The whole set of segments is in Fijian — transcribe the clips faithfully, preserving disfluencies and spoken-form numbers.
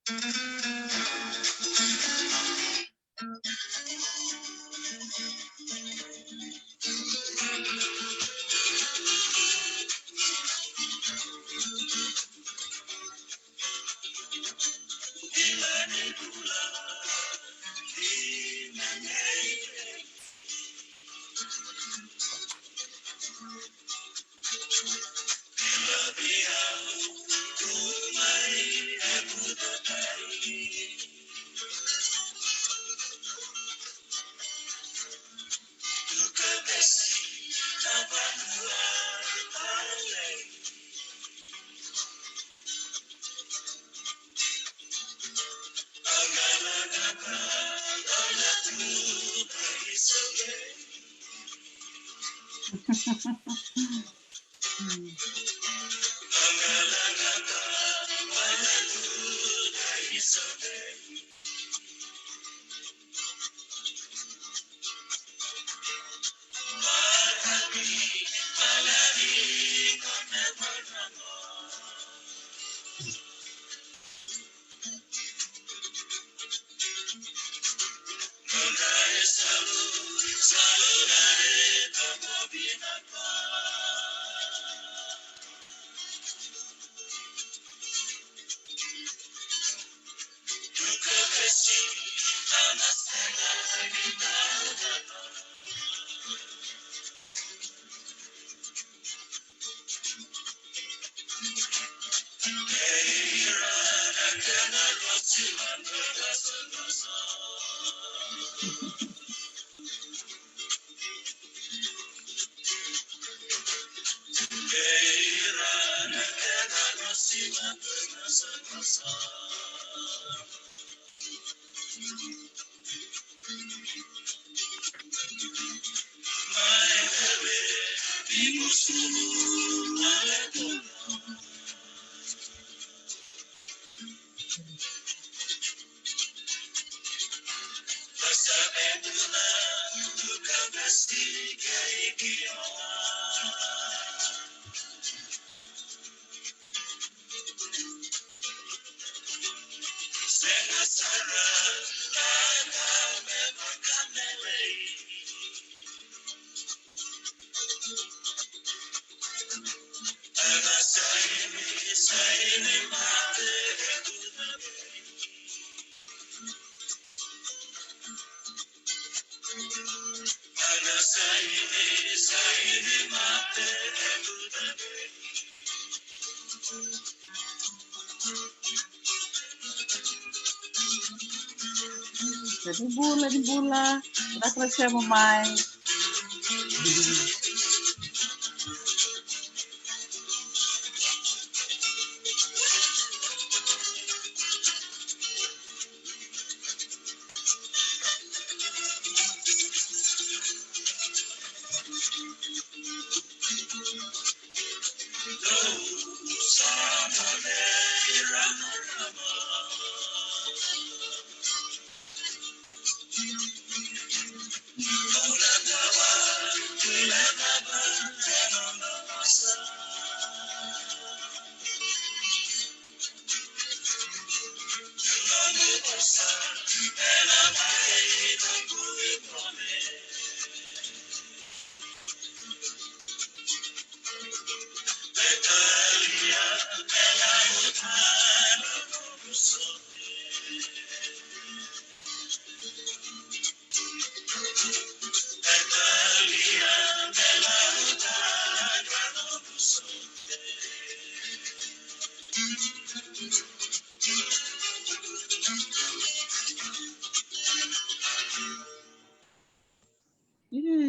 Ni bula, ni bula. Vinaka na sema mai.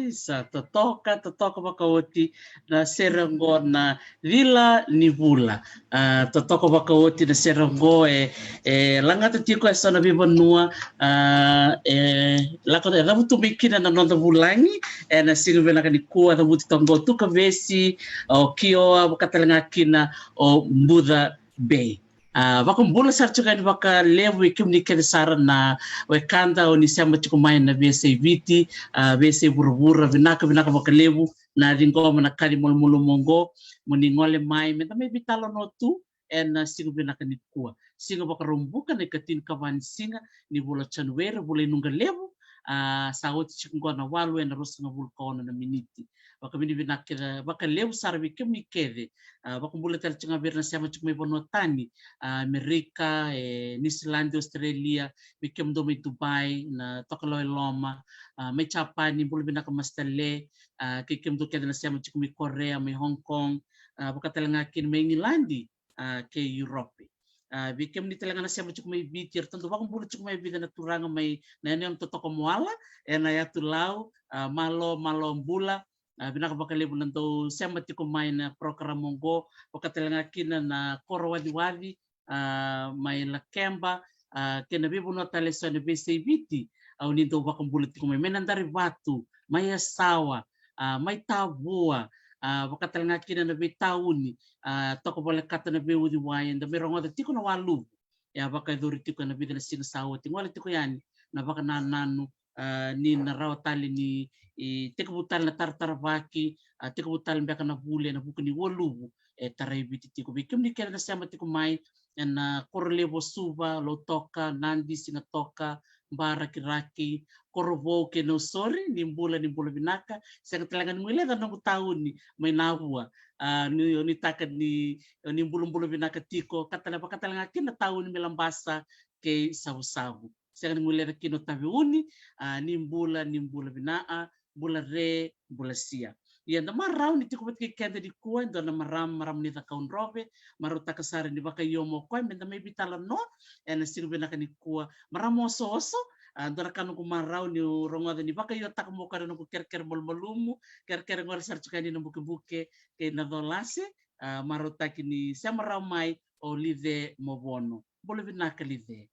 Isa, totoka, totoka vakaoti na sere oqo na Cila ni Vula. A, totoka vakaoti na sere oqo e, e lagata tiko e so na veivanua, a, e lako e cavutu mai kina na noda vulagi, e na siga vinaka nikua, cavuti toka oqo Tukavesi, o Kioa, vaka tale ga kina o Buca Bay. A, vakabula sara tiko yani vakalevu vei kemuni kece sara na wekada o ni sema tiko mai na veiyasai Viti, a, veiyasai vuravura, vinaka, vinaka vakalevu na ciqoma na kaci malumalumu oqo, mo ni gole mai, meda mai veitalanoa tu, ena siga vinaka nikua. Siga Vakaraubuka, na ikatinikava ni siga ni vula o Janueri, vula i Nuqa Levu. A, sa oti tiko qo na walu ena ruasagavulu ka ono na miniti. Vakavinavinaka kece vakalevu sara vei kemuni kece. A, vakabula tale tiko ga vei ira na sema tiko mai vanua tani, a, Amerika, e, Niusiladi, Australia, vei kemudou mai Dubai, na tokalau e loma, a, mai Japani, bula vinaka Master Le, a, kei kemudou kece na sema tiko mai Korea, mai Hong Kong, a, vaka tale ga kina mai Igiladi, a, kei Europe. A, vei kemuni tale ga na sema tiko mai Viti, eratou dau vakabula tiko mai e vica na turaga mai na yanuyanu totoka o Moala, ena yatu Lau, a, malo, malo bula, a, vinaka vakalevu na dau sema tiko mai na program oqo, vaka tale ga kina na koro Waciwaci, a, mai Lakeba, a, kei na veivanua tale eso ena veiyasai Viti, au ni dau vakabula tiko mai, mai Nadarivatu, mai Yasawa, a, mai Tavua, a, vaka tale ga kina na veitauni, a, toka volekata na veiuciwai, eda mai rogoca tiko na waluvu. E a vakayacori tiko ena vica na siga sa oti, gole tiko yani na vakanananu, a, ni na rawa tale ni, i, tekivu tale na tarataravaki, a, tekivu tale beka na vuli ena vuku ni waluvu e tarai Viti tiko. Vei kemuni kece na sema tiko mai ena koro levu o Suva, Lautoka, Nadi, Sigatoka, Ba, Rakiraki, Korovou kei Nausori, ni bula, ni bula vinaka. Sega tale ga ni guileca na noqu tauni mai Navua. A, ni, o ni taka ni, o ni bulabula vinaka tiko, ka tale, vaka tale ga kina na tauni mai Labasa kei Savusavu. Sega ni guileca kina o Taveuni, a, ni bula, ni bula vina, a, bula re, bula sia. Ia da marau ni tiko vata kei keda nikua e dua na marama, marama ni Cakaudrove, marautaka sara ni vakaio mo koya me da mai veitalanoa ena siga vinaka nikua. Marama osooso, a, dua na ka noqu marau niu rogoca ni vakaiotaka mo koya na noqu kerekere malumalumu, kerekere gole sara tiko yani na bukebuke kei na colase, a, marautaki ni se marau mai o Lice Movono. Bula vinaka Lice.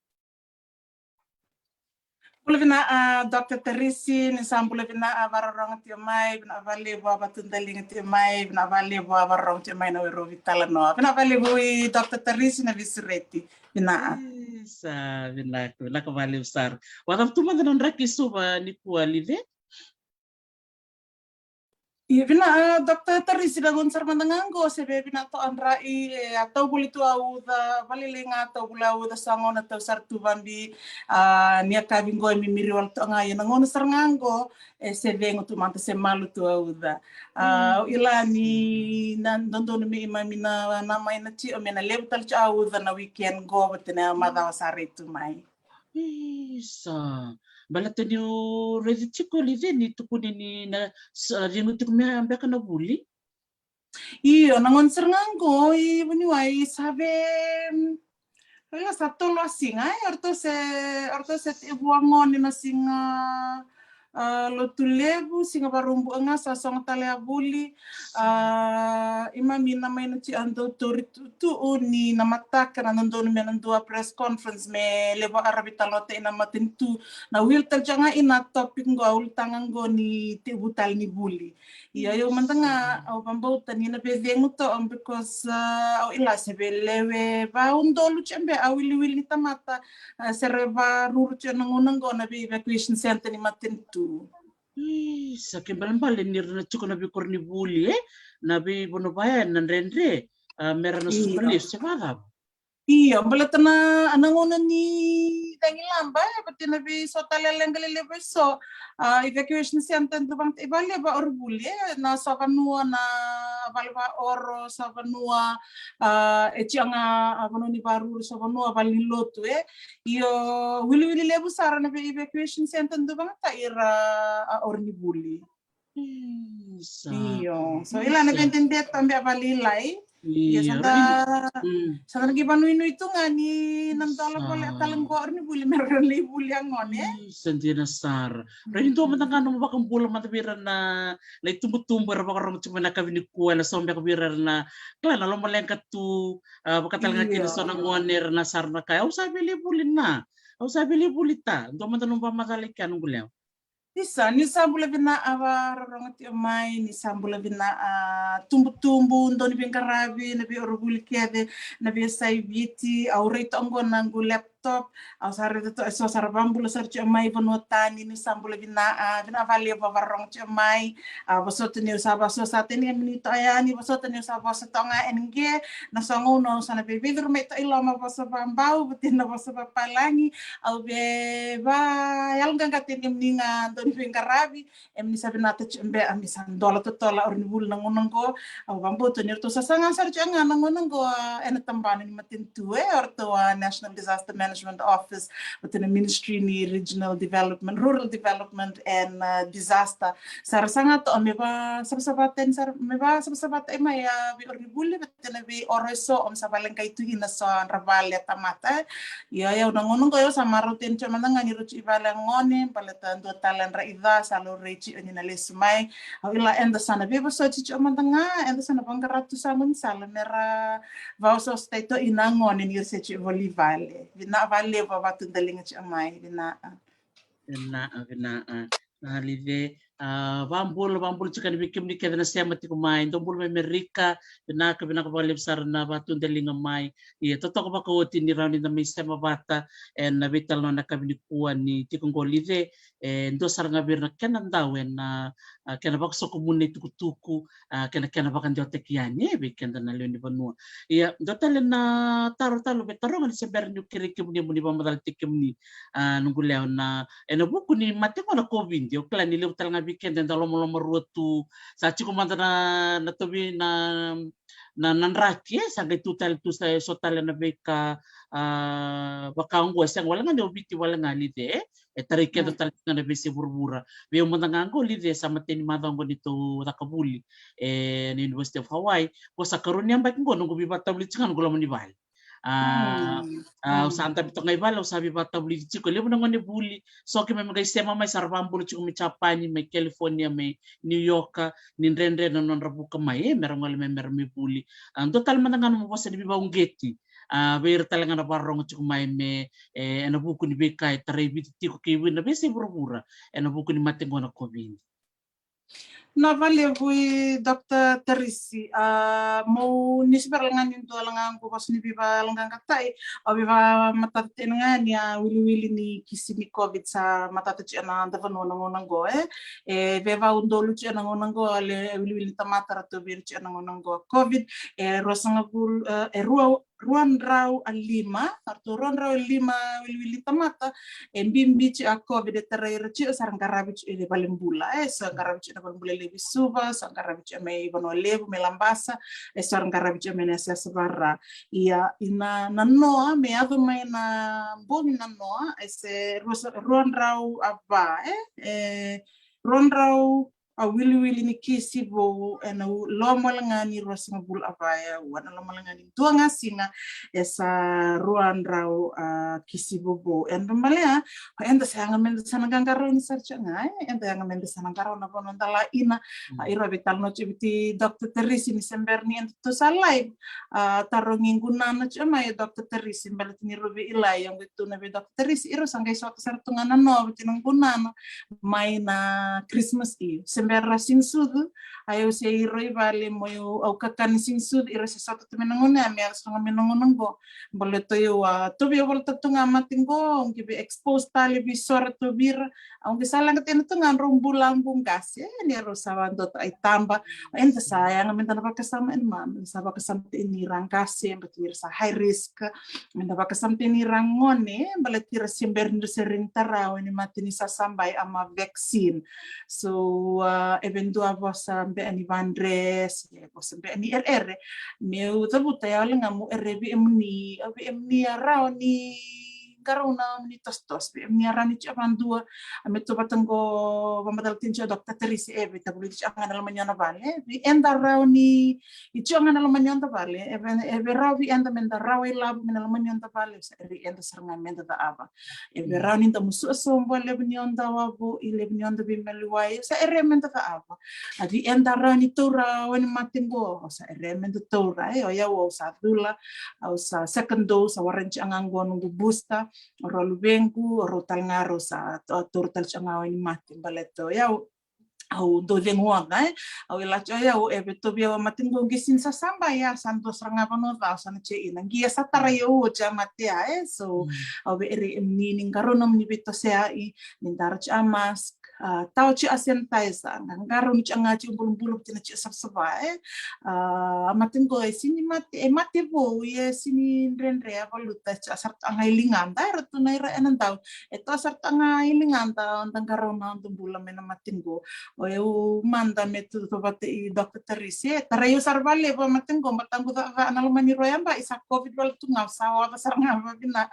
Bula vina, a, Doctor Tarisi, ni sa bula vina, a, vakarorogo tiko mai, vina vakalevu a vakatudaliga tiko mai, vina vakalevu a vakarorogo tiko mai na wero veitalanoa. Vina vakalevu i Doctor Tarisi na veisureti, vina. Isa, vinaka, vinaka vakalevu sara. Vakacava tu mada na draki i Suva nikua Lice? Ia vina, a, Doctor Tarisi, na gauna sara mada ga qo se vei vina toka dra i, e, a tau voli tu a uca, valilai ga a tau voli a uca, sa gauna tau sara tu vabi, a, ni a kavi qo e mimiri wale toka ga, ia na gauna sara ga qo, e se vegu tu mada se malu tu a uca. A, au ila ni na dodonu me imami na, na mai na tio, me na levu tale tio a uca na weekend qo, vata na macawa sa rai tu mai. Isa. Baleta niu raici tiko Lice ni tukuni ni na sa cegu tiko me beka na vuli. Io, na gauna sara ga qo i vuniwai sa ve, mm, ila sa tolu a siga, e, oratou se, oratou se tevu a gone na siga, a, Lotulevu, siga Vakaraubuka ga sa sogo tale a vuli. A, imami na mai na tio a dau tauri tu, tu ni na mataka na dodonu me na dua press conference me levu a ravi talota i na matanitu. Na wili tale tio ga i na topic qo, a ulutaga qo ni tevu tale ni vuli. Ia, io mada ga, au vabauta ni na vecegu toka, because, a, au ila se velewe vaudolu tio be a wiliwili ni tamata, a, se ra varuru tio na gauna qo na vei evacuation center ni matanitu. Isa, ke balebale ni ra na tiko na veikoronivuli, e? Na veivanua vaya na dredre, a, me ra na suka lesu, se vakacava? Io, baleta na, na gauna ni cagilaba, e, vata na veiso tale a leqa lelevu eso, a, evacuation center, dua vata i vale vakoronivuli, e, na so vanua, na vale vaoro, so vanua, a, e tio ga, a, vanua ni varuru, so vanua vale ni lotu, e. Io, wiliwili levu sara na vei evacuation center dua vata i ra, a, koronivuli. Isa. Io, so ila na vei dede toka be a valilai. Io, sa da, sa da na qai vanuinui tu ga ni na dola vale a tale qo koronivuli me ra lai vuli a gone. Isa, dina sara. Rai ni dua mada ga nomu vakabula mada vei ira na, na itubutubu era vakarorogo tiko mai na kavi nikua, ena so beka vei ira na, kila na lomaleqa tu, a, vaka tale ga kina so na gone era na sara na ka, au sa via lai vuli na, au sa via lai vuli ta, dua mada nomu vakamacala i kea noqu lewa. Isa, ni sa bula vina a vakarorogo tiko mai, ni sa bula vina a tubutubu, dau ni veiqaravi, na veikoronivuli kece, na veiyasai Viti, au rai toka qo na qu laptop laptop. Au sa raica toka eso sa ra vabula sara tiko mai vanua tani, ni sa bula vina, a, vina vale vavarong tiko mai. A, vosota niu sa vasosa teni e mini toka yani, vosota niu sa vosa toka ga ena qe. Na so gauna au sa na veiveicuru mai toka i loma vosa vabau, vati na vosa vapalagi. Au vei va yaloqaqa teni e mini ga dau ni veiqaravi. E mini sa vinata tiko be a mi sa dola totola o ni vuli na gauna qo. Au vabauta ni ratou sa saga sara tiko ga na gauna qo, a, ena tabana ni matanitu e o ratou a National Disaster Management Office, vati na Ministry ni Regional Development, Rural Development and, a, Disaster. Sa ra saga toka me va savasava teni, sa ra me va savasava teni mai a vei o ni vuli, vati na vei oro eso, o ni sa vale qai tu ina so dra vale a tamata. Ia, ia, na gauna qo au sa marau teni tiko mada ga ni rau tiko i vale a gone, baleta dua tale dra ica, sa laurai tiko ni na lesu mai. Au ila eda sa na veivosoti tiko mada ga, eda sa na vaqara tu sa gone sala, me ra vaososo tai toka ina gone ni ra se tiko voli vale. Vina vale, va vatu daliga tiko mai, vina. Vina, vina, a. Na live, a, vabula, vabula tiko ni vei kemuni kece na sema tiko mai, dou bula mai Merika, vinaka, vinaka vakalevu sara na vatu daliga mai. Ia, totoka vakaoti ni rawa ni da mai sema vata, ena veitalanoa na kavi ni kua ni tiko qo live, e, dua sara ga vei ira na kena dau, ena, a, kena vakasokomuni na itukutuku, a, kena, kena vakadewataki yani, e, vei keda na lewe ni vanua. Ia, dua tale na taro tale, vei taroga ni se bera niu kerei kemuni, mo ni vakamacala tiko kemuni, a, noqu lewa na, ena vuku ni mate qo na COVID, au kila ni levu tale ga vei keda eda lomaloma rua tu, sa tiko mada na, na tovi na, na, na draki, e, sa qai tu tale tu sa, so tale na veika, a, vaka oqo, e sega wale ga ni o Viti wale ga live, e, e tarai keda tale tu ga na veiyasai vuravura. Vei au mada ga qo live, sa mateni macawa qo ni tou caka vuli, e, na University of Hawaii, qo sa karua ni yabaki qo noqu veivakatavulici ga noqu loma ni vale. A, a, au sa dabe toka ga i vale, au sa veivakatavulici tiko, levu na gone vuli, so keimami qai sema mai sa ra vabula tiko mai Japani, mai California, mai New York, ni dredre na nodra vuka mai, e, me ra gole mai me ra mai vuli. A, dua tale mada ga na nomu vosa ni veivakauqeti, a, vei ira tale ga na vakarorogo tiko mai me, e, ena vuku ni veika e tarai Viti tiko kei Viti na veiyasai vuravura, ena vuku ni mate qo na COVID. Na valevu i Doctor Tarisi, a, mo ni se bera ga ni dua ga qo vosa ni veivakaleqaqatai, au veivakamatatataka ga ni a wiliwili ni kisi ni COVID sa matata tiko ena noda vanua na gauna qo, e. E veivaudolu tiko ena gauna qo, a le wiliwili ni tamata ratou vei ira tiko ena gauna qo COVID, e ruasagavulu, e, e rua, rua drau a lima, ratou rua drau a lima wiliwili ni tamata, e bibi tiko a COVID e tarai ira tiko, sa ra qaravi tiko i valebula, e, sa qaravi tiko na valebula levu i Suva, sa qaravi tiko mai Vanua Levu, mai Labasa, e, sa ra qaravi tiko mai na yasayasa vaka-Ra. Ia, ina, na noa, me yaco mai na bogi na noa, e se rua sa-, rua drau a va, e, e, rua drau a wiliwili ni kisi vou, ena u-, loma wale ga ni ruasagavulu a va e aua, na loma wale ga ni dua ga siga, e sa rua drau a kisi vovou. Ena balea, eda sa yaga meda sa na qaqarauni sara tiko ga, e, eda yaga meda sa na qarauna vanua da la ina, a, ira veitalanoa tiko vei Doctor Tarisi ni se bera ni eda tou sa live, a, tarogi qu nana tiko mai e Doctor Tarisi, baleta ni rau veiila, ia qai tu na vei Doctor Tarisi, ira sa qai sota sara tu ga na noa vei tina qu nana, mai na Christmas Eve. Se bera ra sinisucu, a, au se iro i vale mo au kakana sinisucu, ira se sota tu mai na gauna ya, me yaco sara ga mai na gauna qo. Baleta au a, tovi au volata tu ga mate qo, au qai vei expose tale vei so ra tovi ira, au qai sa leqa tena tu ga drau bula qu qase, e, ni rau sa vadua tu ai taba, eda sa yaga meda na vakasama, e, ma, meda sa vakasama teni ira qase, baleta ni ra sa high risk, meda vakasama teni ira gone, baleta ni ra se bera ni ra se reni tarau, e, ni mate ni sasabai, a, ma vaccine. So, a, e vei dua vosa beka ni vadre, se vosa beka ni ereere, meu cavuta ya wale ga mo ere vei emuni, a, vei emuni a rawa ni qarauna, emuni tosotoso, vei emuni a rawa ni tiko vadua, a, me tou vata qo vamacala tiko Doctor Tarisi, e, vei tavulici tiko ga na loma ni noda vale, e, vei eda rawa ni, i tiko ga na loma ni noda vale, e vei, e vei rawa vei eda meda rawa i lavo mai na loma ni noda vale, sa ere eda sara ga meda cava. E vei rawa ni da musuka sobu a levu ni noda wavoki, levu ni noda veimaliwai, sa ere meda cava. A vei eda rawa ni taura wainimate qo, sa ere meda taura, e, o yau au sa cula, au sa second dose, sa warrant tiko ga qo noqu booster, o rau luvequ, o rau tale ga rau sa, a, taura tale tiko ga wainimate, baleta o yau, au dau cegu oca, e. Au e lati o yau, e vetovi au a mate qo qi sini sa saba, ia sa dua sara ga vanua ca au sa na tiko ina. Qi a sa tarai au oti a mate, e. So au vei ira, e, ni, ni qarauna mo ni veitosea, i, ni dara tiko a mask, a, tau tiko a sanitizer, qarauni tiko ga tiko bulabula, tina tiko savasava, e. A, a mate qo e sini mate, e mate vou, ia e sini dredre a valuta, e tiko sara tu ga i ligada, e, ratou na ira ena dau. E tiko sara tu ga i ligada, da qarauna, da bula mai na mate qo. O yau mada me tu, tu vata i Doctor Teresi, e tarai au sara vakalevu a mate qo, baleta qu cakacaka na loma ni rua yabaki, sa COVID wale tu ga, sa oca sara ga vavina.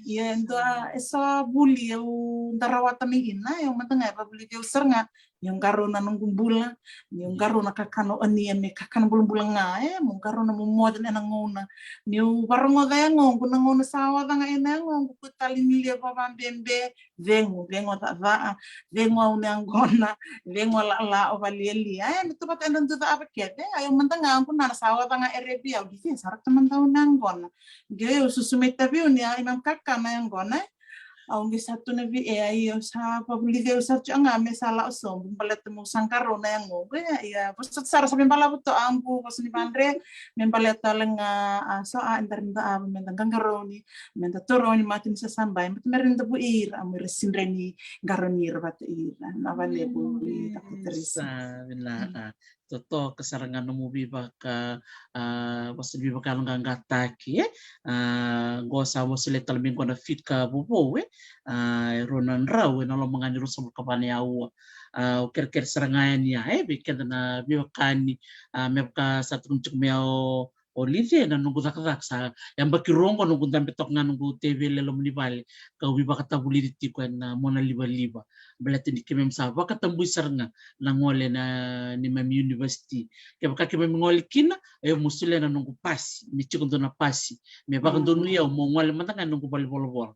Ia e dua, e sa vuli au da rawata mai ina, e, au mada ga e vavulici au sara ga. Niu qarauna noqu bula, niu qarauna kakana o ania me kakana bulabula ga, e, mo qarauna mo moce ena gauna. Niu varogoca yagoqu na gauna sa oca ga ena yagoqu, kua tale ni lia vavabebe, cegu, cegu a cakacaka, cegu au na yaqona, cegu a lala o valialia, e, me tu vata ena dua cakava kece, a, au mada ga qu na sa oca ga e revi au, qi via sara tu mada au na yaqona. Qi au susu mai Taveuni, a, i na kakana yaqona, e. Au qi sa tu na vei, e, ia au sa vavulici au sara tu ga me sa lako sobu, baleta meu sa qarauna yagoqu, e, ia, vosa sara sa me balavu tu a qu, vosa ni vadre, me baleta tale ga, a, so a, e dara da ava, me da qaqarauni, me da torouni mate ni sasabai, mate me ra ni da vu ira, mo ira sidra ni qarauni ira vata ira, na valevu i Doctor Teresi. Sa, vina, a. Totoka sara ga nomu veivaka, a, vosa ni veivakayaloqaqataki, e? A, qo sa vosa le tale mai qo na fika vovou, e? A, e rua na drau, e na loma ga ni rua sagavulu ka va na aua. A, au kerekere sara ga yani, a, e, vei keda na veiwekani, a, me vaka sa tukuni tiko mai o, o Lice, na noqu cakacaka sa, yabaki rua qo noqu dabe toka ga noqu teveli e loma ni vale, kau veivakatavulici tiko ena mona livaliva. Baleta ni keimami sa vakatabui sara ga na gole na neimami university. Kevaka keimami gole kina, e, mo solia na noqu pasi, me tiko dua na pasi me vakadonuya au mo gole mada ga na noqu valenivolavola.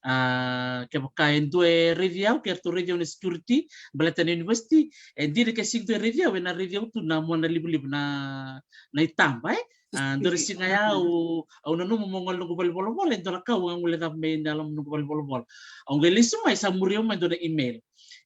A, kevaka e dua e raici au, ke ratou raici au na security, baleta na university, e dina ke sega ni dua e raici au, e na raici au tu na mona livaliva, na, na itaba, e. A, dua na siga ya au, au nanuma mo gole noqu valenivolavola, e dua na ka au a guilecava mai na loma noqu valenivolavola. Au qai lesu mai, sa muri au mai dua na email.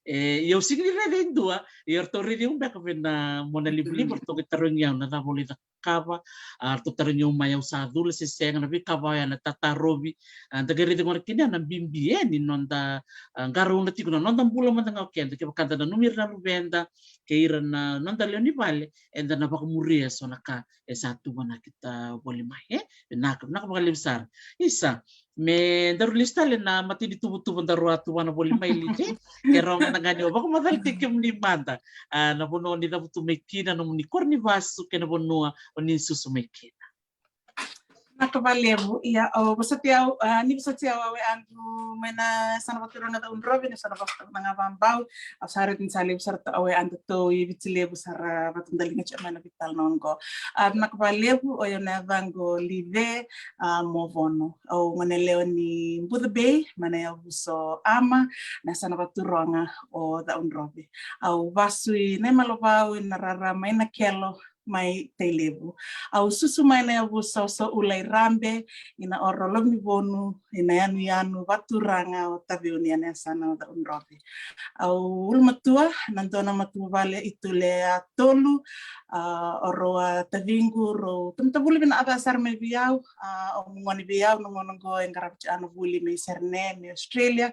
E, ia au sega ni raica e dua, ia ratou raici au beka vei na mona livaliva, ratou qai tarogi au na cava au lai cakava, a, ratou tarogi au mai au sa cula se sega, na veika vaya na tatarovi, a, da qai raica gona kina na bibi, e, ni noda, a, qarauna tiko na noda bula mada ga o keda, kevaka da nanumi ira na luveda, kei ira na noda lewe ni vale, eda na vakamuria eso na ka e sa tuvanaki ta voli mai, e? Vinaka, vinaka vakalevu sara. Isa, me daru lesu tale na mata ni tuvatuva daru a tuvana voli mai, Lice, ke rawa mada ga ni o vakamacala tiko kemuni mada, a, na vanua o ni cavutu mai kina, nomuni koro ni vasu kei na vanua o ni susu mai kina. Vinaka vakalevu, ia, o vosoti au, a, ni vosoti au, au e Adu mai na yasana vaturaga Ca'audrove, na yasana vaturaga Vabau, au sa raica ni sa levu sara tu au e Adu, tou i Viti Levu sara, vata daliga tiko mai na veitalanoa qo. A, vinaka vakalevu, o yau na yacaqu o Lice, a, Movono. Au gone yalewa ni Buca Bay, mai na yavusa o Ama, na yasana vaturaga o Ca'audrove. Au vasu i Naimalavau, i na rara mai Nakelo, mai Tailevu. Au susu mai na yavusa o So'u Lairabe, i na oro Lovonivonu, i na yanuyanu vaturaga o Taveuni, na yasana o Ca'audrove. Au ulumatua, na dua na matavuvale i Tule a tolu, a, o rau a taciqu, rau tamata vuli vinaka sara mai vei au, a, o mu gone vei au, na gauna qo e qarava tiko na vuli mai Serene, mai Australia,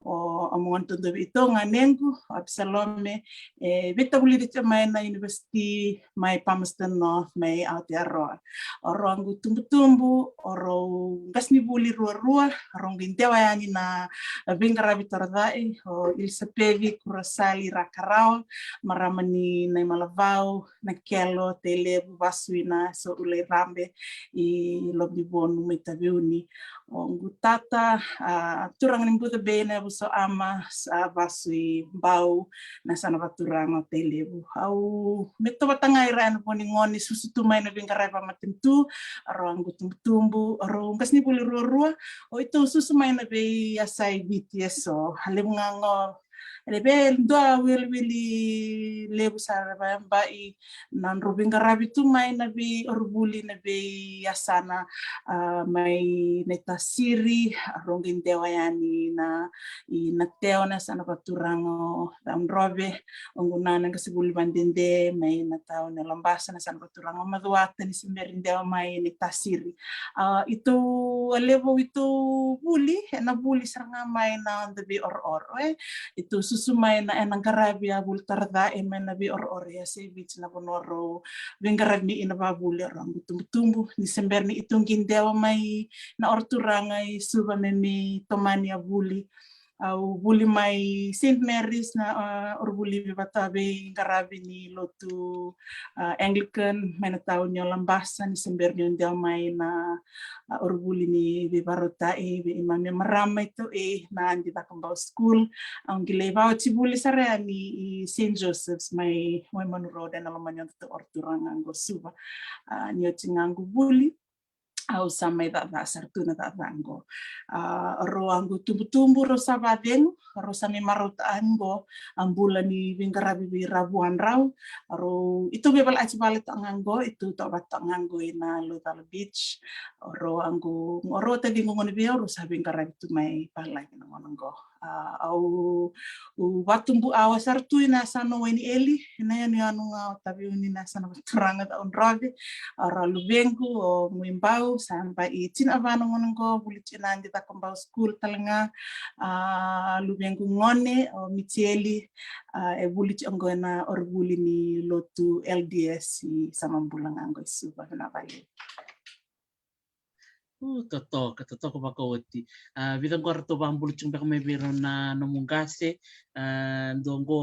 o, o mu gone taudua vei tou, ganequ, o Apisalome, e veitavulici tiko mai na university mai Palmerston North, mai Aotearoa. O rau a qu tubutubu, o rau qasenivuli ruarua, o rau qai dewa yani na veiqaravi torocai, o Ilisapeci Kurasali Rakarawa, marama ni Naimalavau, Nakelo, Tailevu, vasu i na So'u Lairabe i Lovonivonu mai Taveuni. O qu tata, a, turaga ni Buca Bay, na yavusa o Ama, sa vasu i Bau, na yasana vaturaga o Tailevu. Au, me tou vata ga i ra ena vo ni gone susu tu mai na veiqaravi vakamatanitu, o rau a qu tubutubu, o rau qasenivuli ruarua, o i tou susu mai na veiyasai Viti eso. A levu ga qo E vei dua wiliwili levu sara vaya bai na drau veiqaravi tu mai na veiorovuli, na veiyasana, a, mai na itasiri, a, rau qai dewa yani na, i Nateo na yasana vakaturaga o Cakaudrove, o qo na qasenivuli vadede mai na tauni o Labasa na yasana vakaturaga o Macuata ni se bera ni dewa mai na itasiri. A, itou a levu itou vuli, ena vuli sara ga mai na noda veiorooro, e. Itou susu mai na, ena qaravi a vuli tara ca, e, mai na veiorooro, e, se Viti na vanua rau veiqaravi mai na vavuli, rau qai tubutubu, ni se bera ni itou qai dewa mai na oro turaga i Suva me mai tomani a vuli. Au vuli mai Saint Mary's na, a, orovuli vata veiqaravi ni lotu, a, Anglican, mai na tauni o Labasa, ni se bera niu dewa mai na, a, orovuli ni veivakarautaki vei keimami marama itou, e, na Adi Cakobau School. Au qai lai vakaoti vuli sara yani i Saint Joseph's mai Waimanu Road, ena loma ni nodatou oro turaga qo Suva. A, ni oti ga qo vuli, au sa mai cakacaka sara tu na cakacaka qo. A, rau a qai tubutubu, rau sa vakacegu, rau sa mai marauta qo a bula ni veiqaravi vei ira vua drau. Rau, itou veivalati vale toka ga qo, itou toka vata toka ga qo i na Laucala Beach. Rau a qai, rau taciqu gone vei au, rau sa veiqaravi tu mai Palagi na gauna qo. A, au, au vatubu awa sara tu i na yasana o Wainueli, na yanuyanu ga o Taveuni na yasana vakaturaga o Cakaudrove. A, rau luvequ o Muibau, sa bai tinava na gauna qo, vuli tu i na Adi Cakobau School tale ga. A, luvequ gone o Mitieli, a, e vuli tu qo ena orovuli ni lotu L D S i Samabula ga qo i Suva, na vale. U, totoka, totoka vakaoti. A, vica qo ratou vakabula tiko beka mai vei rau na nomu qase, a, dua qo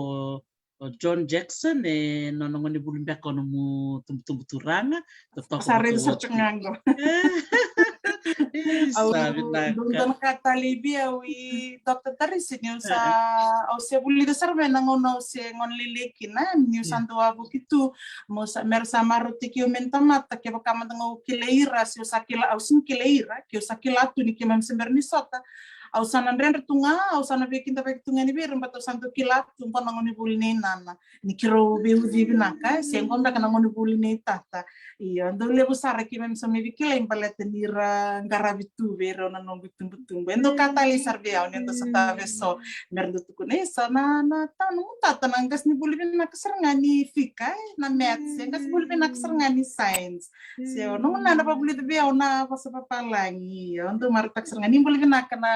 o John Jackson, e nona gone vuli beka o nomu tubutubu turaga. Totoka vakaoti. Sa raica sara tiko ga qo. Au, sa vinaka. Dua na ka tale vei au i Doctor Tarisi, niu sa, au se vulica sara mai na gauna au se gone lailai kina, niu sa dau a vuki tu, mo sa, mera sa marautaki au me na tamata, kevaka mada ga au kilai ira, se au sa kila, au sega ni kilai ira, ke au sa kila tu ni keimami se bera ni sota. Au sa na dredre tu ga, au sa na veikidavaki tu ga yani vei ira, baleta au sa dau kila tu, qo na gone vuli nei nana. Ni keirau veiuci vinaka, e, se qo beka na gone vuli nei tata. Io, dau levu sara keimami sa mai veikilai baleta ni ra qaravi tu vei rau na noqu itubutubu. E dau ka talei sara vei au ni dau sotava eso, mera dau tukuna eso, na, na ta, nomu tata na qasenivuli vinaka sara ga ni fika, e, na maths, e qasenivuli vinaka sara ga ni science. Se o noqu nana vakavulica vei au na vosa vapalagi, io, dau marautaka sara ga ni vuli vinaka na,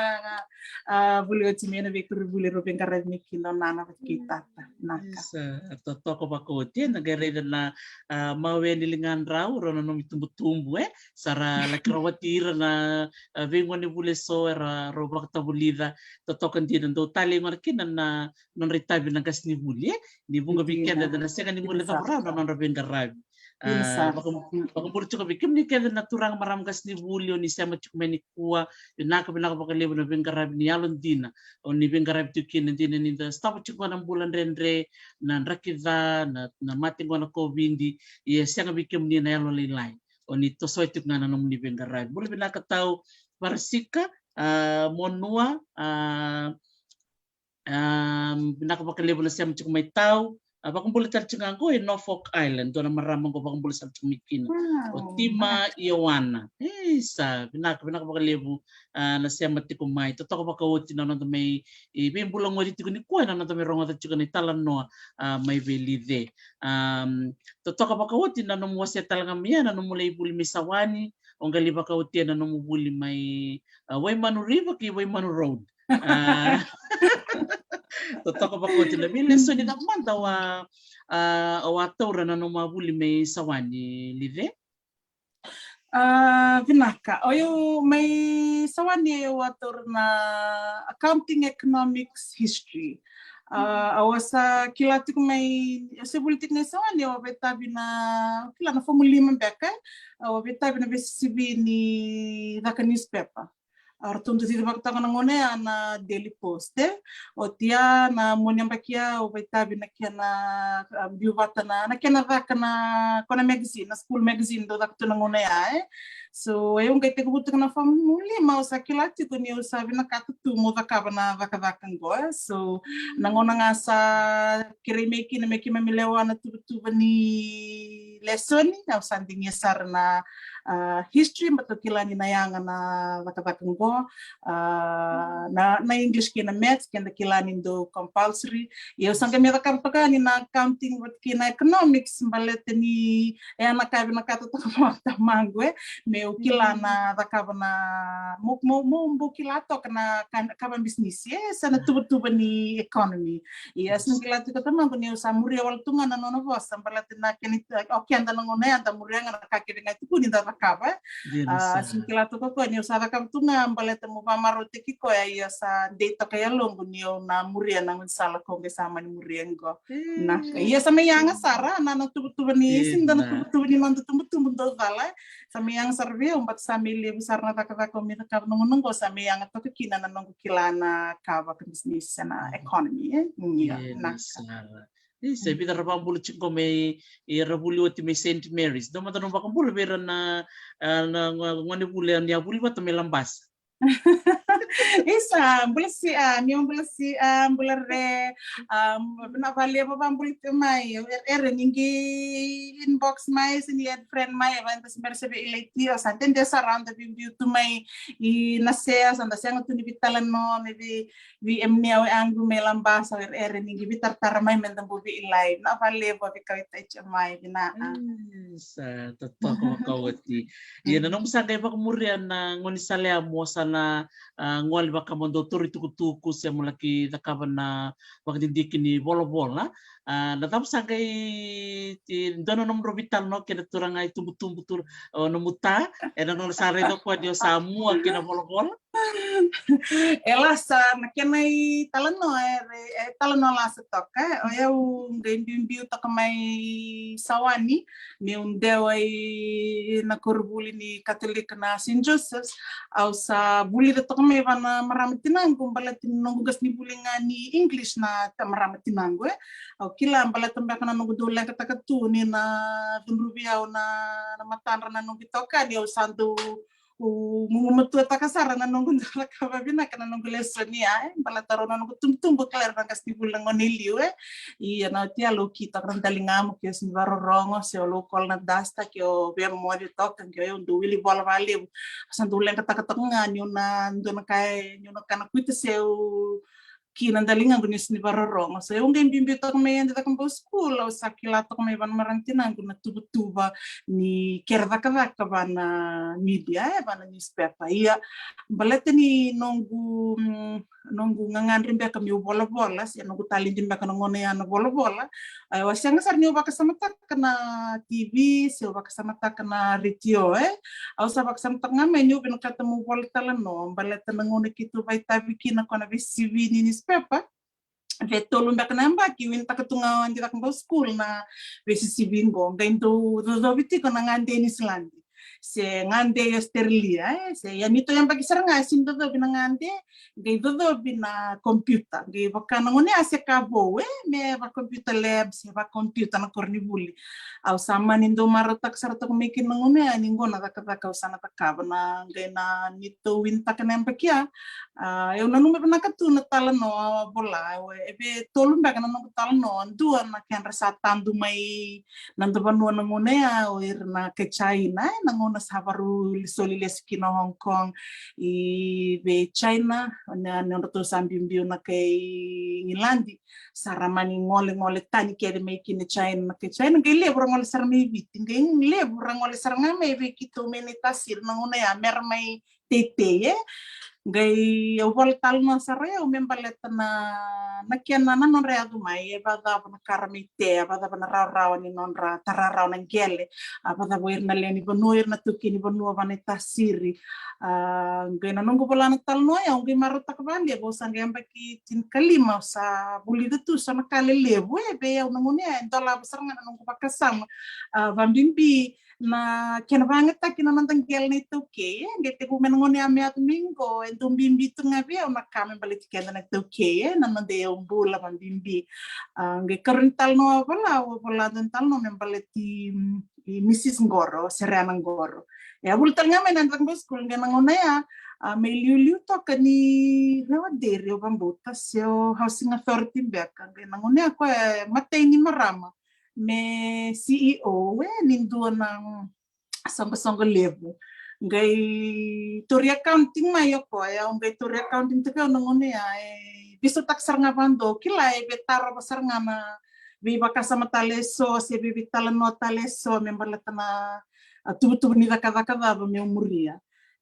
a, vuli oti mai na veikoronivuli rau veiqaravi mai kina o nana vata kei tata. Vinaka. Isa, totoka vakaoti, e, na qai raica na, a, mawe ni ligadrau, rau na nomu itubutubu, e, sa ra laki rawati ira na, a, veigonevuli eso era rau vakatavulica, totoka dina, dau talei gona kina na nodra itavi na qasenivuli, e, ni vuqa vei keda eda na sega ni guilecava rawa na nodra veiqaravi. A, vaka, vakabula tiko vei kemuni kece na turaga, marama, qasenivuli o ni sema tiko mai nikua, vinaka, vinaka vakalevu na veiqaravi ni yalodina o ni veiqaravi tiko kina, dina ni da sotava tiko na bula dredre, na draki ca, na, na mate qo na kovidi, ia e sega vei kemuni na yalolailai, o ni tosoya tiko ga na nomuni veiqaravi. Bula vinaka tau Varasika, a, Monua, a, a, vinaka vakalevu na sema tiko mai tau. A, vakabula tale tiko ga qo e Norfolk Island, dua na marama qo vakabula sara tiko mai kina. Wow, o Tima Ioana. Isa, vinaka, vinaka vakalevu, a, na sema tiko mai. Totoka vakaoti na noda mai, e, veibula gori tiko nikua, na noda mai rogoca tiko na italanoa, a, mai vei Lice. Am, totoka vakaoti na nomu wasea tale ga mai, a, na nomu lai vuli mai Sawani, o qai lai vakaotia na nomu vuli mai, a, Waimanu River kei Waimanu Road. A, totoka vakaoti na veilesoni cava mada o a, a, o a taura na nomu a vuli mai Sawani, Lice? A, vinaka. O yau mai Sawani, o yau a taura na Accounting, Economics, History. A, au a sa kila tiko mai, au se vuli tiko mai Sawani, au a vakaitavi na, kila, na fomu lima beka, e? Au a vakaitavi na veisisivi ni caka newspaper. A, ratou dau cicivaka toka na gauna ya na Daily Post, e? Oti ya na mua ni yabaki ya, au vakaitavi na kena, a, biu vata na, na kena caka na, ko na magazine, na school magazine dau caka tu na gauna ya, e? So, e, au qai tekivu tiko na fomu lima, au sa kila tiko ni au sa vinakata tu meu cakava na cakacaka qo, e. So, na gauna ga sa kerei mai kina me keimami lewa na tuvatuva ni lesoni, au sa digia sara na, ah, history, baleta au kila ni na yaga na cakacaka qo, ah, na, na English kei na Maths, keda kila ni dau compulsory. Ia au sa qai mai cakava toka yani na accounting vata kei na economics, baleta ni e a na ka e vinakata toka mai o tamaqu, e, meu kila na cakava na, meu, meu, meu bau kila toka na ka, ka vakabisinisi, e, se na tuvatuva ni economy. Ia, yes, au sa qai kila tiko tamaqu ni au sa muria wale tu ga na nona vosa, baleta na kena, o keda na gauna ya da muria ga na ka kece ga e tukuni da cakava, e. Dina. Ah, sara. Au sa qai kila toka o koya ni au sa cakava tu ga baleta meu vakamarautaki koya, ia sa dei toka e yaloqu ni au na muria na gaunisala ko qai sa mani muria qo. Vinaka. Ia sa mai yaga sara na, na tuvatuva ni, dina, sega ni da na tuvatuva ni noda tubutubu dau cala, e. Sa mai yaga sara vei au, baleta sa mai levu sara na cakacaka au mai cakava na gauna qo, sa mai yaga toka kina na noqu kila na ka vakabisinisi se na economy, e. Ia, dina, vinaka sara. Isa, e vica ra vakabula tiko mai, e, ra vuli oti mai Saint Mary's. Dua mada na vakabula vei ira na, ah, na gone, gone vuli ni a vuli vata mai Labasa. Isa, bula si, ah, ni bula si, ah, bula re, ah, na vale va, va bula te mai, e, e, ni qai inbox mai, se ni add friend mai, e va eda se bera se vei ileti, au sa dede sara, da veibiu tu mai i na sea, sa da sega tu ni veitalanoa, me vei, vei emni au e angu mai Labasa, e, e, ni qai veitaratara mai, me da bau vei ilai, na vale va vei kau i tai mai, vina, ah. Isa, totoka vakaoti. Ia, na nomu sa qai vakamuria na gaunisala ya mo sa na, ah, gole vaka mo dau tauri tukutuku se mo laki cakava na vakadidike ni volavola. Ah, na cava sa qai, e, dua na nomudrau veitalanoa kei na turaga itubutubu, tura, o nomu ta, e, na nona sa raica o koya ni o sa mua kei na volavola? E lasa, na kena italanoa, e, e talanoa lasa toka, e. O yau qai biubiu toka mai Sawani, niu dewa i na koronivuli ni Katolika na Saint Joseph's, au sa vulica toka mai va na marama tinaqu, baleta ni noqu qasenivuli ga ni English na ta marama tinaqu, e. Au kila baleta beka na noqu dau leqataka tu ni na cudruvi au na, na matadra na noqu itokani, au sa dau, u, gugumatuataka sara na noqu dau cakava vinaka na noqu lesoni ya, e. Baleta rau na noqu tubutubu, kila, era na qasenivuli na gone i liu, e. Ia na oti ya, au kitaka na daligamu, ke o se ni vakarorogo, se o lako kola na dasta, ke o via moce toka, ke o dau wili vola vakalevu. Sa dau leqataka toka ga niu na dua na ka, niu na kana kuita, se u ki na daligamu ni se ni vakarorogo. So au qai biubiu toka mai Adi Cakobau School, au sa kila toka mai va na marama tinaqu na tuvatuva ni kere cakacaka va na media, e, va na newspaper. Ia, baleta ni noqu, mm, noqu gagadre beka meu volavola, se noqu taledi beka na gauna ya na volavola. E, au a sega sara niu vakasamataka na T V, se au vakasamataka na retio, e. Au sa vakasamataka ga mai niu vinakata meu vola talanoa, baleta na gauna keitou vakaitavi kina ko na veisisivi ni newspaper. Vei tolu beka na yabaki, winitaka tu ga o Adi Cakobau School na veisisivi qo, qai dau cocovi tiko na gade i Niusiladi, se gade i Ositerelia, e, se ia ni tou yabaki sara ga e sega ni cocovi na gade, qai cocovi na computer, qai vaka na gauna ya se ka vou, e, me va computer lab, se va computer na koronivuli. Au sa mani dau marautaka sara toka mai kina na gauna ya ni qo na cakacaka au sa na cakava, na qai na ni tou winitaka na yabaki ya. A, au nanuma vinaka tu na talanoa au a vola, au, e vei tolu beka na noqu talanoa, dua na kedra sa tadu mai noda vanua na gauna ya, o ira na kai China, e, na gauna sa vakarau soli lesu kina o Hong Kong i vei China, na, na nodratou sa biubiu na kai Igiladi, sa ra mani golegole tani kece mai kina China, na kai China, qai levu ra gole sara mai Viti, qai levu ra gole sara ga mai vei keitou mai Naitasiri na gauna ya, me ra mai teitei, e. Qai au vola talanoa sara au me baleta na, na kena, na nodra yaco mai, e vacava na ka ra mai tea, vacava na rawarawa ni nodra tara rawa na qele, a, vacava o ira na lewe ni vanua, ira na taukei ni vanua va Naitasiri. A, qai na noqu vola na talanoa ya, au qai marautaka vakalevu, au sa qai yabaki tinikalima, au sa vulica tu so na ka lelevu, e, vei au na gauna ya, e dolava sara ga na noqu vakasama, a, vabibi na kena vagataki na noda qele na itaukei, e, qai tekivu mai na gauna ya me yaco mai qo, e dau bibi tu ga vei au na ka me baleti keda na itaukei, e, na noda iyaubula vabibi. A, qai karua ni talanoa au vola, au vola dua na talanoa me baleti, mm, i Mrs Qoro, Sereana Qoro. E a vuli tale ga mai na Drakeboro School, qai na gauna ya, a, mai liuliu toka ni Rewa Dairy, au vakabauta, se o Housing Authority beka, qai na gauna ya koya e matai ni marama me C E O e ni dua na soqosoqo levu. Qai tauri accounting mai o koya, au qai tauri accounting tiko au na gauna ya, e veisautaka sara ga vakadua, kila e veitarova sara ga na veivakasama tale eso, se veitalanoa tale eso, me baleta na, a, tuvatuva ni cakacaka cava meu muria.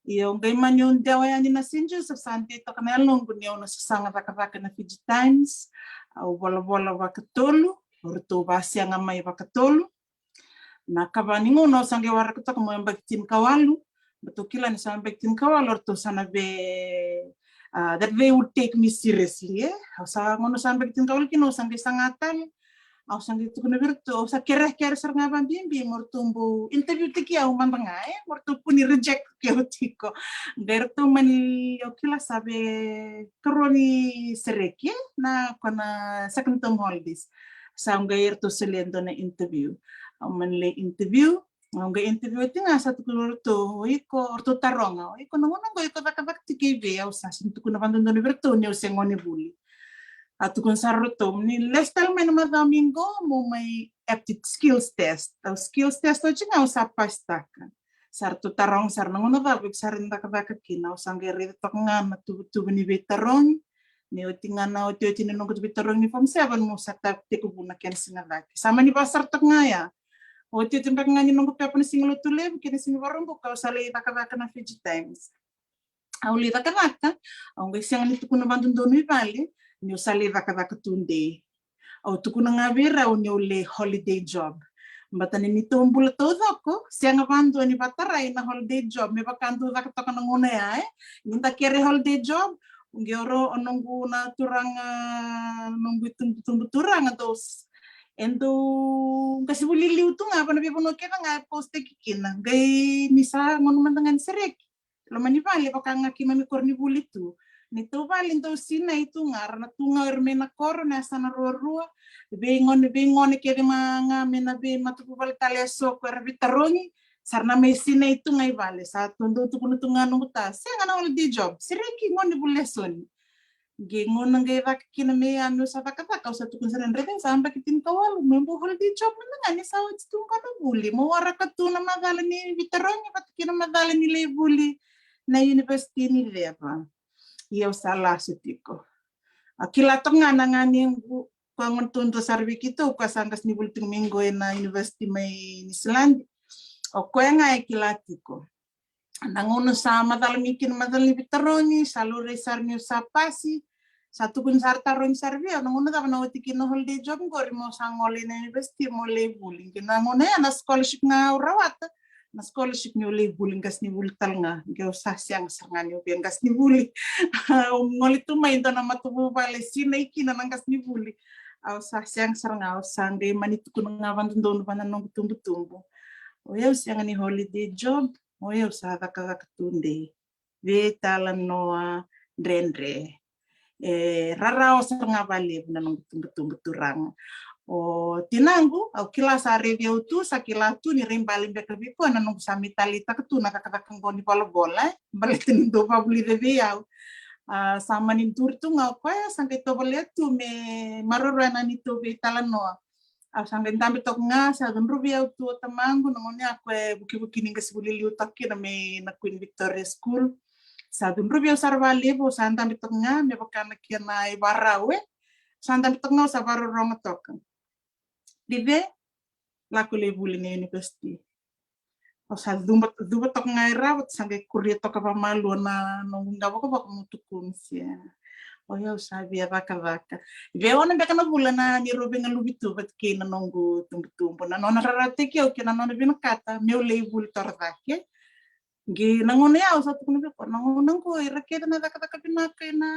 Ia au qai mani au dewa yani na Saint Joseph, sa dei toka na yaloqu ni au na sasaga cakacaka na Fiji Times, au volavola vakatolu, o ratou vasega mai vakatolu. Na kava ni gauna au sa qai waraka toka meu yabaki tinikawalu, ratou kila ni sa yabaki tinikawalu, o ratou sa na ve, uh, that they would take me seriously, e. Au sa, gauna sa yabaki tinikawalu kina, au sa qai saga tale, au sa qai tukuna vei ratou, au sa kerekere sara ga vabibi mo ratou bau interview tiko au mada ga, e, mo ratou kua ni reject ke au tiko. Qai ratou mani, au kila sa veikarua ni sereki, e, na, ko na second term holidays. Sa qai ratou solia e dua na interview. Au mani lai interview, au qai interview oti ga, sa tukuna o ratou, o iko, o ratou taroga, o iko na gauna qo iko cakacaka tiko i vei? Au sa sega ni tukuna vakadodonu vei ratou ni au se gone vuli. A tukuna sara o ratou, ni lesu tale mai na macawa mai qo mo mai aptitude skills test. Au skills test oti ga au sa pasitaka. Sa ratou taroga sara na gauna cava iko sa rawa ni cakacaka kina. Au sa qai raica toka ga na tuvatuva ni veitarogi. Ni oti ga na otioti ni noqu veitarogi ni form seven, mo sa tekivu na kena siga cake. Sa mani vaka sara toka ga ya. Otioti beka ga ni noqu pepa na Siga Lotulevu kei na Siga Vakaraubuka, au sa lai cakacaka na Fiji Times. Au lai cakacaka, au qai sega ni tukuna vakadodonu i vale ni au sa lai cakacaka tudei. Au tukuna ga vei rau ni au lai holiday job. Baleta ni neitou bula taucoko, sega vakadua ni vakatarai na holiday job me vaka dau caka toka na gauna ya, e. Ni da kere holiday job, qai o rau, o noqu na turaga, noqu itubutubu turaga, dou s-, e dau qasenivuli liu tu ga vei na veivanua kece ga e post-taki kina. Qai ni sa gauna mada ga ni sereki, loma ni vale vaka ga keimami koronivuli tu. Neitou vale dau sinai tu ga, ra na tu ga o ira mai na koro na yasana ruarua, veigone, veigone kece ma ga mai na veimatavuvale tale eso ko era veitarogi, sa ra na mai sinai tu ga i vale. Sa tu dau tukuna tu ga noqu ta, sega na holiday job, sereki, gone vuli lesoni. Qai gauna qai caka kina mai ya meu sa cakacaka, au sa tukuna sara, draica, sa yabaki tinikawalu, meu bau holiday job mada ga ni sa oti tu qo na vuli, meu waraka tu na macala ni veitarogi vata kei na macala ni lai vuli na university ni ceva. Ia au sa lasu tiko. A kila toka ga na ganequ, koya gona taudua sara vei keitou, koya sa qasenivuli tiko mai qo ena university mai Niusiladi. O koya ga e kila tiko. Na gauna sa macala mai kina macala ni veitarogi, sa laurai sara niu sa pasi, sa tukuni sara, tarogi sara vei au, na gauna cava na oti kina na holiday job qori mo sa gole ina university mo lai vuli. Qai na gauna ya na scholarship ga au rawata, na scholarship niu lai vuli qasenivuli tale ga. Qai au sa sega sara ga niu via qasenivuli. Au gole tu mai dua na matavuvale sinai kina na qasenivuli. Au sa sega sara ga, au sa qai mani tukuna ga vakadodonu vua na noqu tubutubu, o yau sega ni holiday job, o yau sa cakacaka tudei. Veitalanoa dredre. E rarawa sara ga vakalevu na noqu tubutubu turaga. O tinaqu, au kila sa raici au tu, sa kila tu ni rai bale beka vei koya na noqu sa mai taleitaka tu na cakacaka qo ni volavola, e, baleta ni dau vakavulica vei au. A, sa mani duri tu ga o koya, sa qai tovolea tu me maroroya na neitou veitalanoa. Au sa qai dabe toka ga, sa cudruvi au tu o tamaqu, na gauna ya koya e vukivuki ni qasenivuli liu toka kina mai na Queen Victoria School. Sa cudruvi au sara vakalevu, au sa dabe toka ga me vaka na kena ivakarau, e. Sa dabe toka ga, au sa vakarorogo toka. Dive, lako lai vuli na university. Au sa cuva, cuva toka ga e rawa, sa qai kuria toka vakamalua na noqu qavokavoka meu tukuna, se o yau sa via cakacaka. Vei au na beka na vula na ni rau veigaluvi tu vata kei na noqu tubutubu, na nona rarawataki au kei na nona vinakata meu lai vuli torocake. Qai na gauna ya au sa tukuna vei koya, na gauna qo ira kece na cakacaka vinaka ena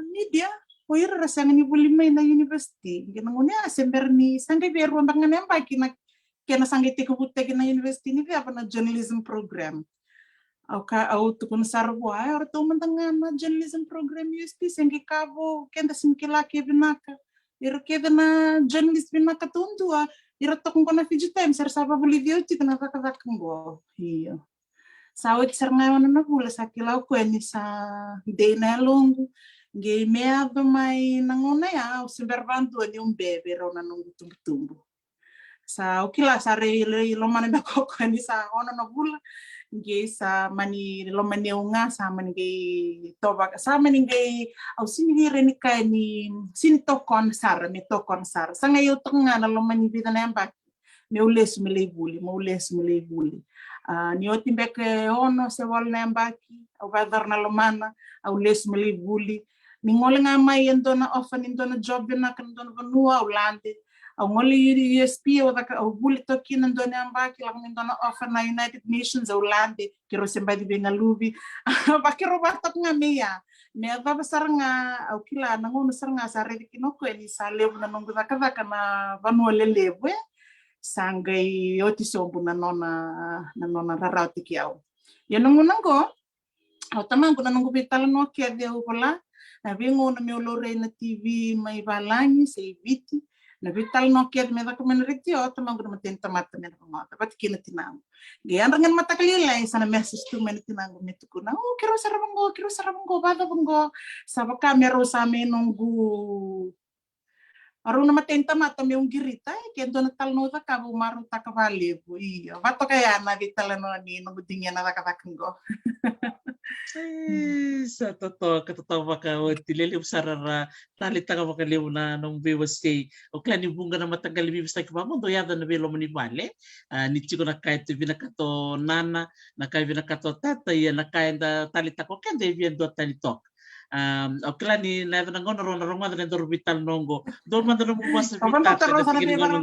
media, o ira ra sega ni vuli mai na university. Qai na gauna ya se bera ni, sa qai vei rua beka ga na yabaki na kena sa qai tekivutaki na university ni ceva, na journalism program. Au ka, au tukuna sara vua, e, o ratou mada ga na journalism program U S P se qai ka vou, keda sega ni kila ke vinaka. Ira kece na journalist vinaka taudua, ira toka qo na Fiji Times, era sa vakavulici au tiko na cakacaka qo. Io. Sa oti sara ga e ono na vula, sa kila o koya ni sa dei na yaloqu. Qai me yaco mai na gauna ya, au se bera vakadua niu bebe rau na noqu tubutubu. Sa au kila sa rei lomana me koko ni sa ono na vula. Qai sa mani lomani au ga, sa mani qai tovaka, sa mani qai, au sini qai reni kaya ni sini tokona sara, me tokona sara. Sa qai au toka ga na loma ni vica na yabaki meu lesu me lai vuli, meu lesu me lai vuli. A, ni oti beka e ono se walu na yabaki, au vakayacora na lomana, au lesu me lai vuli. Ni gole ga mai e dua na offer ni dua na job vinaka ni dua na vanua, au lade. Au gole i U S P, au caka, au vuli toka kina dua na yabaki, lako mai dua na offer na United Nations, au lade. Keirau se baci veigaluvi. Vakeirau vakatoka ga me ia. Me yacova sara ga, au kila na gauna sara ga sa raici kina o koya ni sa levu na noqu cakacaka na vanua lelevu, e. Sa qai oti sobu na nona, na nona rarawataki au. Ia na gauna qo, o tamaqu na noqu veitalanoa kece au vola, na veigauna meu laurai na T V mai valagi se i Viti, na veitalanoa kece me caka mai na retio, o tamaqu na mateni tamata me na rogoca, vata kei na tinaqu. Qai yadra ga na mataka lailai sa na message tu mai na tinaqu me tukuna, o, keirau sarava qo, keirau sarava qo, vacava qo. Sa vaka me rau sa me noqu, a rau na mateni tamata meu qirita, e, ke dua na talanoa au cakava au marautaka valevu. Io, vatoka ya na veitalanoa ni noqu digia na cakacaka qo. E, sa totoka, totoka vakaoti, lelevu sara ra taleitaka vakalevu na nomu veiwasei. Au kila ni vuqa na mataqali veivosaki vakamodo yaco na veiloma ni vale. A, ni tiko na ka e tu vinakata o nana, na ka e vinakata o tata, ia na ka eda taleitaka o keda e via dua tale toka. A, au kila ni na yaco na gauna rau na rogoca na daru veitalanoa qo. Dua mada nomu vosa vei tata na tikina qo.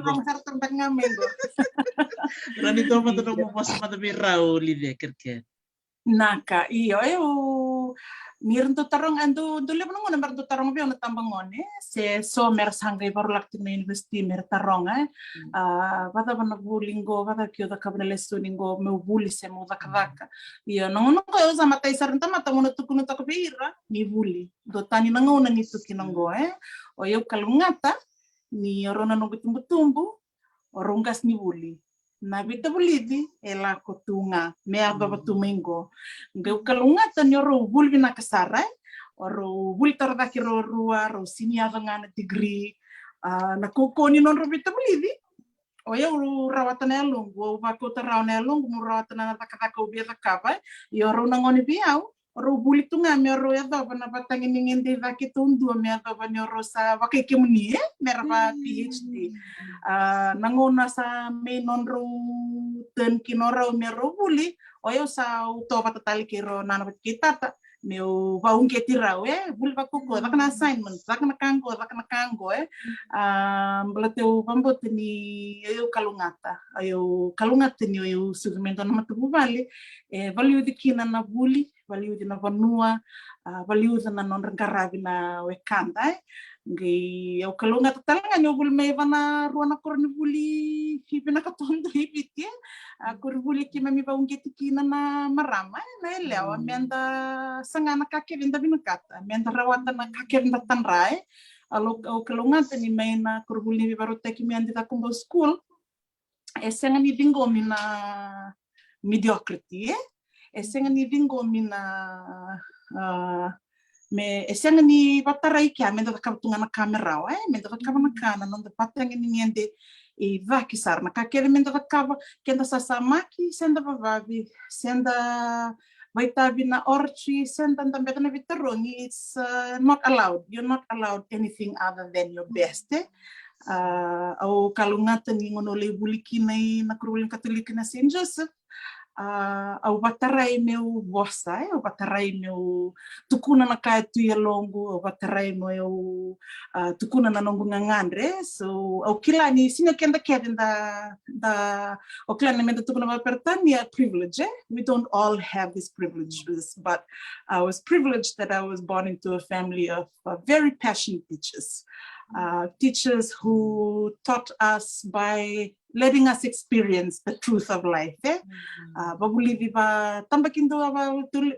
Rau ni dua mada nomu vosa mada vei rau, Lilia, kerekere. Naka, io, e, au, ni ra dau taroga, e dau, dau levu na gauna me ra dau taroga vei au na tabagone, se so me ra sa qai varulaka tiko na university me ra taroga, e. A, vacava na vuli qo, vacava ke au cakava na lesoni qo, meu vuli se meu cakacaka. Io, na gauna qo au sa matai sara na tamata, meu na tukuna toka vei ira ni vuli. Dua tani na gauna ni tu kina qo, e. O yau kalougata ni o rau na noqu tubutubu o rau qasenivuli. Na veitavulici e lako tu ga, me yacova tu mai qo. Qai au kalougata ni o rau vuli vinaka sara, e. O rau vuli tara cake rau rua, rau sini yaco ga na degree. A, na kaukauwa ni nodrau veitavulici, o yau rawata na yaloqu, au vakauta rawa na yaloqu meu rawata na cakacaka au via cakava, e. Ia o rau na gone vei au, o rau vuli tu ga me rau yacova na vatagi ni gede i cake taudua me yacova ni o rau sa vakai kemuni, e, me ra va PhD. A, na gauna sa mai nodrau turn kina o rau me rau vuli, o yau sa, au tovata tale kei rau nana vata kei tata meu vauqeti rau, e, vuli vakaukauwa, caka na assignment, caka na ka qo, caka na ka qo, e. A, baleta au vakabauta ni o yau kalougata, o yau kalougata ni o yau sucu mai dua na matavuvale e valiuci kina na vuli, valiuci na vanua, a, valiuci na nodra qaravi na wekada, e. Qai au kalougata tale ga ni au vuli mai va na rua na koronivuli vinaka taudua i Viti, e. A, koronivuli keimami vauqeti kina na marama, e, na yalewa, me da saga na ka kece da vinakata, me da rawata na ka kece da tadra, e. Au, au kalougata ni mai na koronivuli ni veivakarautaki me da caka bau school, e sega ni ciqomi na mediocrity, e? E sega ni ciqomi na, a, me, e sega ni vatarai kea me da cakava tu ga na ka me rawa, e? Me da cakava na ka na noda vatagi ni gede i cake sara. Na ka kece me da cakava, ke da sasamaki, se da vavavi, se da vaitavi na oratory, se da dabeca na veitarogi, it's, uh, not allowed. You're not allowed anything other than your best, e? A, au kalougata ni gauna au lai vuli kina i na koronivuli ni Katolika na Saint Joseph, a, au vatarai meu vosa, e, au vatarai meu tukuna na ka e tu i yaloqu, au vatarai meu, a, tukuna na noqu gagadre. So au kila ni sega ni o keda kece da, da, au kila ni me da tukuna vakaperitania privilege, e? We don't all have these privileges, but I was privileged that I was born into a family of, uh, very passionate teachers. uh, teachers who taught us by letting us experience the truth of life, eh? Uh, vavulici va tabakidua,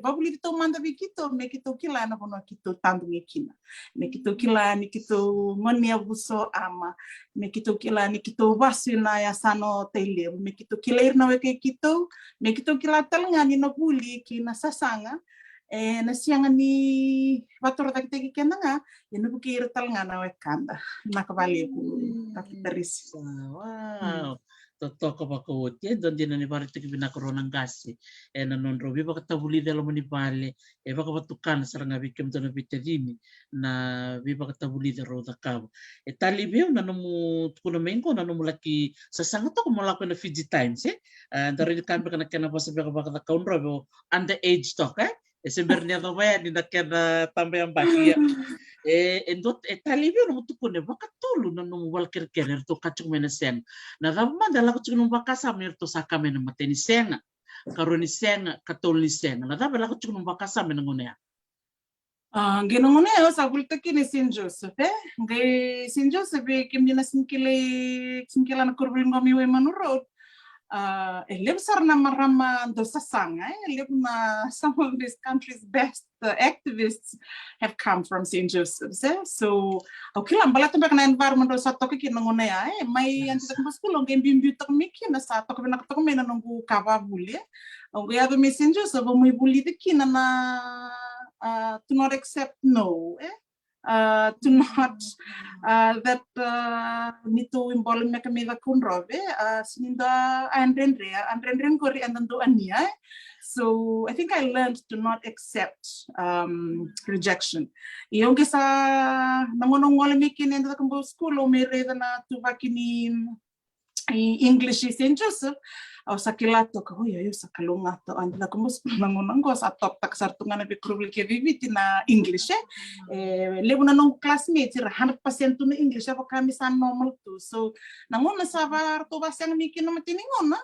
vavulici taumada vei keitou me keitou kila na vanua keitou tadugi kina, me keitou kila ni keitou gone yavusa o Ama, me keitou kila ni keitou vasu ina yasana o Tailevu, me keitou kila ira na weka i keitou, me keitou kila tale ga ni na vuli kei na sasaga e na sega ni vatorocaketaki keda ga, e na vukei ira tale ga na wekada. Vinaka vakalevu. Tata Tarisi. Wow. Totoka vakaoti, e dua dina ni vakaraitaki vinaka rau na qase e na nodrau veivakatavulici e loma ni vale. E vakavatukana sara ga vei kemudou na veitacini na veivakatavulici rau cakava. E talei vei au na nomu tukuna mai qo na nomu laki sasaga toka mo lako e na Fiji Times, e? A, da rai ni ka beka na kena vosa beka vakacakau drove o under age toka, e? E se bera ni yacova yani na kena taba yabaki, ia. E, e dua, e talei vei au nomu tukuna e vakatolu na nomu vale kerekere eratou ka tiko mai na sega. Na cava mada e lako tiko nomu vakasama ni ratou sa ka mai na matai ni sega, karua ni sega, katolu ni sega? Na cava e lako tiko nomu vakasama e na gauna ya? A, qai na gauna ya au sa volitaki kina i Saint Joseph, e? Qai Saint Joseph, e, kemuni na sega ni kilai, sega ni kila na koronivuli qo mai Waimanu Road. A, e levu sara na marama dau sasaga, e? E levu na, some of this country's best, uh, activists have come from Saint Joseph's, e? So au kila baleta beka na environment au sa toka kina na gauna ya, e? Mai Anti Cakobau School au qai biubiu toka mai kina, sa toka vinaka toka mai na noqu ka vavuli, e? Au qai yaco mai Saint Joseph, au mai vulica kina na, uh, to not accept no, e? Uh, to not, uh, that, uh, ni tou ibola meka mai Cakaudrove, uh, se ni dua a dredre, a dredre qori eda dau ania, e? So I think I learned to not accept, um, rejection. Ia au qai sa, na gauna au gole mai kina e Anti Cakobau School, au mai raica na tuvaki ni i English i Saint Joseph, au sa kila toka, oi, oi, au sa kalougata o Anti Cakobau School na gauna qo, sa tokataka sara tu ga na veikoronivuli kece i Viti na English, e? E levu na noqu classmates era hundred percent tu na English, e vaka me sa normal tu. So na gauna sa va, ratou vasega mai kina na matai ni gauna,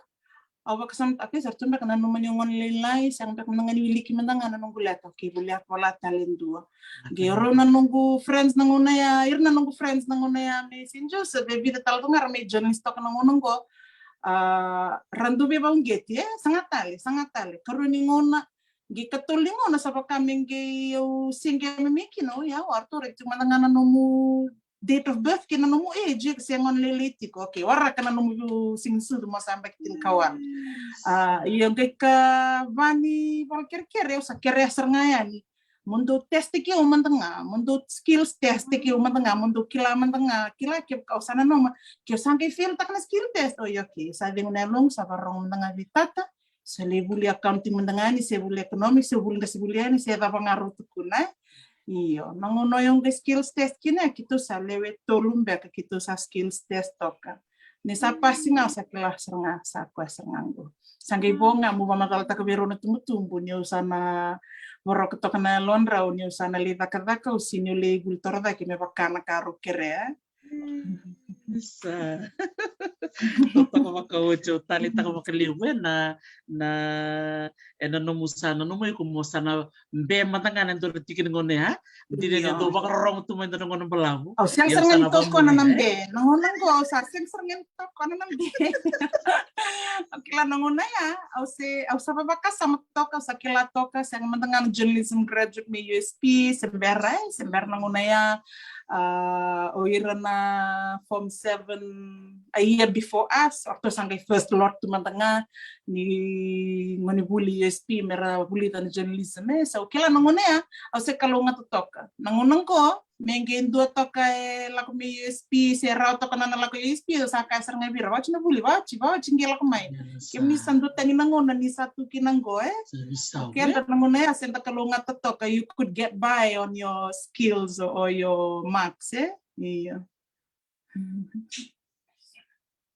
au vakasamataka, okay, sa ratou beka nanuma niu gone lailai, sega beka mada ga ni wiliki mada ga na noqu letter, okay, volia, vola tale e dua. Qai o rau na noqu friends na gauna ya, ira na noqu friends na gauna ya mai Saint Joseph, e vica tale tu ga ra mai journalist toka na gauna qo. A, ra dau veivakauqeti, e, saga tale, saga tale. Karua ni gauna, qai katolu ni gauna sa vaka me qai au sega me mai kina, o ya, o ratou raica tiko mada ga na nomu date of birth kei na nomu age, ke se gone lailai tiko. Okay, waraka na nomu siganisucu mo sa yabaki tinikawalu. A, ia qai ka va ni vale kerekere, au sa kerea sara ga yani mo dou test-taki au mada ga, mo dou skills test-taki au mada ga, mo dou kila mada ga, kila kevaka au sa nanuma, ke au sa qai fail-taka na skill test, oi, okay, sa cegu na yaloqu, sa vakarorogo mada ga vei tata, se lai vuli accounting mada ga yani, se vuli economics, se vuli, qai se vuli yani, se cava ga rau tukuna, e? Io, na gauna au qai skills test kina, keitou sa lewe tolu beka keitou sa skills test toka. Ni sa pasi ga, au sa kila sara ga sa koya sara ga qo. Sa qai vo ga meu vakamacalataka vei rau na tubutubu niu sa na voroka toka na yalodrau, niu sa na lai cakacaka, au sega niu lai vuli torocake me vaka na ka rau kerea. Sa totoka vakaoti, au taleitaka vakalevu e na, na, e na nomu sa nanuma iko mo sa na be mada ga na dua na tiki ni gauna ya. Dina ni dau vakarorogo tu mai dua na gauna balavu. Au sega sara ga ni tokona na be. Na gauna qo au sa sega sara ga ni tokona na be. Au kila na gauna ya, au se, au sa vakasama toka, au sa kila toka, sega mada ga na journalism graduate mai U S P, se bera, e, se bera na gauna ya. A, o ira na form seven a year before us, o ratou sa qai first lot tu mada ga ni gone vuli U S P me ra vulica na journalism, e. So kila na gauna ya, au se kalougata toka. Na gauna qo, me qai dua toka e lako mai U S P, se rawa toka na nona lako U S P, au sa kaya sara ga vei ira, vakaoti na vuli, vakaoti, vakaoti qai lako mai. Kemuni sa dua tani na gauna ni sa tu kina qo, e. Keda na gauna ya se da kalougata toka, you could get by on your skills or your marks, e. Io.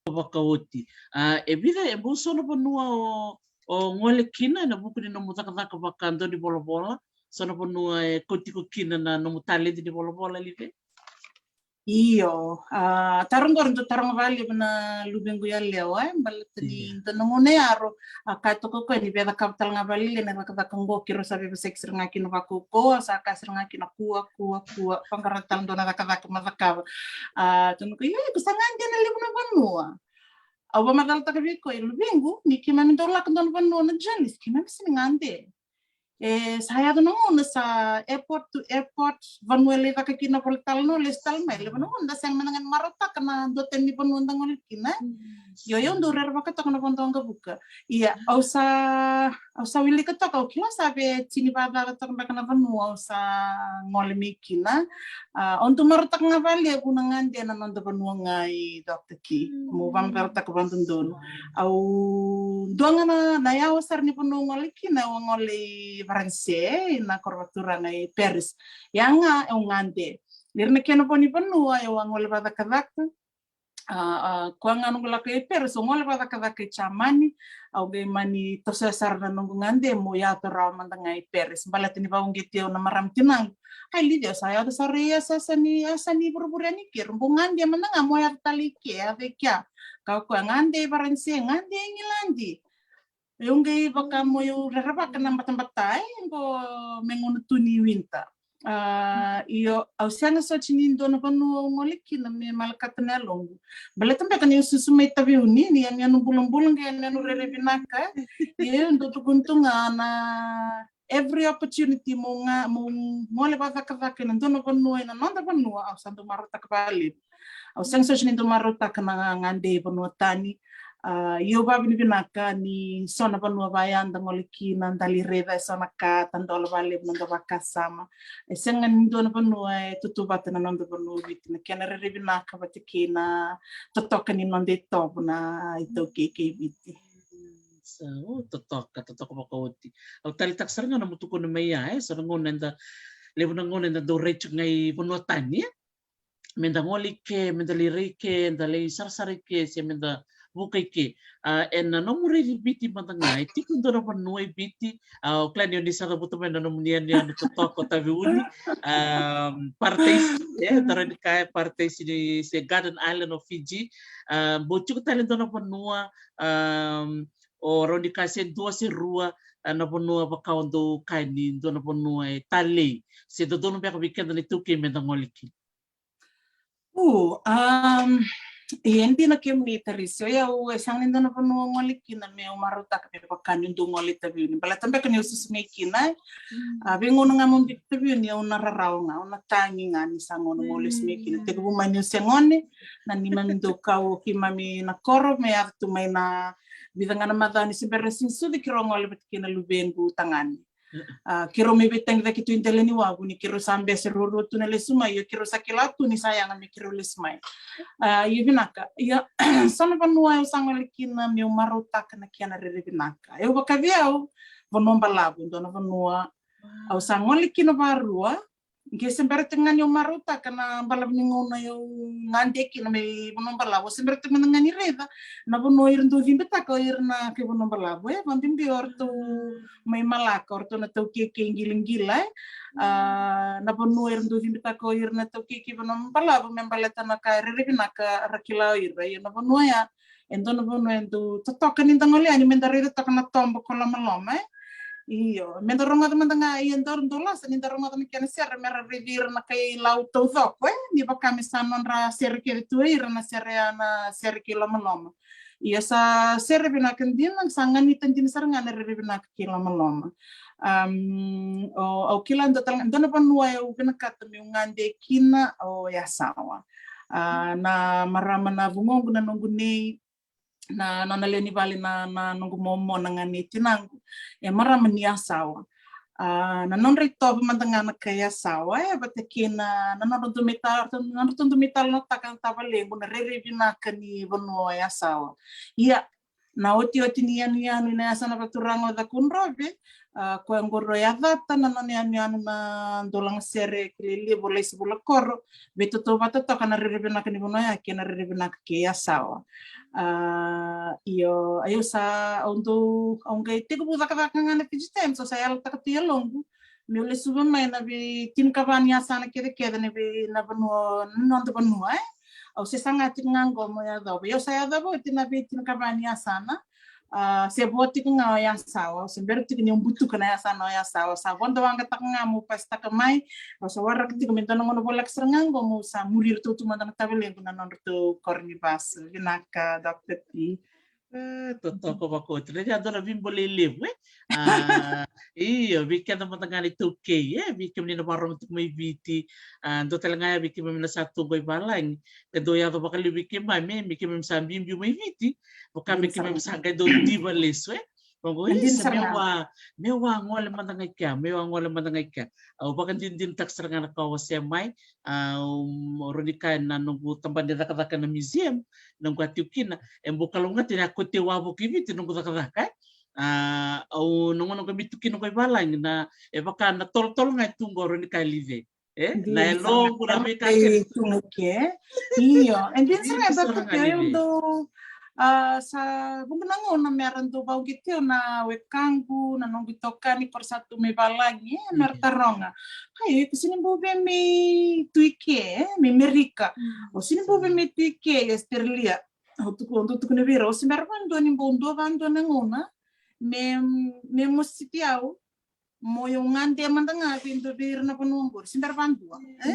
Vakaoti. A, e vica, e bau so na vanua o, o gole kina ena vuku ni nomu cakacaka vakadau ni volavola, so na vanua e kauti iko kina na nomu taledi ni volavola, Live? Io, a, taro qori dau taroga vakalevu na luvequ yalewa, e, baleta ni dua na gauna e yaro, a, kaya toka o koya ni via cakava tale ga vakalailai na cakacaka qo, keirau sa veivosaki sara ga kina vakaukauwa, sa kaya sara ga kina kua, kua, kua, vaqara tale dua na cakacaka mo cakava. A, tukuna o koya, io, iko sa gade ena levu na vanua. Au vakamacalataka vei koya, luvequ, ni keimami dau lako dua na vanua na journalist, keimami sega ni gade. E sa yaco na gauna sa airport to airport, vanua e lai caka kina na vola talanoa, lesu tale mai, levu na gauna da sega mada ga ni marautaka na dua tani ni vanua da gole kina. Io, io, dau rerevaka toka na vodo waqavuka. Ia, au sa, au sa wilika toka, au kila sa vei tini vakacaca toka beka na vanua au sa gole mai kina. A, au dau marautaka ga vakalevu na gade ena noda vanua ga i Doctor Key. Mo vakamacalataka vakadodonu. Au dua ga na, na yawa sara ni vanua au gole kina, au a gole i Varanise, na koro vakaturaga i Paris. Ya ga au gade. Ira na kena vo ni vanua au a gole vakacakacaka. A, a, koya ga noqu lako i Paris, au gole vakacakacaka i Jamani. Au qai mani tosoya sara na noqu gade mo yaco rawa mada ga i Paris. Baleta ni vakauqeti au na marama tinaqu. Ai, Lidia, sa yaco sara i yasayasa ni, yasa ni vurevure yani i ke, bau gade mada ga mo yaco tale i ke, yaco i kea. Ka o koya gade i Varanise, gade i Igiladi. Au qai vaka mo au rerevaka na batabata, e, qo me gauna tu ni winter. A, io, au sega soti ni dua na vanua au gole kina me malakata na yaloqu. Baleta beka niu susu mai Taveuni, ni yanuyanu bulabula qai yanuyanu rairai vinaka. Ia au dau tukuna tu ga na every opportunity mo ga, mo gole vakacakacaka ena dua na vanua, ena noda vanua, au sa dau marautaka vakalevu. Au sega soti ni dau marautaka na gade i vanua tani. A, ia au vakavinavinaka ni so na vanua vaya da gole kina, da lai raica e so na ka, tadola vakalevu na noda vakasama. E sega ni dua na vanua e tautauvata na noda vanua o Viti, na kena rairai vinaka vata kei na totoka ni noda itovo na iTaukei kei Viti. Sa, o, totoka, totoka vakaoti. Au taleitaka sara ga nomu tukuna mai ya, e, so na gauna eda, levu na gauna eda dau rai tiko ga i vanua tani, e? Meda gole i ke, meda lai rai i ke, da lai sarasara i ke, se meda vuka i ke. A, ena nomu raici Viti mada ga, e tiko e dua na vanua i Viti, a, o kila ni o ni sa cavuta mai na nomuni yanuyanu totoka o Taveuni, a, Paradise, e, taro ni kaya Paradise ni se Garden Island o Fiji, a, bau tiko tale e dua na vanua, a, o rawa ni kaya se dua se rua, a, na vanua vaka o dau kaya ni dua na vanua e talei, se dodonu beka vei keda na iTaukei meda gole kina. U, um, ia e dina kemuni Tarisi, o yau e sega ni dua na vanua au gole kina meu marautaka me vaka niu dau gole i Taveuni. Baleta beka niu susu mai kina, e. A, veigauna ga meu biuta i Taveuni au na rarawa ga, au na tagi ga ni sa gauna meu lesu mai kina. Tekivu mai niu se gone, na neimami dau kau o keimami na koro me yaco tu mai na vica ga na macawa ni se bera ni sucusucu keirau gole vata kei na luvequ tagane. A, keirau mai veitagicaki tu i Delaniwavu ni keirau sa bese ruarua tu na lesu mai, ia keirau sa kila tu ni sa yaga me keirau lesu mai. A, ia vinaka, ia so na vanua au sa gole kina meu marautaka na kena rairai vinaka. Au vaka vei au, Vanua Balavu, dua na vanua au sa gole kina varua, ke se bera tiko ga niu marautaka na balavu ni gauna au gade kina mai Vanua Balavu, se bera tiko ga ni raica na vanua ira dau cibitaka o ira na kai Vanua Balavu, e, vakabibi o ratou mai Malaka, o ratou na taukei kei Qilaqila, e. A, na vanua ira dau cibitaka o ira na taukei kei Vanua Balavu me baleta na ka e rairai vinaka ra kila o ira. Ia na vanua ya e dua na vanua e dau totoka ni da gole yani meda raica toka na toba ko Lomaloma, e. Io, meda rogoca mada ga, ia dau, dau lasa ni da rogoca na kena sere mera raici ira na kai Lau taucoko, e, ni vaka me sa nodra sere kece tu o ira na sere ya na sere kei Lomaloma. Ia sa sere vinaka dina, sa ganita dina sara ga na rairai vinaka kei Lomaloma. Um, o, au kila dua tale ga, dua na vanua au vinakata meu gade kina o Yasawa. A, na marama na vugoqu, na noqu nei, na nona lewe ni vale na, na noqu momo, na gane i tinaqu, e marama ni Yasawa. A, na nodra itovo mada ga na kai Yasawa, e, vata kei na, na nodra dau mai tala, nodra dau mai talanoataka na tavalequ na rairai vinaka ni vanua o Yasawa. Ia, na otioti ni yanuyanu ina yasana vakaturaga o Cakaudrove, a, koya qori o Yacata, na nona yanuyanu na dau lagasere kilai levu o Laisi Vulakoro, veitautauvata toka na rairai vinaka ni vanua ya kei na rairai vinaka kei Yasawa. A, io, au sa, au dau, au qai tekivu cakacaka ga na Fiji Times, au sa yalataka tu i yaloqu Meu lesuva mai na vei tinikava ni yasana kecekece na vei na vanua, na noda vanua, e. Au se saga tiko ga qo mo yacova. Au sa yacova oti na vei tinikava ni yasana. A, se vo tiko ga o Yasawa, se bera tiko ni au butuka na yasana o Yasawa. Sa vodo waqa taka ga mo pasitaka mai. Au sa waraka tiko me dua na gauna voleka sara ga qo mo sa muri iratou tu mada na tavalequ na nodratou koro ni vasu. Vinaka, Doctor T. E, totoka vakaoti. Raica, dua na veibolei levu, e? A, io, vei keda mada ga na iTaukei, e? Vei kemuni na vakarorogo tiko mai Viti. A, dua tale ga ya vei keimami na sa tu qo i valagi. Ke dou yaco vakalevu vei keimami, me, me keimami sa biubiu mai Viti. Vaka me keimami sa qai dau diva lesu, e? Vaqo, isa, me wa, me wa gole mada ga i kea, me wa gole mada ga i kea. Au vakadinadinataka sara ga na ka o wasea mai, a, um, o rawa ni kaya na noqu tabana ni cakacaka na museum, noqu a tiko kina, e bau kalougata ni a kauti au wavoki Viti noqu cakacaka, e. A, au, na gauna qo me tu kina qo i valagi na, e vaka na tolotolo ga e tu qo, o rawa ni kaya, Live. E, na yaloqu na veika kece tu ga ke. Io, e dina sara ga, Doctor T, au dau, a, sa vuqa na gauna me ra dau vauqeti au na wekaqu, na noqu itokani, ko ra sa tu mai valagi, e, me ra taroga. Ai, iko sega ni bau via mai tu i ke, e, mai Merika. O sega ni bau via mai tu i ke, i Australia. Au tuku, au dau tukuna vei ira, au se bera vakadua ni bau dua vakadua na gauna me, me mositi au, mo eu gade mada ga vei dua vei ira na vanua qori, se bera vakadua, e?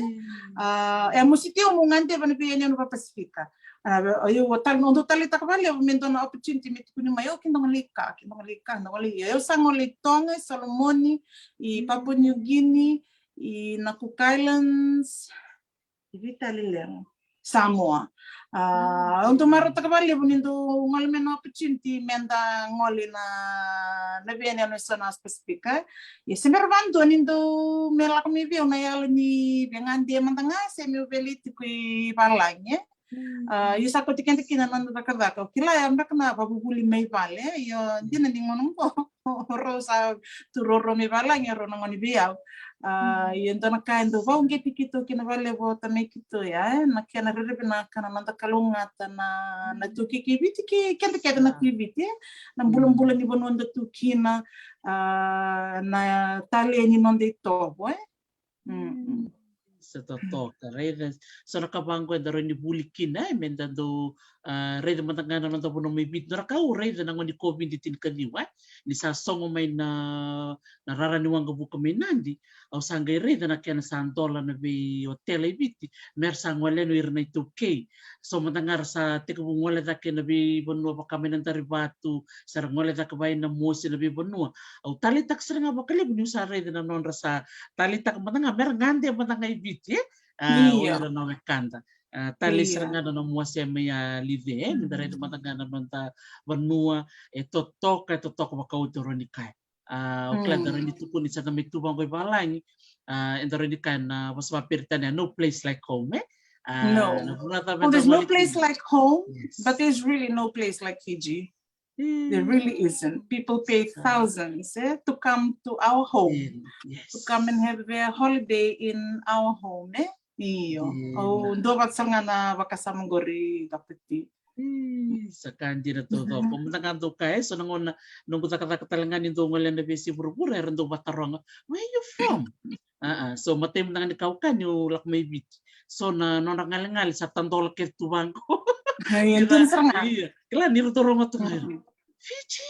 A, e mositi au mo gade vei na veiyanuyanu vakaPasifika. A, au, au tal-, au dau taleitaka vakalevu me dua na opportunity me tukuni mai, o, ke dou gole i ka, ke dou gole i ka, dou gole i, au sa gole i Toga, i Solomoni, i Papua New Guinea, i na Cook Islands, i vei tale, Samoa. A, au dau marautaka vakalevu ni dau gole mai na opportunity me da gole na, na veiyanuyanu eso na Pasifika. Ia se bera vakadua ni dau me lako mai vei au na yalo ni via gade mada ga se meu via lai tiko i valagi, e. A, ia sa kauti keda kina na noda cakacaka. Au kila ya beka na vakavuvuli mai vale, e. Ia dina ni gauna qo o rau sa tu ruarua mai valagi, o rau na gone vei au. A, ia dua na ka e dau vauqeti keitou kina vakalevu o tamai keitou ya, e, na kena rairai vinaka, na noda kalougata na, na iTaukei kei Viti, kei keda kece na tu i Viti, e, na bulabula ni vanua da tu kina, a, na talei ni noda itovo, e. Mm. Sa totoka, raica. So na ka vaqo eda rawa ni vuli kina, e, me da dau, a, raica mada ga na noda vanua mai Viti. Dua na ka au raica na gauna ni COVID tinikaciwa, e, ni sa sogo mai na, na rara ni waqavuka mai Nadi, au sa qai raica na kena sa dola na veiotela i Viti me ra sa gole yani o ira na iTaukei. So mada ga ra sa tekivu gole cake na veivanua vaka mai Nadarivatu, sa ra gole cake vei Namosi, na veivanua. Au taleitaka sara ga vakalevu niu sa raica na nodra sa taleitaka mada ga me ra gade mada ga i Viti, e? A, o ira na wekada. A, talei sara ga na nomu wasea mai, a, Live, e? Me da raica mada ga na noda vanua, e totoka, e totoka vakaoti, o rawa ni kaya. A, o kila da rawa ni tukuni, sa da mai tu vaqo i valagi, a, eda rawa ni kaya na vosa vakaPeritania, no place like home, e? A, na vanua cava eda gole kina. There's no place like home, but there's really no place like Fiji. There really isn't. People pay thousands, e, to come to our home, to come and have a holiday in our home, e? Io. Au duavata sara ga na vakasama qori, Doctor T. Ii, sa ka dina taucoko. Mada ga dou kaya, e, so na gauna noqu cakacaka tale ga ni dou gole na veiyasai vuravura, era dau vataroga, "Where you from?" A, a, so matai mada ga ni ka au kaya niu lako mai Viti, so na nodra galegale sa tadola kece tu vaqo. Ia, kila ni ratou rogo tu ga, "Fiji?"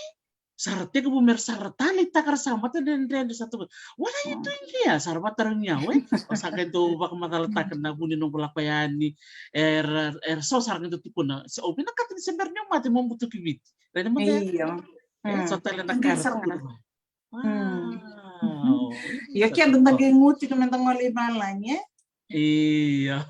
Sa ra tekivu me ra sa ra taleitaka, ra sa matadredredre, sa tukuna, "What are you doing here?" Sa ra vatarogi au, e? Au sa qai dau vakamacalataka na vu ni noqu lako yani. Era, era so sa ra qai dau tukuna, "Au vinakata ni se bera niu mate mo butuki Viti." Raica mada, e? Io. E, so tale na ka era tukuna. Wow. Ia keda da qai guti ka me da gole i valagi, e? Io.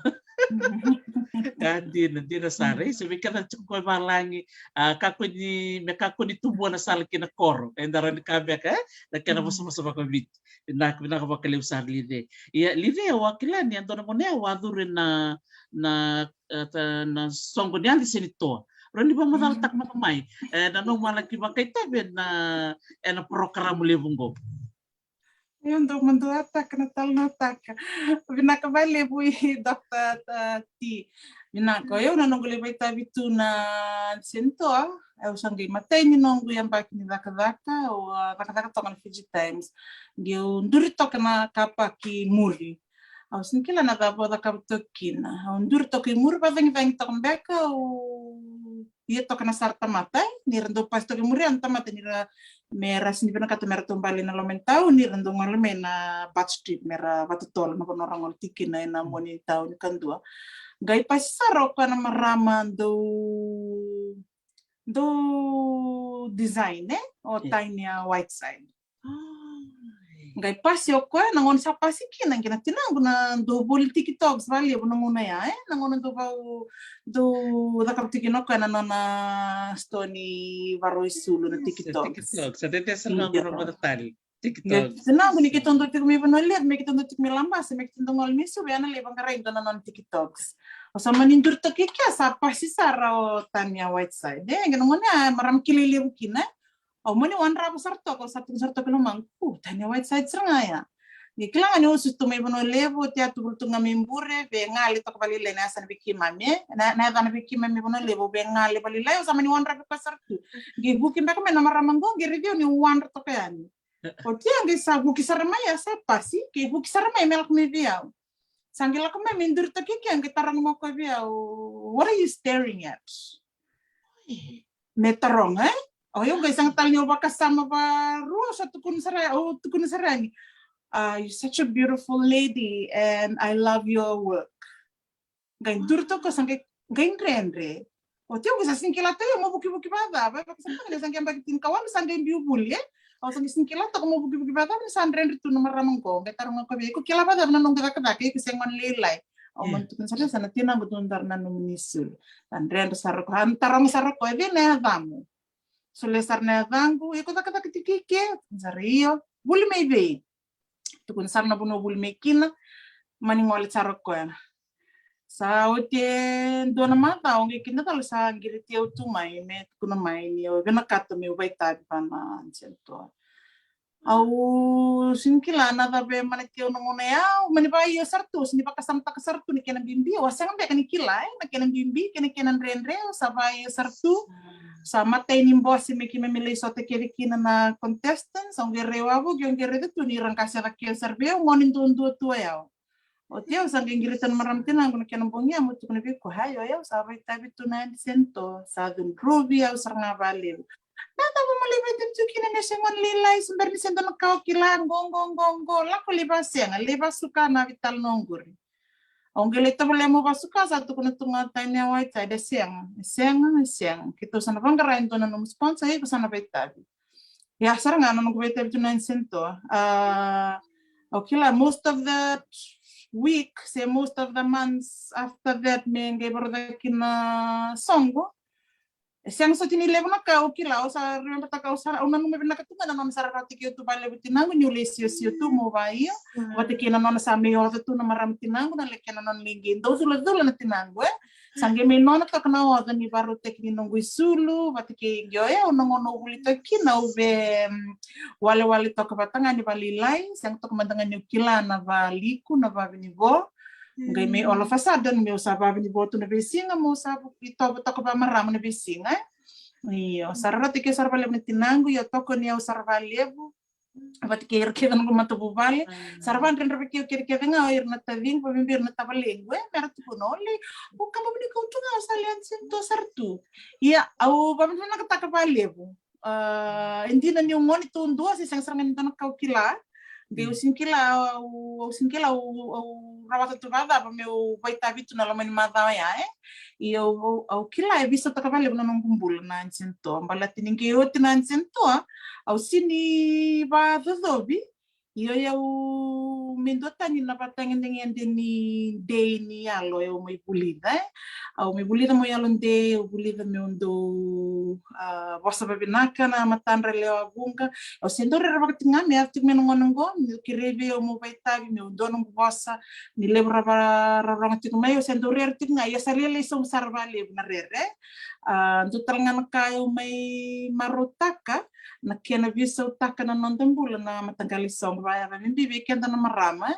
Ka dina, dina sara. E, so vei keda tiko qo i valagi, a, kakua ni, me kakua ni tu vua na sala ki na koro. Eda rawa ni kaya beka, e? Na kena vosavosa vakaViti. Vinaka, vinaka vakalevu sara, Live. Ia, Live, au a kila ni a dua na gauna au a curu ena, na, e, ta, na soqo ni Adi Senitoa. Rawa ni vakamacalataka mada mai, e, na nomu a laki vakaitavi ena, ena porokaramu levu qo. E, Io, dou maduataka na talanoataka. Vinaka vakalevu i Doctor, uh, T. Vinaka, o yau na noqu lai vakaitavi tu na Sento, au sa qai matai ni noqu yabaki ni cakacaka, au, uh, cakacaka toka na Fiji Times. Qai au duri toka na kapa ki muri. Au sega ni kila na cava au cakava toka kina. Au duri toka i muri, vacagicagi toka beka, au ia toka na sara tamata, e? Ni ra dau pasi toka i muri ya na tamata, ni ra, me ra sega ni vinakata me ratou bale na loma ni tauni, ra dau gole mai na bus trip me ra vakatotolo na vanua ra gole tiko kina ena mua ni tauni kadua. Qai pasi sara o koya na marama dau, dau design, e? O Tanya Whiteside. Qai pasi o koya, na gauna sa pasi kina, qai na tinaqu na dau voli TikToks vakalevu na gauna ya, e? Na gauna dau vau, dau cakava tiko kina o koya na nona store ni varau isulu na TikToks. TikToks, sa tete sa na TikToks. Tinaqu ni keitou dau tiko mai Vanua Levu, me keitou dau tiko mai Labasa, me keitou dau gole mai Suva, ya na lai vaqarai dua na nona TikToks. Au sa mani duri toka i kea, sa pasi sara o Tanya Whiteside. E, qai na gauna ya, marama kilai levu kina. Au mani wadrava sara toka, au sa tukuna sara toka i lomaqu, o Tanya Whiteside sara ga ya. Ni kila ga ni au susu tu mai Vanua Levu, oti ya tu voli tu ga mai Bure, vei gale toka vakalailai na yasana vei keimami, e? Na, na yacana vei keimami Vanua Levu, vei gale vakalailai, au sa mani wadrava koya sara tu. Qai vuki beka mai na marama qo, qai raici au ni wadra toka yani. Oti ya qai sa vuki sara mai, ya sa pasi, qai vuki sara mai me lako mai vei au. Sa qai lako mai me duri toka i kea, qai taroga mai o koya vei au, "What are you staring at?" Me taroga, e? O yau qai sega tale ni au vakasama varua, sa tukuna sara, au tukuna sara yani, "Ah, you're such a beautiful lady and I love your work." Qai duri toka, sa qai, qai dredre. Oti au qai sa sega ni kila toka, ia, mo vukivuki vacava, e? Vakasama toka ni sa qai yabaki tinikawalu, sa qai biu vuli, e? Au sa qai sega ni kila toka mo vukivuki vacava, ni sa dredre tu na marama qo. Qai taroga o koya vei au, "Iko kila vacava na noqu cakacaka, iko se gone lailai?" Au mani tukuna sara, "Sa na tinaqu tu dara na nomuni isulu." Sa dredre sara o koya, a taroga sara o koya, "Vei na yacamu?" Solia sara na yacaqu, "Iko cakacaka tiko i ke?" Sara, "Io." "Vuli mai vei?" Tukuna sara na vanua vuli mai kina, mani gole sara o koya. Sa oti e dua na macawa, qai kidacala sa qiriti au tu mai me tukuna mai ni au vinakata meu vakaitavi vua na Sento. Au sega ni kila na cava e manati au na gauna ya, au mani vakaio sara tu, sega ni vakasamataka sara tu na kena bibi, au a sega beka ni kila, e, na kena bibi kei na kena dredre, au sa vakaio sara tu. Sa matai ni bose me keimami lai sota kece kina na contestants, au qai rai wavoki, au qai raica tu ni ra qase cake sara vei au, gone duadua tu o yau. Oti au sa qai qirita na marama tinaqu na kena bogi ya, meu tukuna vei koya, "Io, o yau sa vakaitavi tu na Sento, sa cudruvi au sara ga vakalevu." "Na cava mo lai vakaitavi tu kina ni o se gone lailai, se bera ni se dua na ka o kila, qo, qo, qo, qo, lako lai vakasega, lai vakasuka na vei tale na oqori." Au qai lai tovolea meu vakasuka, sa tukuna tu ga o Tanya Whiteside, "E sega, e sega, e sega. Keitou sa na vaqara e dua na nomu sponsor, iko sa na vakaitavi." Ia sara ga na noqu vakaitavi tu na Sento. A, au kila most of the week, se most of the months after that, me qai vakarau cake na soqo. E sega soti ni levu na ka au kila, au sa remember-taka, au sa, au nanuma vinaka tu ga na nona sa rawata kei au tu vakalevu tinaqu, niu lai siosio tu meu vakaio. Vata kei na nona sa mai oca tu na marama tinaqu, na le kena nona lai qai dau culacula na tinaqu, e. Sa qai mai nona toka na oca ni vakarautaki ni noqu isulu, vata kei qai o yau na gauna au vuli toka kina, au via, mm, walewale toka vata ga ni vakalailai, sega toka mada ga niu kila na vakaliku, na vavinivo. Qai mai all of a sudden meu sa vavinivo tu na veisiga, meu sa vu-, itovo toka vakamarama na veisiga, e. Io, sa rawata kei au sara vakalevu na tinaqu, io, tokoni au sara vakalevu. Vata kei ira kece na noqu matavuvale. Sa ra vakadredrevaki au kece kece ga o ira na taciqu, vakabibi ira na tavalequ, e, me ra tukuna, "O lai, o kaba vuni kau tu ga, o sa lai Sento sara tu." Ia, au vakavinavinakataka vakalevu. A, e dina niu gone duadua, se sega sara ga ni dua na ka au kila. Qai au sega ni kila, au, au sega ni kila, au, au rawata tu vakacava meu vakaitavi tu na loma ni macawa ya, e. Ia au, au, au kila e veisautaka vakalevu na noqu bula na Sento. Baleta ni qai oti na Sento, au sega ni vakacocovi. Io, au mai duatani na vatagedegede ni dei ni yalo, au mai vulica, e. Au mai vulica meu yalodei, au vulica meu dau, a, vosa vavinaka na matadra lewa vuqa. Au se dau rere vaka tiko ga me yaco tiko mai na gauna oqo, meu kerei vei au meu vakaitavi, meu dua noqu vosa, ni levu ra vakarorogo tiko mai, au se dau rere tiko ga, ia sa lailai sobu sara vakalevu na rere. A, dua tale ga na ka au mai marautaka, na kena veisautaka na noda bula na mataqali soqo, vaya vei keda na marama.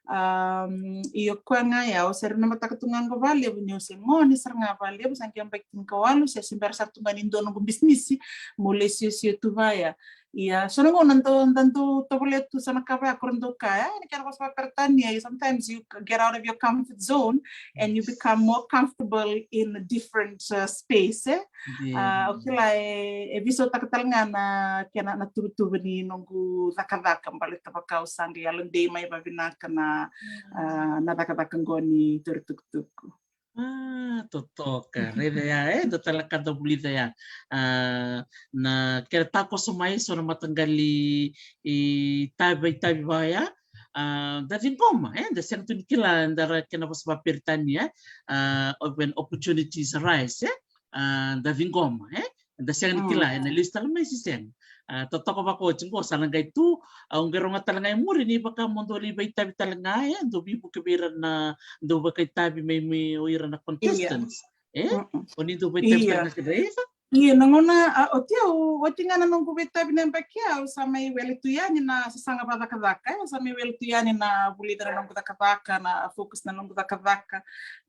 Um, io, koya ga ya, au se raica na mataka tu ga qo vakalevu ni au se gone sara ga vakalevu, sa qai yabaki tinikawalu, se se bera sara tu ga ni dua noqu bisinisi meu lai siosio tu vaya. Ia, so na gauna dau, da dau tovolea tu so na ka vaya, ko ra dau kaya, e, ni kena vosa vakaperitania, sometimes you get out of your comfort zone and you become more comfortable in a different, uh, space, e. Io. Ah, au kila e, e veisautaka tale ga na kena, na tuvatuva ni noqu cakacaka, baleta vaka au sa qai yalodei mai vavinaka na, ah, na cakacaka qo ni tauri tukutuku. Ah, totoka. Raica ya, e, dua tale ka da vulica ya. Ah, na kena takoso mai so na mataqali itavi, itavi vaya. Ah, da ciqoma, e, da sega tu ni kila, da ra kena vosa vakaperitania, e. Ah, when opportunities arise, e. Ah, da ciqoma, e. Da sega ni kila, e na lesu tale mai se sega. Ah, totoka vaka oti qo, sa na qai tu, ah, au qai rogoca tale ga e muri ni vaka mo dou lai vakaitavi tale ga, e, dou veivuke vei ira na, dou vakaitavi mai, mai o ira na contestants. E? O ni dou vakaitavi tale ga kei ira. Ia, na gauna, ah, oti au, oti ga na noqu vakaitavi na yabaki ya, au sa mai wele tu yani na sasaga vakacakacaka, e, au sa mai wele tu yani na vulica na noqu cakacaka, na focus na noqu cakacaka.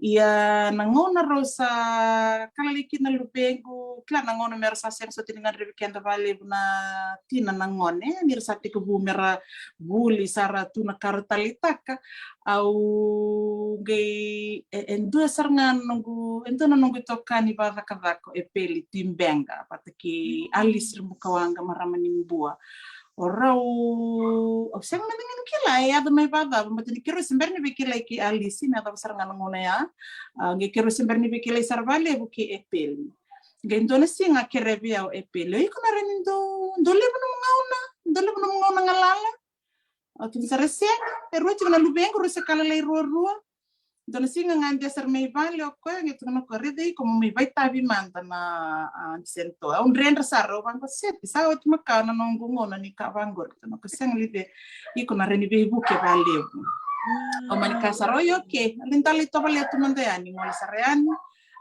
Ia, na gauna rau sa kala lai kina na luvequ, kila, na gauna me ra sa sega soti ni gadrevi keda vakalevu na tina, na gone, ni ra sa tekivu me ra vuli, sa ra tu na ka ra taleitaka. Au qai, e, e dua sara ga noqu, e dua na noqu itokani vakacakacaka, e Peli Tibeqa, vata kei Alice Rabukawaqa, marama ni Bua. O rau, au sega mada ga ni kila e yaco mai vacava, baleta ni keirau se bera ni veikilai kei Alice, me yacova sara ga na gauna ya. Ah, qai keirau se bera ni veikilai sara vakalevu kei Epeli. Qai dua na siga a kerea vei au o Epeli, o iko na rawa ni dau, dau levu nomu gauna, dau levu nomu gauna galala. Au tukuna sara, sega, e rua tiko na luvequ, rau se ka lalai ruarua. Dua na siga ga de sara mai vale o koya, qai tukuna o koya, raica iko mo mai vakaitavi mada na, ah, Aunty Santo. Au dredre sara, au vaqo, seti, sa oti makawa na noqu gauna ni ka vaqori. Tukuna o koya, sega Live, iko na rawa ni veivuke vakalevu. Au mani kaya sara, oi, okay. Au lai tovolea tu mada yani, gole sara yani.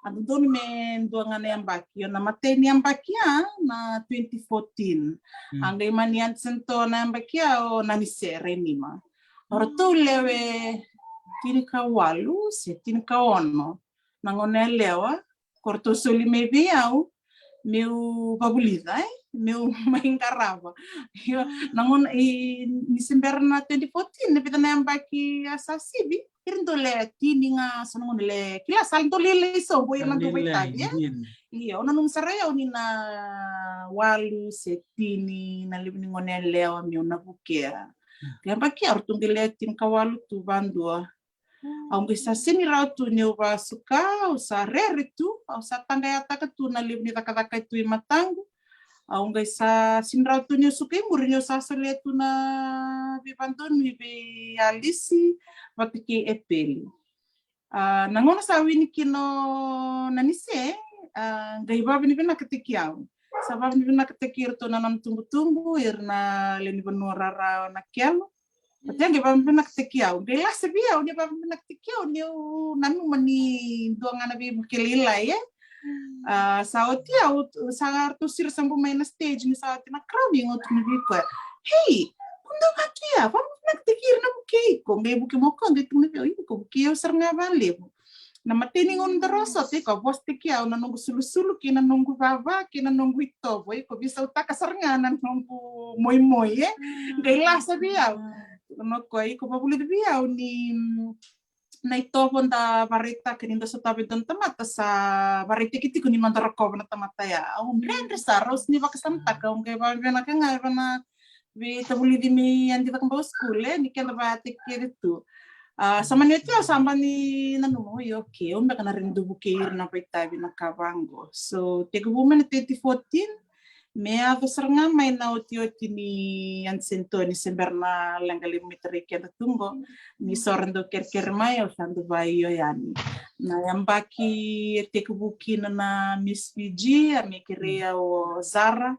A dodonu me dua ga na yabaki. Io, na imatai ni yabaki ya na twenty fourteen. A qai mani Aunty Santo na yabaki ya o Nanise Rainima. O ratou lewe tinikawalu se tinikaono na gone yalewa ko ratou soli mai vei au meu vavulica, e, meu mai qarava. Io, na gauna i, ni se bera na twenty fourteen, na vica na yabaki a sa sivi, ira dau le tini ga, so na gauna le kila sa dau lailai sobu ira na dau vakaitavi, e. Io, au nanuma sara au ni na walu se tini na levu ni gone yalewa meu na vukea. Ke yabaki au ratou qai le tinikawalu tu vadua. Au qai sa sega ni rawa tu niu vakasuka, au sa rere tu, au sa taqayataka tu na levu ni cakacaka e tu e mataqu. Au qai sa sega ni rawa tu niu suka i muri niu sa solia tu na veivakadonui vei Alisi vata kei Epeli. Ah, na gauna sa wini kina o Nanise, ah, qai vakavinavinakataki au. Sa vakavinavinakataki iratou na nona tubutubu, ira na lewe ni vanua rara o Nakelo. Oti ya qai vakavinavinakataki au. Qai lasa vei au ni vakavinavinakataki au niu nanuma ni dua ga na veivuke lailai, e. Ah, sa oti ya, sa ratou sira sobu mai na stage ni sa oti na crowning, au tukuna vei koya, hei, ko dau vaka ya, vakavinavinakataki ira na vukei iko. Qai vuke mai o koya qai tukuna vei au, iko vukei au sara ga vakalevu. Na imatai ni gauna daru a sota, iko a vosataki au na noqu sulusulu kei na noqu vava kei na noqu itovo, iko veisautaka sara ga na noqu moimoi, e. Qai lasa vei au. Tukuna o koya, iko vavulica vei au ni, mm, na itovo da vakaraitaka ni da sotava e dua na tamata sa vakaraitaki tiko ni noda rokova na tamata ya. Au dredre sara, au sega ni vakasamataka, au qai vakavinavinaka ga vei na veitavulici mai Adi Cakobau School, e, ni keda vakataki kece tu. Ah, sa mani oti au sa mani nanuma, oi, okay, au beka na rawa ni dau vukei ira na vakaitavi na ka vaqo. So tekivu mai na twenty fourteen, me yaco sara ga mai na otioti ni Aunty Santo ni se bera na leqa levu me tarai keda tu qo. Ni so ra dau kerekere mai, au sa dau vakaio yani. Na yabaki e tekivu kina na Miss Fiji, a mai kerei au o Zara,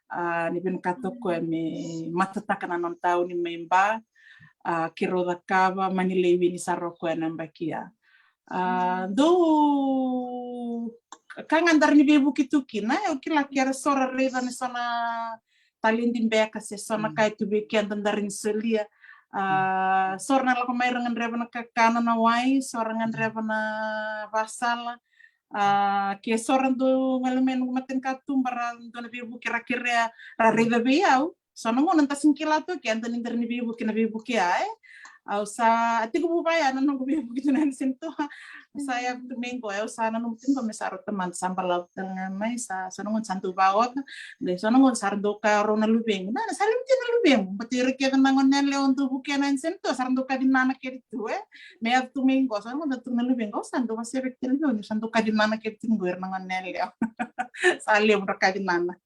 ah, ni vinakata o koya me matataka na nona tauni mai Ba. Ah, keirau cakava, mani lai wini sara o koya na yabaki ya. Ah, dou ka ga daru ni veivuke tu kina, e, au kila ke ra so ra raica ni so na taledi beka se so na ka e tu vei keda da rawa ni solia. A, so ra na lako mai ra gadreva na kakana, na wai, so ra gadreva na vasala. A, ke so ra dau gole mai noqu matanikatuba ra dua na veivuke ra kerea ra raica vei au. So na gauna da sega ni kila tu keda ni da rawa ni veivuke na veivuke ya, e. Au sa, a, tekivu vaya na noqu veivuke tu na yasana tu. Sa yaco tu mai qo, au sa nanuma tiko qo me sa rauta mada, sa balavu tale ga mai, sa, so na gauna sa dau vaota. Qai so na gauna sa ra dau kaya rau na luvequ, na, na sa levu tu na luvequ, baleta ira kece na gone yalewa dau vukea na yasana tu, sa ra dau kaci nana kece tu, e. Me yaco tu mai qo, so na gauna sa tu na luvequ, au sa dau vasereki tale ga, ni sa dau kaci nana kece tu qo ira na gone yalewa. Sa levu ra kaci nana.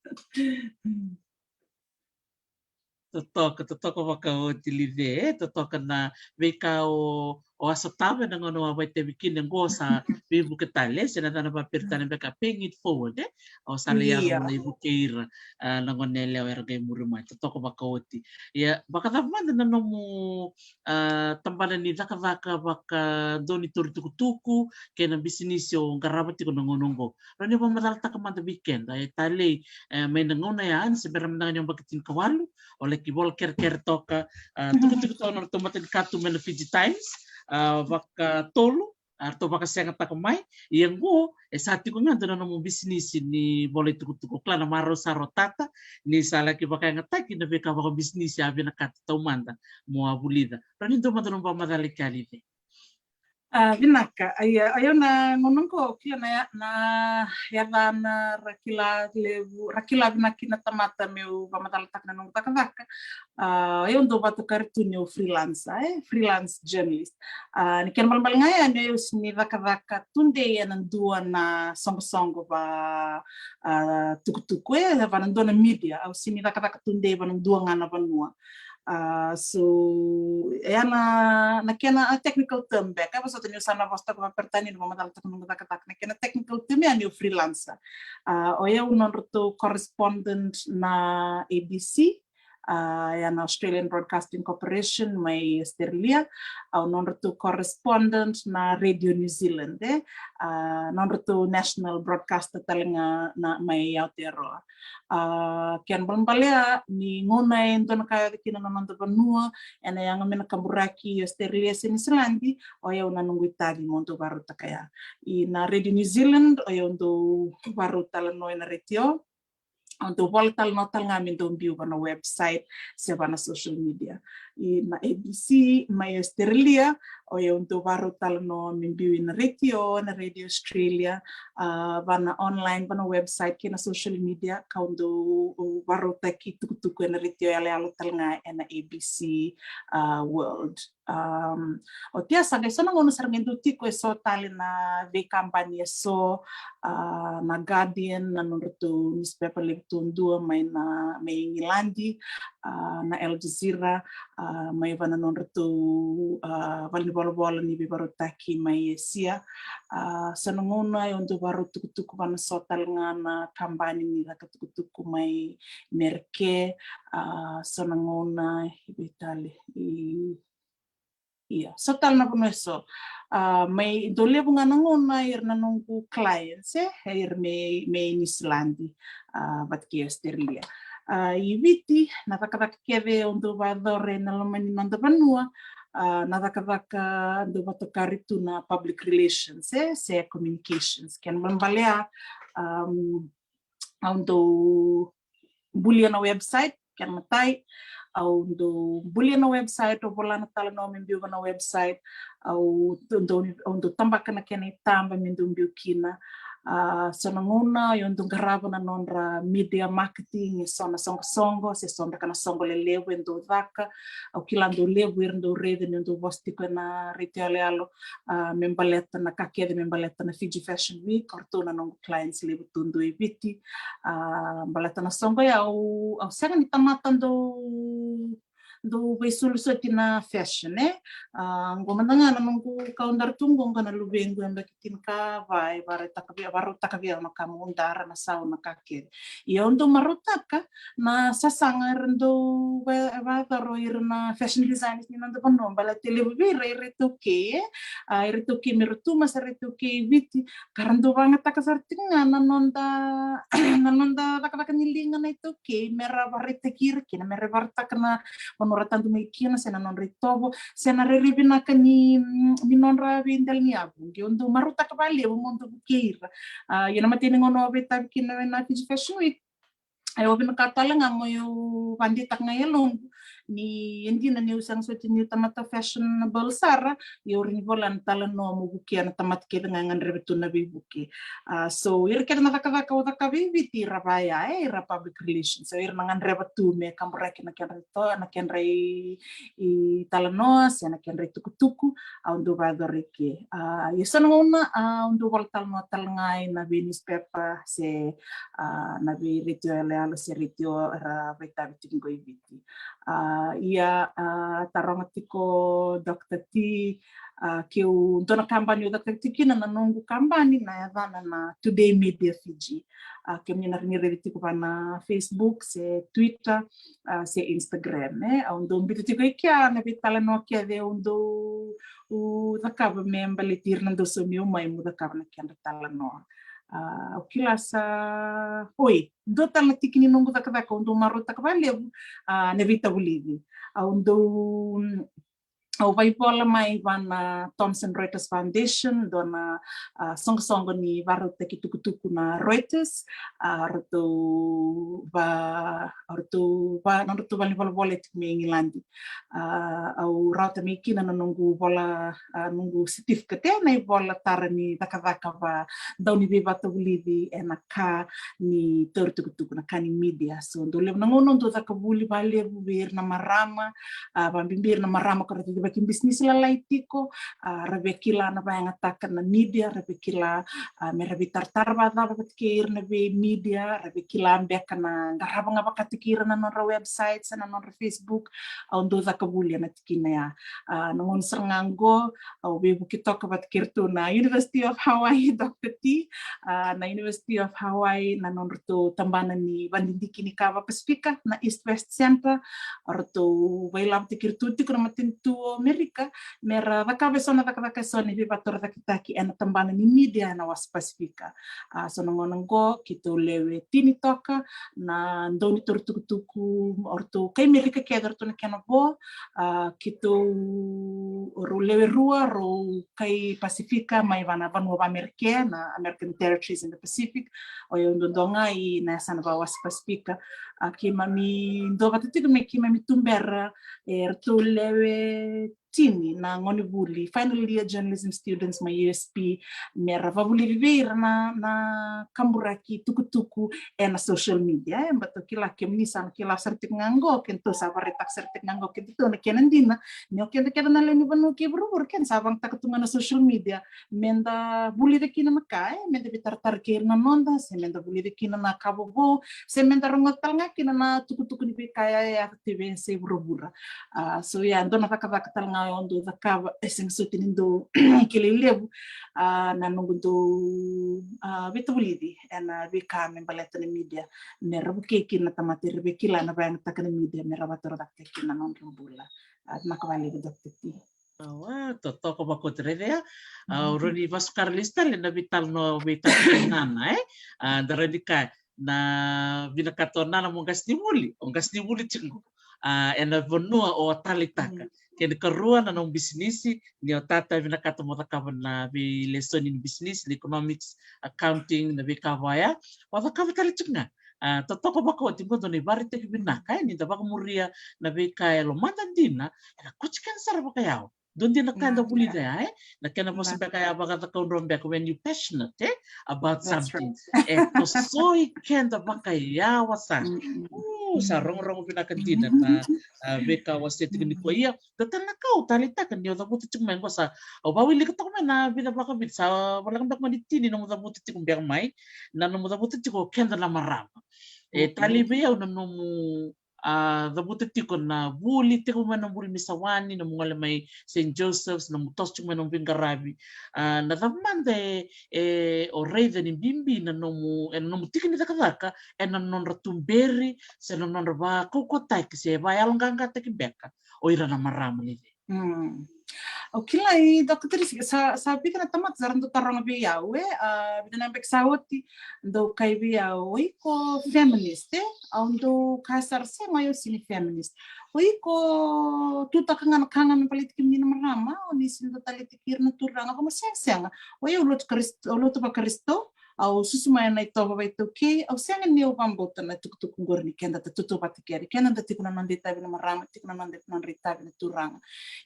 Totoka, totoka vakaoti Live, e, totoka na veika o, o a sotava ena gauna o a vakaitavi kina, qo sa veivuke tale, se na cava na vakaperitania beka paying it forward, e? O sa lai yaco na ivukei ira, a, na gone yalewa era qai muri mai, totoka vakaoti. Ia, vakacava mada na nomu, a, tabana ni cakacaka vakadua ni tauri tukutuku kei na bisinisi o qarava tiko na gauna oqo? Rawa ni vakamacalataka mada vei keda, e, talei, e, mai na gauna ya, ni se bera mada ga ni yabaki tinikawalu, o laki vola kerekere toka, a, tukutuku toka na nodratou matanikatuba mai na Fiji Times, a, vakatolu, a, ratou vakasegataka mai. Ia qo e sa tiko ga dua na nomu bisinisi ni vola itukutuku. Kila na marau sara o Tata ni sa laki vakayagataki na veika vakabisinisi a vinakata taumada mo a vulica. Rawa ni dua mada nomu vakamacala i ke, Live? A, vinaka. Ia, o yau na gauna qo, kila na ya-, na yacana ra kila levu, ra kila vinaka kina na tamata meu vakamacalataka na noqu cakacaka. A, o yau dau vakatokai tu niu freelancer, e, freelance journalist. A, na kena ibalebale ga ya ni o yau sega ni cakacaka tudei ena dua na soqosoqo va, a, tukutuku, e, va na dua na media, au sega ni cakacaka tudei va na dua ga na vanua. A, so, e ya na, na kena, a, technical term beka, e vosota niu sa na vosataka vakaperitania, niu vakamacalataka noqu cakacaka. Na kena technical term ya niu freelancer. A, o yau nodratou correspondent na A B C, a, ya na Australian Broadcasting Corporation mai Australia, au nodratou correspondent na Radio New Zealand, e, a, nodratou national broadcaster tale ga na mai Aotearoa. A, kena ibalebale ya ni gauna e dua na ka e yaco kina na noda vanua ena yaga me na kaburaki Australia se Niusiladi, o yau na noqu itavi mo dau vakarautaka ya. I na Radio New Zealand, o yau dau vakarautaka tale no ena retio, au dau vola tale no tale ga me dau biu va na website se va na social media. I na A B C mai Australia, o yau dau vakarautaka tale no me biu i na retio, na Radio Australia, a, va na online, va na website kei na social media, kau dau vakarautaki tukutuku ena retio yaloyalo tale ga ena A B C, a, World. Um, oti ya sa qai so na gauna sa ra qai dau tiko e so tale na veikabani e so, a, na Guardian, na nodratou newspaper levu duadua mai na, mai Igiladi, a, na Al Jazeera, a, mai va na nodratou, a, valenivolavola ni veivakarautaki mai Esia. A, so na gauna au dau vakarau tukutuku va na so tale ga na kabani ni caka tukutuku mai Merika, a, so na gauna i vei tale i Ia, so tale na vanua e so. A, mai dau levu ga na gauna ira na noqu clients, e, ira mai, mai Niusiladi, a, vata kei Australia. A, i Viti, na cakacaka kece au dau vakayacora ena loma ni noda vanua, a, na cakacaka dau vakatokai tu na public relations, e, se communications. Kena ibalebale ya, um, au dau bulia na website, kena imatai, au dau bulia na website, au vola na italanoa me biu va na website, au dau, au dau tabaka na kena itaba me dau biu kina. A, so na gauna au dau qarava na nodra media marketing e so na soqosoqo, se so beka na soqo lelevu e dau caka. Au kila dau levu era dau raica niu dau vosa tiko ena retio yaloyalo, a, me baleta na ka kece me baleta na Fiji Fashion Week, o ratou na noqu clients levu duadua e Viti. A, baleta na soqo ya au, au sega ni tamata dau, dau veisulu soti na fashion, e. A, qo mada ga na noqu kaudara tu qo, qo na luvequ e baki tinikava, e varautaka vei, varautaka vei au na ka meu dara, na sau, na ka kece. Ia au dau marautaka na sasaga era dau va-, vacoro ira na fashion designers ni noda vanua, baleta e levu vei ira era iTaukei, e. A, era iTaukei me ra tu, ma se ra iTaukei i Viti, ka ra dau vagataka sara tiko ga na noda, na noda cakacaka ni liga na iTaukei, me ra varaitaki ira kina, me ra varautaka na vanua ra tadu mai kina, se na nodra itovo, se na rairai vinaka ni, ni nodra veidela ni yavu. Qai au dau marautaka vakalevu meu dau vukei ira. A, ia na imatai ni gauna au veitavi kina na Fiji Fashion Week, au vinakata tale ga meu vakadeitaka ga e yaloqu ni e dina niu sega soti niu tamata fashionable sara, ia au rawa ni vola na italanoa meu vukea na tamata kece ga e gadreva tu na veivuke. A, so ira kece na cakacaka au cakava i Viti, ira vaya, e, ira public relations, so ira na gadreva tu me kaburaki na kedra ito-, na kedra i, italanoa se na kedra itukutuku, au dau vacoro i ke. A, ia so na gauna, a, au dau vola talanoa tale ga ena vei newspaper se, a, na vei retio yaloyalo se retio era veitavi tiko qo i Viti. A, ia, a, taroga tiko Doctor T, a, keu, dua na kabani au cakacaka tiko kina, na noqu kabani na yacana na Today Media Fiji. A, kemuni na rawa ni raica tiko va na Facebook se Twitter, a, se Instagram, e. Au dau biuta tiko i kea na veitalanoa kece au dau, u cakava me baleti ira na dau saumi au mai meu cakava na kedra talanoa. A, au kila sa, oi, dua tale na tiki ni noqu cakacaka au dau marautaka vakalevu, a, na veitavulici. Au dau, au vakaivola mai va na Thomson Reuters Foundation, dua na, a, soqosoqo ni vakarautaki tukutuku na Reuters, a, ratou va, ratou va, nodratou valenivolavola e tiko mai Igiladi. A, au rawata mai kina na noqu vola, a, noqu certificate, e, na ivola tara ni cakacaka va, dau ni veivatavulici ena ka ni tauri tukutuku, na ka ni media. So dau levu na gauna au dau caka vuli vakalevu vei ira na marama, a, vakabibi ira na marama ko ra cicivaki bisinisi lalai tiko, a, ra via kila na vakayagataka na media, ra via kila, a, me ra veitaratara vakacava vata kei ira na vei media, ra via kila beka na qarava ga vakataki ira na nodra website se na nodra Facebook. Au dau caka vuli ena tikina ya. A, na gauna sara ga qo au veivuke toka vata kei ratou na University of Hawaii, Doctor T, a, na University of Hawaii, na nodratou tabana ni vakadidike ni ka vakaPasifika, na East West Center. Ratou vailavotaki iratou tiko na matanitu o Amerika me ra cakava eso na cakacaka eso ni veivakatorocaketaki ena tabana ni media ena wasa Pasifika. A, so na gauna qo keitou lewe tini toka na dau ni tauri tukutuku, o ratou kai Amerika kece o ratou na kena vo, a, keitou, o rau lewe rua rau kai Pasifika mai va na vanua vakaAmerika, na American Territories in the Pacific, o yau duadua ga ina yasana vakawasa Pasifika. A, keimami duavata tiko me keimami tubera e ratou lewe tini na gonevuli, final year journalism students mai U S P, me ra vakavulici vei ira na, na kaburaki tukutuku ena social media, e. Baleta au kila kemuni sa na kila sara tiko ga qo, keitou sa vakaraitaka sara tiko ga qo, keitou na kena dina, ni o keda kece na lewe ni vanua kei vuravura, keda sa vakayagataka tu ga na social media me da vulica kina na ka, e, me da veitaratara kei ira na noda, se me da vulica kina na ka vovou, se me da rogoca tale ga kina na tukutuku ni veika e yaco tiko e yasai vuravura. A, so ia, dua na cakacaka tale ga au dau cakava, e sega soti ni dau kilai levu, a, na noqu dau, a, veitavulici ena veika me baleta na media, me ra vukei kina na tamata era via kila na vakayagataka na media me ra vakatorocaketaka kina na nodra bula. A, vinaka vakalevu Doctor T. Awa, totoka vakaoti, raica ya. A, au rawa ni vakasuka lesu tale na veitalanoa, veitalanoa nana, e? A, da rawa ni kaya na vinakata o nana mo qasenivuli, o qasenivuli tiko. A, ena vanua o taleitaka. Kena ikarua na nomu bisinisi, ni o tata vinakata mo cakava na veilesoni ni bisinisi, na economics, accounting, na veika vaya, o cakava tale tiko ga. A, totoka vakaoti, qo dua na ivakaraitaki vinaka, e, ni da vakamuria na veika e lomada dina, ena kauti keda sara vakayawa. Dua dina na ka eda vulica ya, e? Na kena vosa beka ya vakacakaudrove beka, when you passionate, e, about something, e tosoi keda vakayawa sara. U, sa rogorogo vinaka dina na, a, veika wasea tiko nikua. Ia, dua tale na ka au taleitaka ni o cavuta tiko mai qo, sa au vakawilika toka mai na vica vakavica, sa voleka beka mai ni tini nomu cavuta tiko beka mai, na nomu cavuta tiko o keda na marama. E talei vei au na nomu a cavuta tiko na vuli, tekivu mai na vuli mai Sawani, na mu gole mai Saint Joseph's, na mu toso tiko mai na mu veiqaravi. A na cava mada e, e o raica ni bibi na nomu, e na nomu tiki ni cakacaka, e na nodra tuberi se na nodra vakaukauataki se vayaloqaqataki beka o ira na marama, Lice? Mm. Au kila i Dr Teresika, sa, sa vica na tamata sa ra dau taroga vei au, e, a vica na beka sa oti, dau kaya vei au, o iko feminist, e? Au dau kaya sara, sega, o yau sega ni feminist. O iko tutaka ga na ka ga me baleti kemuni na marama, o ni sega ni dau taleitaki ira na turaga, ko ma sega, sega. O yau lotu Karisito, au lotu vaKarisito, au susu mai na itovo vakaitaukei, au sega ni, au vakabauta na tukutuku qori ni keda da tautauvata kece, keda da tiko na noda itavi na marama, tiko na noda, nodra itavi na turaga.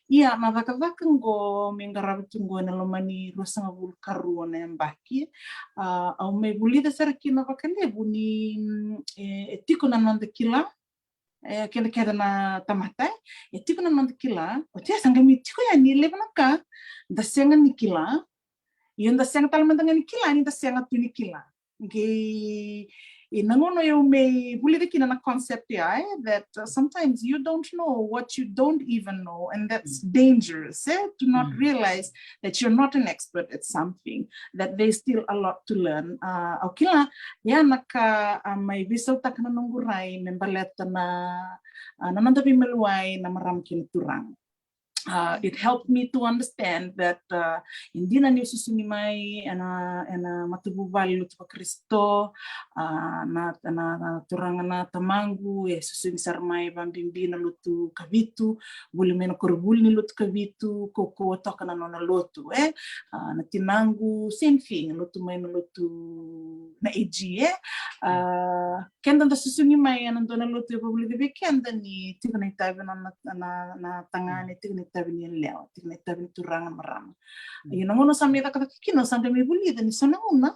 Ia na cakacaka qo me qarava tu qo e na loma ni ruasagavulu ka rua na yabaki, a, au mai vulica sara kina vakalevu ni, mm, e, e tiko na noda kila, e, keda, keda na tamata, e tiko na noda kila, oti ya sa qai mai tiko yani e levu na ka da sega ni kila, ia da sega tale mada ga ni kila ni da sega tu ni kila. Qai, e na gauna au mai vulica kina na concept ya, e, that, uh, sometimes you don't know what you don't even know, and that's dangerous, e, to not realize that you're not an expert at something, that there's still a lot to learn. A, au kila, ya na ka a mai veisautaka na noqu rai me baleta na, a, na noda veimaliwai na marama kei na turaga. Uh, it helped me to understand that, uh, e dina niu susugi mai e na, e na matavuvale lotu vaKarisito, a, na, na, na turaga na tamaqu e susugi sara mai vakabibi na lotu Kavitu, vuli mai na koronivuli ni lotu Kavitu, kaukauwa toka na nona lotu, e. A, na tinaqu, same thing, lotu mai na lotu na AG, e. A, keda da susugi mai e na dua na lotu e vakavulici vei keda ni tiko na itavi na, na, na, na tagane, tiko na itavi ni yalewa, tiko na itavi ni turaga, marama. Ia na gauna sa mai cakacaka kina, sa qai mai vulica ni so na gauna,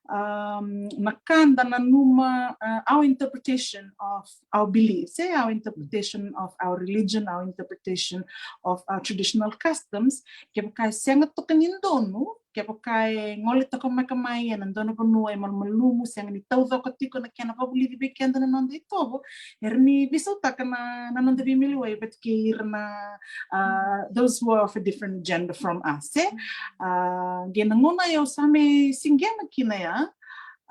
um, na ka da nanuma, uh, our interpretation of our beliefs, e, our interpretation of our religion, our interpretation of our traditional customs, kevaka e sega toka ni donu, kevaka e gole toka mai ka mai e na dua na vanua e malumalumu, sega ni taucoko tiko na kena vakavulici vei keda na noda itovo, era ni veisautaka na, na noda veimaliwai vata kei ira na, uh, those who are of a different gender from us, e? Uh, qai na gauna au sa mai siqema kina ya,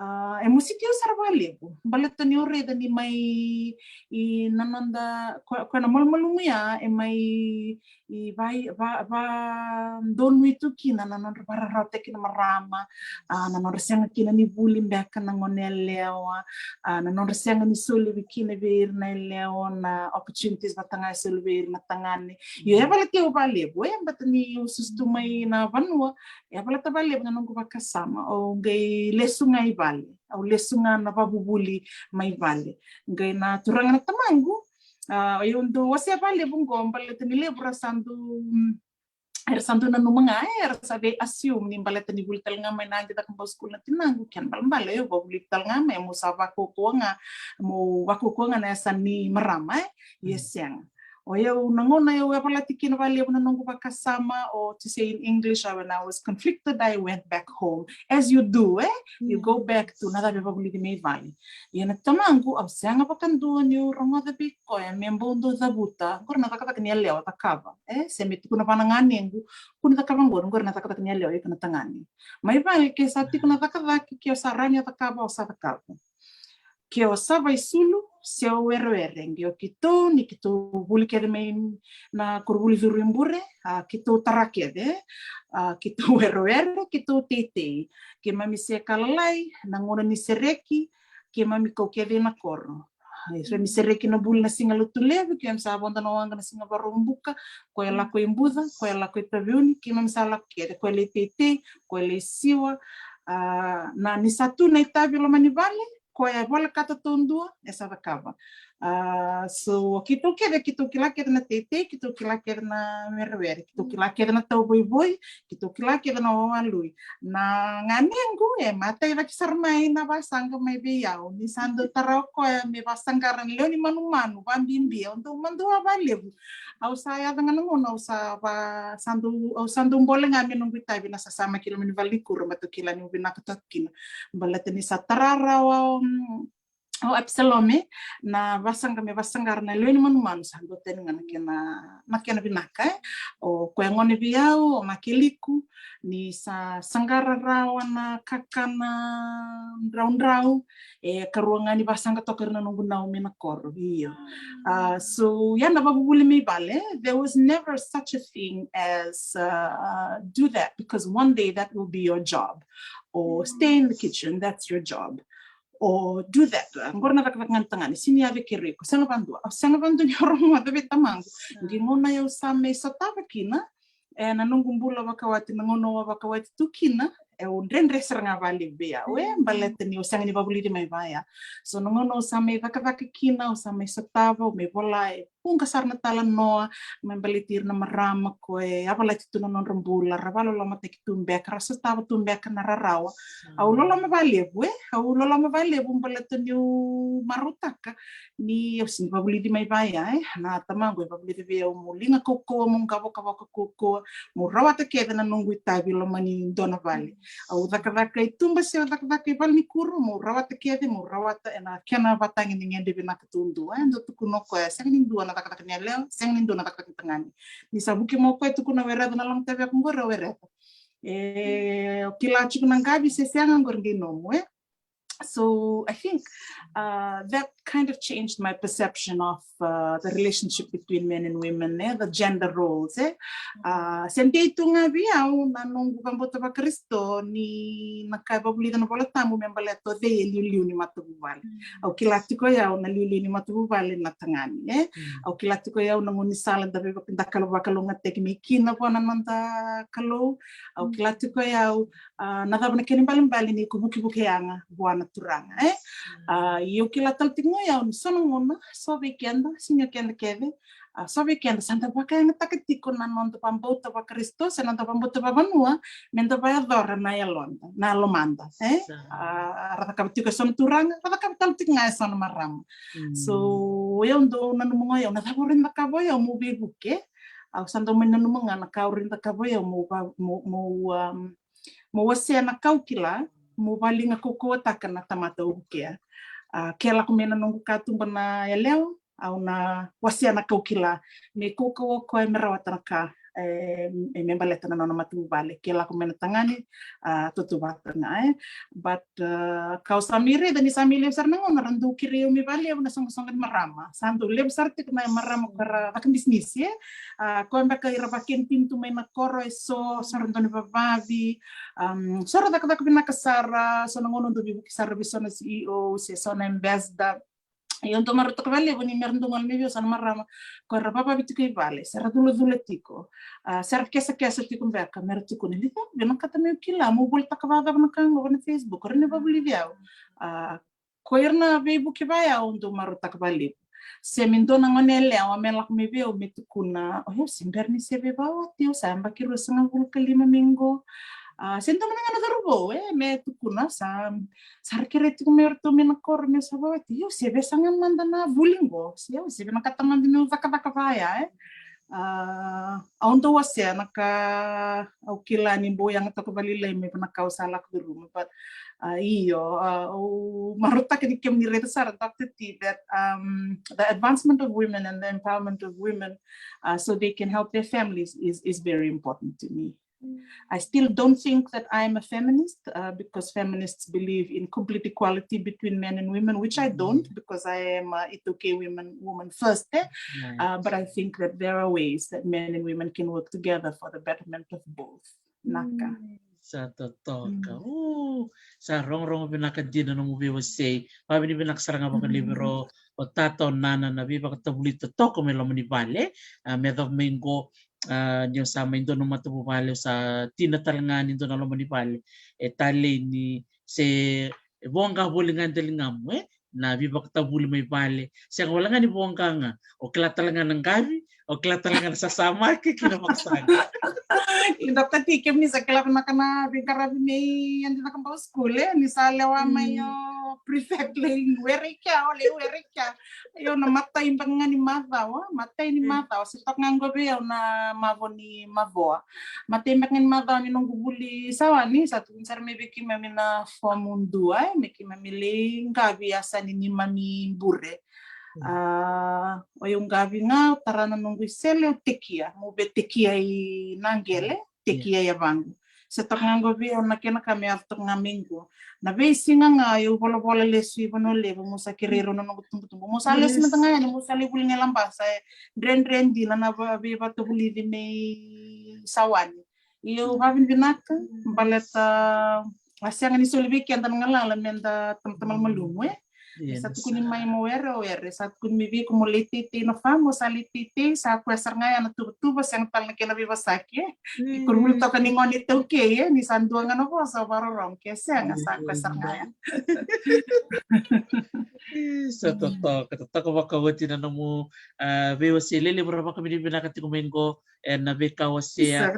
uh, e mositi au sara vakalevu. Baleta niu raica ni mai i na noda, ko, ko na malumalumu ya, e mai i va, va, vakadonui tu kina na nodra vakararawataki na marama, a, na nodra sega kina ni vuli beka na gone yalewa, a, na nodra sega ni soli vei kina vei ira na yalewa na opportunities vata ga e soli vei ira na tagane. Io, e baleti au vakalevu, e, baleta niu susu tu mai na vanua, e baleta vakalevu na noqu vakasama, au qai lesu ga i vale, au lesu ga na vakavuvuli mai vale. Qai na turaga na tamaqu, a, au dau wasea vakalevu qo, baleta ni levu ra sa dau, mm, era sa dau nanuma ga, e, era sa vei assume ni baleta ni vuli tale ga mai na age caka bau school na tinaqu, kena balebale au vakavulici tale ga mai, meu sa vakaukauwa ga, meu vakaukauwa ga na yasa ni marama, e, ia sega. O yau na gauna au yavalati kina vakalevu na noqu vakasama, or to say in English, when I was conflicted, I went back home. As you do, e? You go back to na cava e vakavulici mai vale. Ia na tamaqu, au sega vakadua niu rogoca vei koya me bau dau cavuta, qori na cakacaka ni yalewa cakava, e? Se me tukuna vua na ganequ, kua ni cakava qori, qori na cakacaka ni yalewa, iko na tagane. Mai vale ke sa tiko na cakacaka, ke o sa rawa ni o cakava, o sa cakava. Ke o sa vaisulu se o werewere, qai o keitou, ni keitou vuli kece mai na koronivuli curu i bure, a, keitou tara kece, a, keitou werewere, keitou teitei. Keimami se ka lalai, na gauna ni sereki, keimami kau kece ina koro. Keimami sereki na vuli na Siga Lotulevu, keimami sa vodo na waqa na Siga Vakaraubuka, koya lako i Buca, koya lako i Taveuni, keimami sa lako kece, koya lai teitei, koya lai siwa, a, na ni sa tu na itavi e loma ni vale, koya e volekata taudua, e sa cakava. A, so, keitou kece, keitou kila kece na teitei, keitou kila kece na werewere, keitou kila kece na tauvoivoi, keitou kila kece na wawa lui. Na ganequ, e matai cake sara mai na vasaqa mai vei au. Ni sa dau tara o koya me vasaqara na lewe ni manumanu, vabibi, au dau madua vakalevu. Au sa yaco ga na gauna, au sa va, sa dau, au sa dau bole ga me noqu itavi na sasama ki loma ni valenikuro, baleta au kila niu vinaka toka kina. Baleta ni sa tara rawa, mm, o Apisalome, na vasaqa me vasaqara na lewe ni manumanu sa dua tani ga na kena, na kena vinaka, e. O koya gone vei au, o Makeliku, ni sa saqara rawa na kakana draudrau, e karua ga ni vasaqa toka ira na noqu nau mai na koro, io. A, so, ia na vavuvuli mai vale, there was never such a thing as, uh, do that, because one day that will be your job. Or stay in the kitchen, that's your job. Or do that. Qori na cakacaka ga ni tagane, sini yaco keri iko, sega vadua. Au sega vadua ni rogoca vei tamaqu. Qai gauna au sa mai sotava kina, e, na noqu bula vakawati, na gauna au a vakawati tu kina, e, au dredre sara ga valevu vei au, e, baleta ni au sega ni vavulici mai vaya. So na gauna au sa mai cakacaka kina, au sa mai sotava, au mai vola, e vuqa sara na talanoa me baleti ira na marama ko e a valati tu na nodra bula, ra valolomataki tu beka, ra sotava tu beka na rarawa. Au loloma valevu, e, au loloma valevu baleta niu marautaka ni au sini vavulici mai vaya, e. Na tamaqu e vavulici vei au meu liga kaukauwa, meu qavokavoka kaukauwa, meu rawata kece na noqu itavi loma ni dua na vale. Au cakacaka i tuba se au cakacaka i valenikuro, meu rawata kece, meu rawata ena kena vatagedegede vinaka duadua, e. Dau tukuna o koya, sega ni dua na cakacaka ni yalewa, sega ni dua na cakacaka ni tagane. Ni sa vuki mai o koya, tukuna Wereta na loga taveku qori, o Wereta, e, o kila tiko na qavi se sega, qori qai nomu, e. So I think, uh, that kind of changed my perception of, uh, the relationship between men and women, e, the gender roles, e. Uh, se dei tu ga vei au na noqu vakabauta vaKarisito ni na ka e vavulica na iVolatabu me baleta o cei e liuliu ni matavuvale. Au kila tiko o yau na liuliu ni matavuvale na tagane, e. Au kila tiko o yau na gaunisala da veivakadakalougatataki mai kina vua na noda Kalou. Au kila tiko o yau, a, na cava na kena ibalebale ni ko vukivuki yaga vua na Turaga, e. A, ia au kila tale tiko ga o yau ni so na gauna, so vei keda, sega ni o keda kece, a, so vei keda sa da vakayagataka tiko na noda vakabauta vaKarisito se noda vakabauta vavanua me da vakayacora na yaloda, na lomada, e. A, ra cakava tiko e so na turaga, ra cakava tale tiko ga e so na marama. So o yau dau nanuma ga o yau, na cava au rawa ni cakava o yau meu veivuke. Au sa dau mai nanuma ga na ka au rawa ni cakava o yau meu, meu, meu, um, meu wasea na ka au kila, meu valiga kaukauwataka na tamata au vukea. A, ke lako mai na noqu katuba na yalewa, au na wasea na ka au kila me kaukauwa o koya me rawata na ka, e, e me baleta na nona matavuvale. Ke lako mai na tagane, a, tautauvata ga, e. But, a, ka au sa mai raica ni sa mai levu sara na gauna ra dau kerei au me valevu na soqosoqo ni marama. Sa dau levu sara tiko na marama ko ra vakabisinisi, e. A, koya beka ira vakenitini tu mai na koro e so, so ra dau ni vavavi, um, so ra cakacaka vinaka sara, so na gauna dau veivuke sara vei so na C E O se so na ambassador. Ia au dau marautaka valevu ni me ra dau gole mai vei au so na marama ko ra vavavi tiko i vale, se ra culacula tiko, a, se ra kesakesa tiko beka, me ra tukuna, Lita, vinakata meu kila, meu volitaka vakacava na ka qo na Facebook, ra na vavulici au. A, ko ira na veivuke vaya au dau marautaka valevu. Se me dua na gone yalewa me lako mai vei au me tukuna, o yau se bera ni se veivawati, au sa yabaki ruasagavulu ka lima mai qo. A, se dua mada ga na cauravou, e, me tukuna, sa, sa ra kerei tiko me ratou mai na koro meu sa vawati, au se veisaga mada na vuli qo, se au se vinakata mada meu cakacaka vaya, e. A, au dau wasea na ka au kila ni bau yaga toka valailai mai na ka au sa lako curuma. But, a, io, a, au marautaka ni kemuni raica sara, Doctor T, that, um, the advancement of women and the empowerment of women, uh, so they can help their families is, is very important to me. I still don't think that I'm a feminist, uh, because feminists believe in complete equality between men and women, which I don't because I am a iTaukei women, woman first, eh? Uh, but I think that there are ways that men and women can work together for the betterment of both. Naka. Sa totoka. Sa rogorogo vinaka dina nomu veiwasei. Vavinavinaka sara ga vakalevu vei rau o tata o nana na veivakatavulita toka mai loma ni vale. A, me yacova mai qo, a, ni o sa mai dua na matavuvale, o sa tina tale ga ni dua na loma ni vale. E talei ni se voqa voli ga e daligamu, e? Na veivakatavuli mai vale. Sega wale ga ni voqa ga. O kila tale ga na qavi, O kila tale ga na sasamaki kina vakasaga. Io, Doctor T, kemuni sa kila vinaka na veiqaravi mai Adi Cakobau School, e, ni sa lewa mai o prefect lei were i kea, o lei were i kea. Io, na matai beka ga ni macawa, matai ni macawa, se toka ga qo vei au na mavo ni mavoa. Matai beka ga ni macawa ni noqu vuli Sawani, sa tukuni sara mai vei keimami na fomu dua, e, me keimami lei qavi yasa ni neimami bure. A, o yau qavi ga, tara na noqu isele, au tekia, meu via tekia i Naqele, tekia i yavaqu. Se toka ga qo vei au na kena ka me yaco toka ga mai qo. Na veisiga ga, au volavola lesu i Vanua Levu, meu sa kerei rau na noqu tubutubu. Meu sa lesu mada ga yani, meu sa lai vuli ga i Labasa, e dredre dina na va-, veivakavulici mai Sawani. Io, vakavinavinaka, baleta a sega ni soli vei keda na galala meda tamata malumalumu, e. Io, sa tukuni mai mo were, o were, sa tukuni mai vei iko mo lei teitei na famu, sa lei teitei, sa koya sara ga ya na tuvatuva, sega tale na kena veivosaki, e. Ke koronivuli toka ni gone iTaukei, e, ni sa dua ga na vosa o vakarorogo, ke sega, sa koya sara ga ya. Io, sa totoka, totoka vakaoti na nomu, a, veiwasei lelevu, ra vakavinavinaka tiko mai qo, ena veika wasea.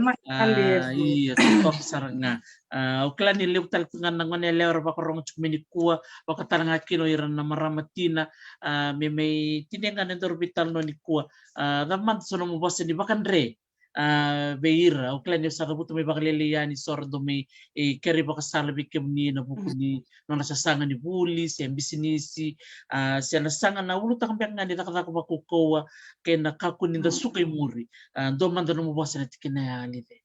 Io, totoka sara ga. A, au kila ni levu tale tu ga na gone yalewa era vakarogo tiko mai nikua, vaka tale ga kina o ira na marama tina, a, me mai tinia ga na nodaru veitalanoa nikua. A, cava mada so nomu vosa ni vakadre, a, vei ira. Au kila ni au sa cavuta mai vakalailai yani so ra dau mai, e, kerei vakasala vei kemuni ena vuku ni nona sasaga ni vuli, se bisinisi, a, se na saga na ulutaga beka ga ni cakacaka vakaukauwa, kei na kakua ni da suka i muri. A, dua mada nomu vosa ena tikina ya, Alice.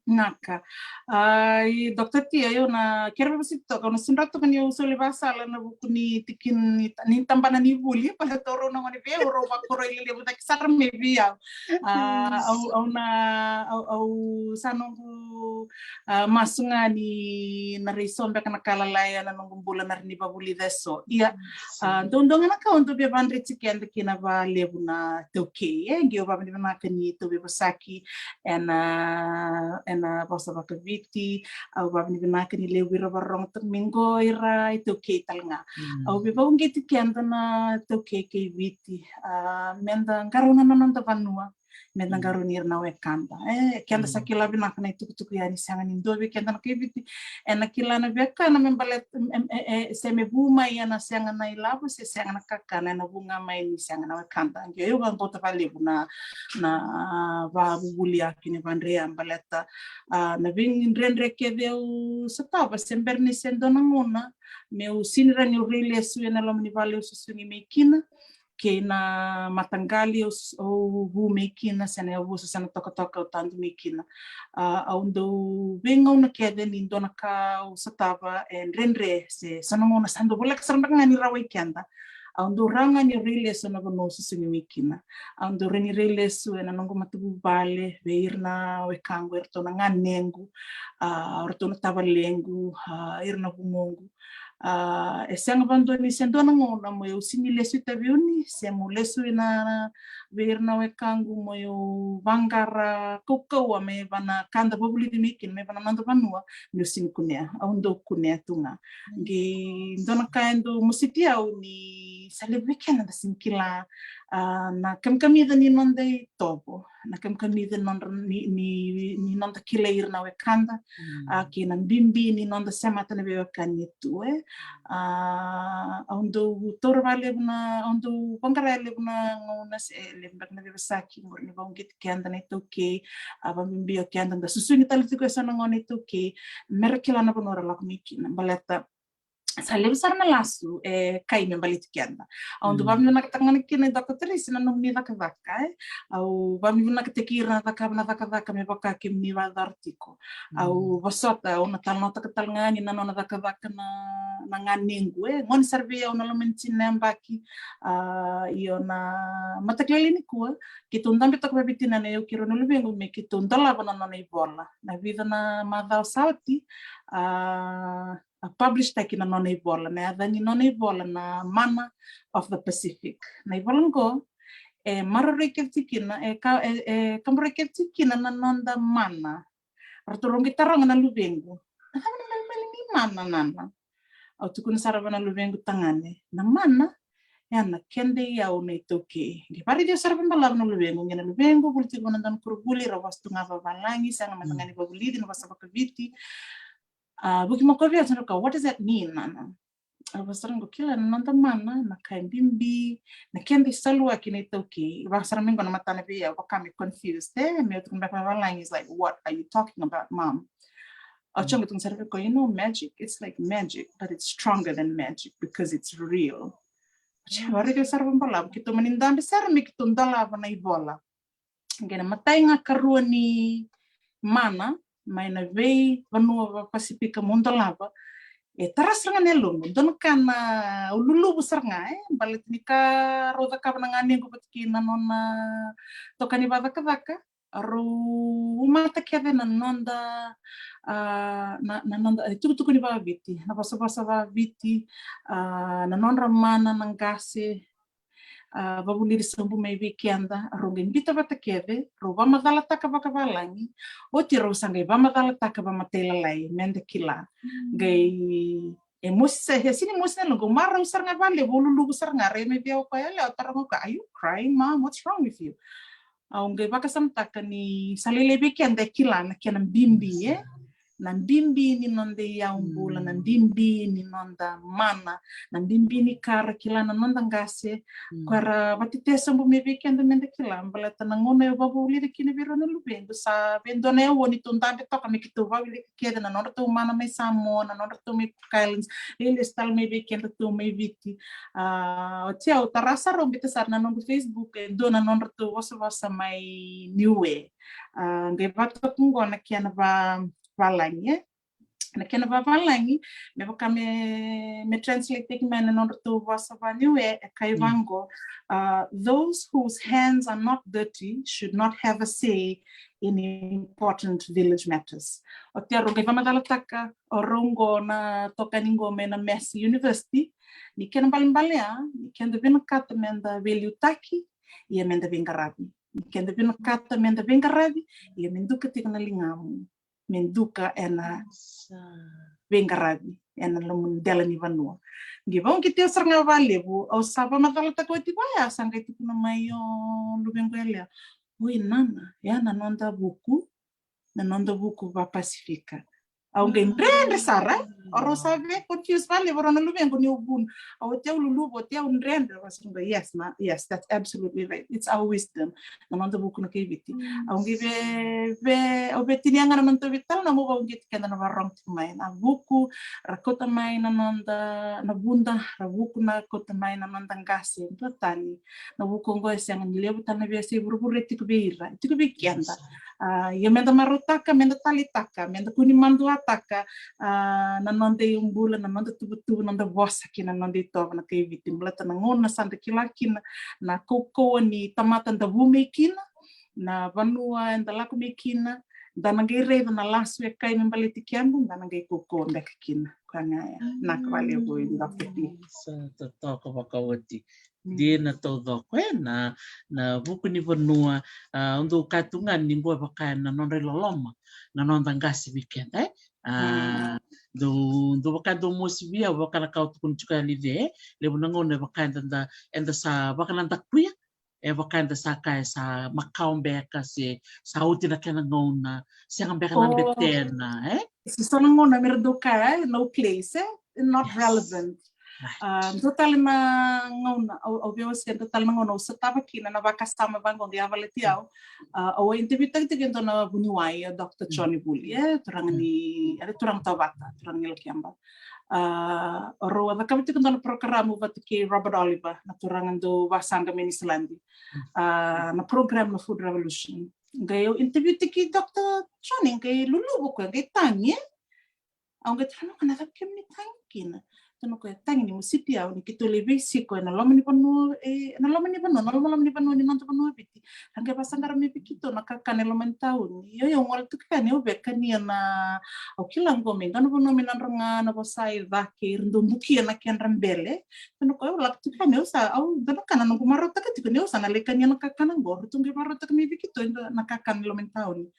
Naka. A, i Doctor T, au na kere vakasauri toka, au na sega ni rawa toka niu soli vakasala ena vuku ni tikina ni ta-, ni tabana ni vuli, baleta o rau na gone vei au, rau vakoroi lelevu cake sara mai vei au. A, au, au na, au, au sa noqu, a, masu ga ni na rai so beka na ka lalai ena noqu bula na rai ni vakavulica eso. Ia, a, dua, dua ga na ka au dau via vakadreti keda kina vakalevu na iTaukei, e, qai au vakavinavinaka ni tou veivosaki ena, ena vosa vakaViti, au vakavinavinaka ni levu ira vakarorogo toka mai qo ira iTaukei tale ga. Au via vakauqeti keda na iTaukei kei Viti, a, meda qarauna na noda vanua, meda qarauni ira na wekada. E, keda sa kila vinaka na itukutuku ya ni sega ni dua vei keda na kai Viti ena kila na veiwekana me baleta, e, e, e, se me vu mai ena sega na ilavo, se sega na kakana, ena vu ga mai ni sega na wekada. Qai au vakabauta vakalevu na, na vakavuvuli ya kei na vakadre ya baleta, a, na veidredre kece au sotava, se bera ni se dua na gauna meu sega ni rawa niu rai lesu ena loma ni vale au susugi mai kina, kei na mataqali au s-, au vu mai kina, se na yavusa, se na tokatoka au tadu mai kina. A, au dau veigauna kece ni dua na ka au sotava e dredre, se so na gauna sa dau voleka sara beka ga ni rawai keda. Au dau rawa ga niu rai lesu ena vanua au susugi mai kina. Au dau rawa ni rai lesu ena noqu matavuvale, vei ira na wekaqu, eratou na ganequ, a, eratou na tavalequ, a, ira na vugoqu. A, e sega vakadua ni se dua na gauna meu sega ni lesu i Taveuni, se meu lesu ina, vei ira na wekaqu meu vaqara kaukauwa mai vei na ka da vakavulici mai kina, mai vei na noda vanua, meu sega ni kunea, au dau kunea tu ga. Qai dua na ka e dau mositi au ni sa levu vei keda da sega ni kila, a, na kamikamica ni noda itovo, na kamikamica ni nodra, ni, ni, ni noda kilai ira na wekada, a, kei na bibi ni noda semata na veiwekani tu, e. A, au dau taura vakalevu na, au dau vaqara levu na gauna se, e, levu beka na veivosaki, qori ni vakauqeti keda na iTaukei, a, vakabibi o keda da susugi tale tiko eso na gauna iTaukei, mera kila na vanua ra lako mai kina, baleta sa levu sara na lasu e kai me baleti keda. Au dau vakavinavinakataka ga kina, Doctor Teresi, na nomuni cakacaka, e. Au vakavinavinakataki ira na cakava na cakacaka me vaka kemuni vakayacora tiko. Au vosota, au na talanoataka tale ga yani na nona cakacaka na, na ganequ, e. Gone sara vei au na loma ni tini na yabaki, a, io na mataka lailai nikua, keitou dabe toka vakaveitacini, au kei rau na luvequ, me keitou dolava na nona ivola. Na vica na macawa sa oti, a, a publish taki na nona ivola, na yaca ni nona ivola na Mana of the Pacific. Na ivola qo e maroroi kece tiko kina, e ka, e, e kaburoi kece tiko kina na noda mana. Ratou qai taroga na luvequ, na cava na malimali ni mana, nana? Au tukuna sara vua na luvequ tagane, na mana na keda iyau na iTaukei. Qai varaici au sara vakabalavu na luvequ, qai na luvequ vuli tiko vua na dua na koronivuli, rau vosa tu ga vavalagi, sega mada ga ni vavulici na vosa vakaviti. A, vuki mai o koya vei au, sa na kaya, "What does that mean, Nana?" Au vaka sara ga, "Kila, na noda mana, na ka e bibi, na keda isaluaki na iTaukei." Vaka sara mai qo na matana vei au, vaka me confused, e, me tukuna beka vavalagi, is like, "What are you talking about, Mom?" Au tukuna sara vei koya, "You know, magic, it's like magic, but it's stronger than magic because it's real." Au tukuna, "Varaici au sara vakabalavu, keitou mani dabe sara me keitou dolava na ivola." Qai na imatai ga ikarua ni mana mai na veivanua vaPasifika meu dolava, e tara sara ga na yaloqu. Dua na ka na au luluvu sara ga, e, baleta ni ka rau cakava na ganequ vata kei na nona itokani vakacakacaka, rau umata kece na noda, a, na, na noda, e, tukutuku ni vakaviti, na vosavosa vakaviti, a, na nodra mana na qase, a, vavulici sobu mai vei keda, rau qai biuta vata kece, rau vamacalataka vakavalagi, oti rau sa qai vamacalataka vamatailalai, meda kila. Qai, e mosi sa, e sega ni mosi na yaloqu, marau sara ga vakalevu, au luluvu sara ga, rai mai vei au o koya, e, au taroga o koya, "Are you crying, Mom? What's wrong with you?" Au qai vakasamataka ni sa lailai vei keda e kila na kena bibi, e? Na bibi ni noda iyau bula, na bibi ni noda mana, na bibi ni ka ra kila na noda qase. Ko era vatete sobu mai vei keda meda kila, baleta na gauna au vakavulica kina vei rau na luvequ, sa vei dua na aua ni tou dabe toka me keitou vakavulica kece na nodratou mana mai Samoa, na nodratou mai Cook Islands, lesu tale mai vei kedatou mai Viti. A, oti au tara sara, au biuta sara na noqu Facebook, e dua na nodratou vosavosa mai Niue. A, qai vatoka qo na kena vavalagi, e? Na kena vavalagi, me vaka me, me translate-taki mai na nodratou vosa vaNiue, e kaya vaqo, a, "Those whose hands are not dirty should not have a say in important village matters." Oti rau qai vamacalataka o rau qo na itokani qo mai na Massey University, ni kena ibalebale ya, ni keda vinakata meda veiliutaki, ia meda veiqaravi. Ni keda vinakata meda veiqaravi, ia me duka tiko na ligamu, me duka ena veiqaravi ena loma ni dela ni vanua. Qai vakauqeti au sara ga vakalevu, au sa vamacalataka oti vaya, sa qai tukuna mai o luvequ yalewa, "Oi Nana, ya na noda vuku, na noda vuku vaPasifika." Au qai dredre sara, o rau sa via confuse vakalevu o rau na luvequ niu vuna. Au, oti au luluvu, oti au dredre, au sa qai, "Yes, ma, yes, that's absolutely right. It's our wisdom." Na noda vuku na kai Viti. Au qai via, via, au via tinia ga na noda veitalanoa meu vakauqeti keda na vakarorogo tiko mai. Na vuku ra kauta mai na noda, na vuda, ra vuku na kauta mai na noda qase, dua tani. Na vuku oqo e sega ni levu tale na veiyasai vuravura e tiko vei ira, e tiko vei keda. A, ia meda marautaka, meda taleitaka, meda kua ni maduataka, a, na noda iyaubula, na noda tuvatuva, na noda vosa kei na noda itovo na kai Viti. Baleta na gauna sa da kila kina na kaukauwa ni tamata da vu mai kina, na vanua eda lako mai kina, da na qai raica na lasu e kai me baleti keda, da na qai kaukauwa beka kina. Koya ga ya. Vinaka vakalevu, Doctor T. Sa totoka vakaoti. Dina taucoko, e, na, na vuku ni vanua, a, au dau kaya tu ga ni qo e vaka na nodra iloloma na noda qase vei keda, e? A, dau, dau vaka dau mosi vei au, vaka na ka au tukuna tiko yani, e levu na gauna e vaka eda, da, eda sa vakanadakuya, e vaka eda sa kaya sa makawa beka se sa oti na kena gauna, sega beka na betena, e? Se so na gauna me ra dau kaya, e, no place, e? Not relevant. A, dua tale na gauna, au, au via wasea, dua tale na gauna au sotava kina na vakasama vaqo qai yavalati au. A, au a interview-taki tiko e dua na vuniwai, o Doctor Johnny Vuli, e, turaga ni, e, turaga Tovata, turaga ni Lokeba. A, o rau a cakava tiko dua na program vata kei Robert Oliver, na turaga dau vasaqa mai Niusiladi. A, na program na Food Revolution. Qai au interview-taki Doctor Johnny, qai luluvu o koya, qai tagi, e? Au qai tukuna, "Na cava kemuni tagi kina?" Tukuna o koya, "Tagi ni mositi au ni keitou lai veisiko ena loma ni vanua, e, ena loma ni vanua, na lomaloma ni vanua ni noda vanua Viti. Ra qai vasaqara mai vei keitou na kakana e loma ni tauni. Io, io, au gole tiko yani, au via kania na, au kila qo me dua na vanua me nodra ga na vosa i cake, era dau bukia na kedra bele." Tukuna o koya, "Au lako tiko yani, au sa, au, dua na ka na noqu marautaka tiko ni au sa na lai kania na kakana qo, ratou qai marautaka mai vei keitou na kakana e loma ni tauni."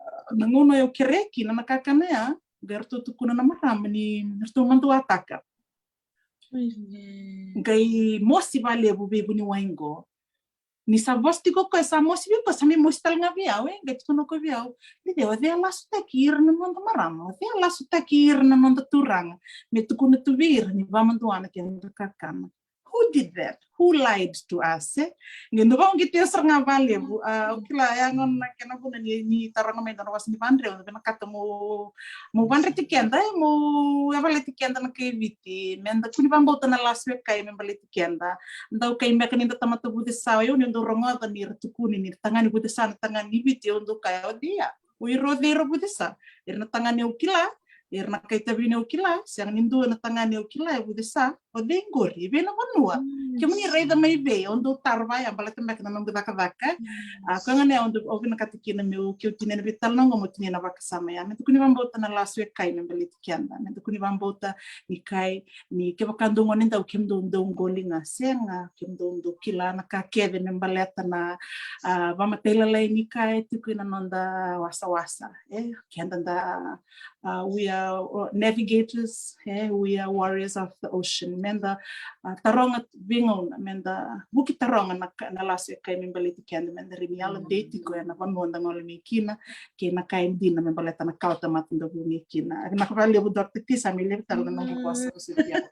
A, na gauna au kerea kina na kakana ya, qai ratou tukuna na marama ni ratou maduataka. Qai mosi valevu vei vuniwai qo. Ni sa vosa tiko o koya, sa mosi vei koya, sa mai mosi tale ga vei au, e, qai tukuna o koya vei au, Lice, o cei a lasutaki ira na noda marama, o cei a lasutaki ira na noda turaga me tukuna tu vei ira ni vakamaduana keda kakana? Who did that? Who lied to us, e? Qai dau vaqeti au sara ga valevu. A, au kila ya gona na kena vuna ni, ni taroga mai dua na vosa ni vadre, au vinakata mo, mo vadreti keda, e, mo yavalati keda na kai Viti. Meda kua ni vakabauta na lasu e kai me baleti keda. Dau kai beka ni da tamata vucesa, o yau ni dau rogoca ni ra tukuni ni tagane vucesa na tagane ni Viti, au dau kaya, o cei ya? O ira o cei ira vucesa? Ira na tagane au kila, ira na kai Tavini au kila, sega ni dua na tagane au kila e vucesa. O cei qori, e vei na vanua? Kemuni raica mai vei, au dau taro vaya, baleta beka na noqu cakacaka. A, koya ga na au dau, au vinakata kina meu, keu tinia na veitalanoa qo, meu tinia na vakasama ya. Meda kua ni vakabauta na lasu e kai me baleti keda. Meda kua ni vakabauta ni kai, ni kevaka dou gone dau, kemudou dau qoli ga, sega, kemudou dau kila na ka kece me baleta na, a, vamatailalai ni ka e tiko ina noda wasawasa. E, keda da, a, we are, uh, navigators, e, we are warriors of the ocean. Meda, a, taroga veigauna, meda vuki taroga na ka, na lasu e kai me baleti keda, meda rawa ni yalodei tiko ena vanua da gole mai kina, kei na ka e dina me baleta na kawa tamata da vu mai kina. A, vinaka vakalevu, Doctor T, sa mai levu tale na noqu vosa, vosa via.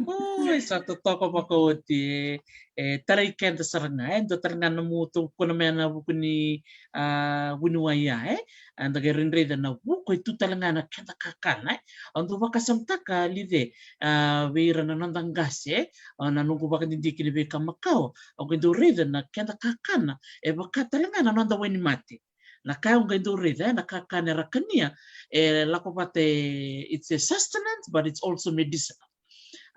Oi, sa totoka vakaoti, e, e tarai keda sara ga, e, dua tale ga na nomu tukuna mai ena vuku ni, a, vuniwai ya, e. A, da qai raica na vuku e tu tale ga na keda kakana, e. Au dau vakasamataka, Lice, a, vei ira na noda qase, e, a, na noqu vakadidike ni veika makawa, au qai dau raica na keda kakana e vaka tale ga na noda wainimate. Na ka au qai dau raica, e, na kakana era kania, e lako vata, e, it's a sustenance, but it's also medicinal.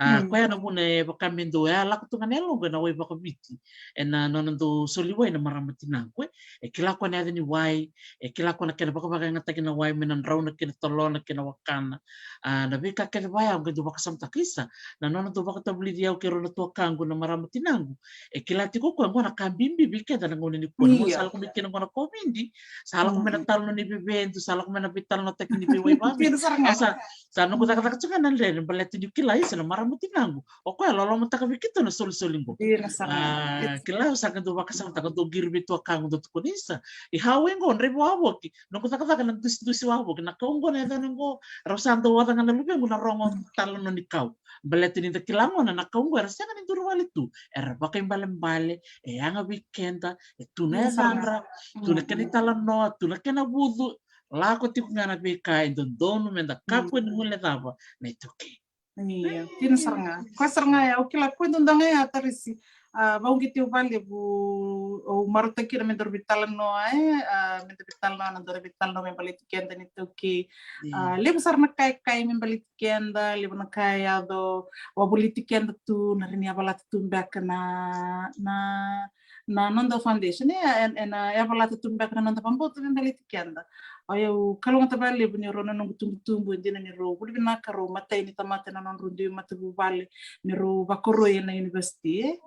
A, koya na vuna e vaka me dau, e a lako tu ga na yaloqu ena wai vakaviti, ena nona dau soli wai na marama tinaqu, e. E kila koya na yaca ni wai, e kila koya na kena vakavakayagataki na wai, me na drau na kena tolona kei na wakana. A, na veika kece vaya au qai dau vakasamataka, isa, na nona dau vakatavulici au kei rau na tuakaqu na marama tinaqu. E kila tiko o koya qo na ka bibi vei keda na gauna nikua. Na gauna sa lako mai kina qo na COVID, sa lako mai na talanoa ni veivedu, sa lako mai na veitalanoataki ni veiwai vakaViti. Sa, sa noqu cakacaka tu ga na dredre, baleta niu kila, isa, na marama tinaqu, o koya lolomataka vei keitou na solisoli qo. A, kila, au sa qai dau vakasamataka, dau qiri vei tuakaqu, dau tukuna, isa, e, au qo draiva wavoki, noqu cakacaka na dusidusi wavoki, na kau qo, na yacana qo, rau sa dau oca ga na luvequ na rogo talanoa ni kau. Baleta ni da kila gona na kau qo era sega ni duri wale tu, era vakaibalebale, e yaga vei keda, e tu na yacadra, tu na kena italanoa, tu na kena vucu. Lako tiko ga na veika e dodonu meda kakua ni guilecava na iTaukei. Io, dina sara ga. Koya sara ga ya, au kila, koya dodonu ga ya, Tarisi. A, vakauqeti au vakalevu, au marautaka kina me daru veitalanoa, e, a, me daru veitalanoa, na daru veitalanoa me baleti keda na iTaukei. A, levu sara na ka e kai me baleti keda, levu na ka e yaco, wavoliti keda tu, na rawa ni yavalata tu beka na, na, na noda foundation, e, e, ena yavalata tu beka na noda vakabauta me baleti keda. O yau kalougata vakalevu ni rau na noqu tubutubu, e dina ni rau vuli vinaka, rau matai ni tamata ena nodrau dui matavuvale, me rau vakoroi ena university, e.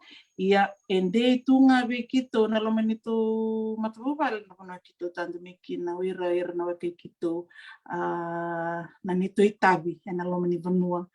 Ia, e dei tu ga vei keitou na loma ni tou matavuvale, na vanua keitou tadu mai kina, o ira, ira na wekai keitou, a, na neitou itavi ena loma ni vanua,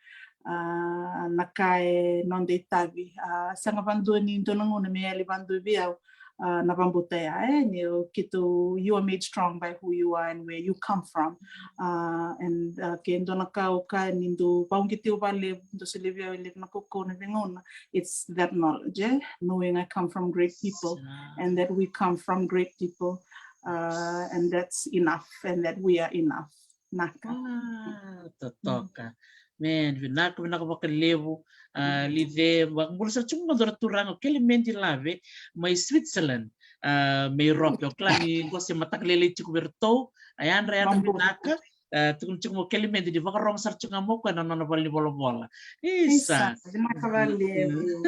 a, na ka e noda itavi, a, sega vakadua ni dua na gauna me yali vakadua vei au, a, na vakabauta ya, e, ni o keitou, you are made strong by who you are and where you come from. A, and, a, ke dua na ka au kaya ni dau vakauqeti au vakalevu, dau solia vei au e levu na kaukauwa na veigauna, it's that knowledge, e? Knowing I come from great people and that we come from great people, uh, and that's enough, and that we are enough. Naka. A, totoka. Man, vinaka, vinaka vakalevu. A, Lice, vakabula sara tiko qo dua na turaga o Kelemedi Lave mai Switzerland, a, mai Europe. O kila ni qo se mataka lailai tiko vei iratou. A, yadra, yadra, vinaka. A, tukuna tiko mai o Kelemedi ni vakarogo sara tiko ga mai o koya na nona valenivolavola. Isa, vinaka vakalevu.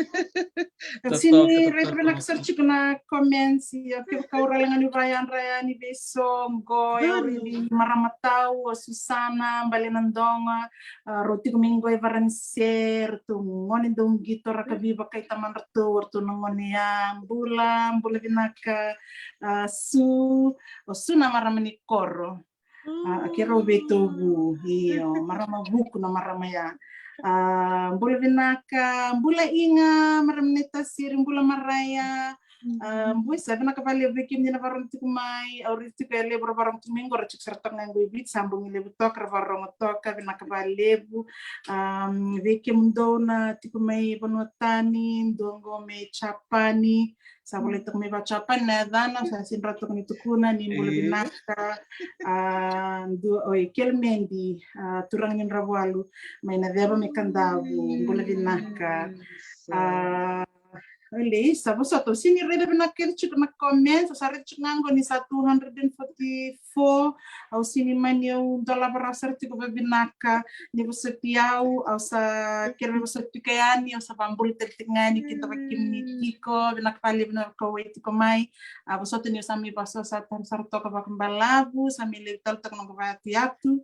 Totoka, totoka. Raica vinaka sara tiko na comments, ia kevaka au raica ga ni vakayadra yani vei so qo, au raica ni marama tau, o Susana Balenadoga, a, rau tiko mai qo e Varanise, ratou gone dau qito, rakavi vakaitamadratou, o ratou na gone ya, bula, bula vinaka, a, Su, o Su na marama ni koro. A, a keirau veitovu, io, marama vuku na marama ya. A, bula vinaka, bula Iga, marama ni Tasiri, bula Maraya. A, bula, sa vinaka vakalevu vei kemuni na vakarorogo tiko mai, au raica tiko e levu ra vakarorogo tiko mai qo, ra tiko sara toka ga qo i Viti, sa bogi levu toka, ra vakarorogo toka, vinaka vakalevu. A, vei kemudou na tiko mai vanua tani, dua qo mai Japani, sa volai toka mai va Japani na yacana, sa sega ni rawa toka ni tukuna, ni bula vinaka. A, dua, oi, Kelmendi, a, turaga ni Dravalu, mai Naceva mai Kadavu, bula vinaka. A, oi, Leisa, vosota, au sega ni raica vinaka kece tiko na comments, au sa raica tiko ga qo ni sa two hundred and forty-four, au sega ni mani au dolava rawa sara tiko vavinaka, ni vosoti au, au sa kere vosoti tiko yani, au sa vabula tale tiko ga yani, kidavaki kemuni tiko, vinaka vakalevu na kauwai tiko mai. A, vosota ni au sa mai vakasausau sara toka vakabalavu, sa mai levu tale toka noqu vakayatuyatu.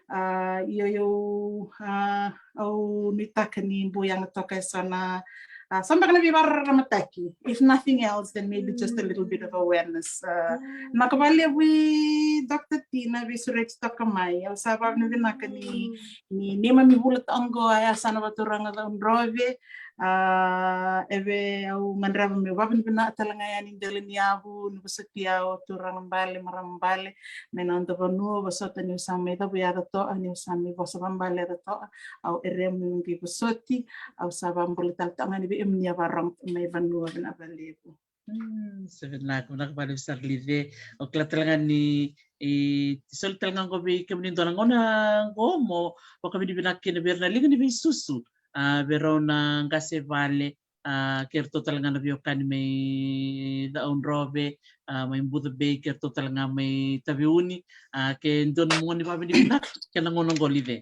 A, io, io, a, au nuitaka ni bau yaga toka eso na, a, sa beka na veivakararamataki. If nothing else, then maybe just a little bit of awareness. A, vinaka vakalevu i Doctor T na veisureti toka mai. Au sa vavinavinaka ni, ni neimami vula toka qo, a yasana va turaga Cakaudrove. A, e vei au gadreva meu vavinavinaka tale ga yani dela ni yavu, ni vosoti au, turaga bale, marama bale, mai na noda vanua, vosota niu sa mai cavu yaca toka, niu sa mai vosa vabale yaca toka, au eremu meu qai vosoti, au sa vabula tale toka ga ni vei emuni a vakarorogo mai vanua, vinaka vakalevu. Mm, sa vinaka, vinaka vakalevu sara Lice. Au kila tale ga ni, e, soli tale ga qo vei kemuni dua na gauna qo mo vakavinavinaka kina vei ira na liga ni veisusu. A, vei rau na qase vale, a, kei ratou tale ga na veiwekani mai Cakaudrove, a, mai Buca Bay, kei ratou tale ga mai Taveuni, a, ke dua na moni vavinavinaka kei na gauna qo Lice.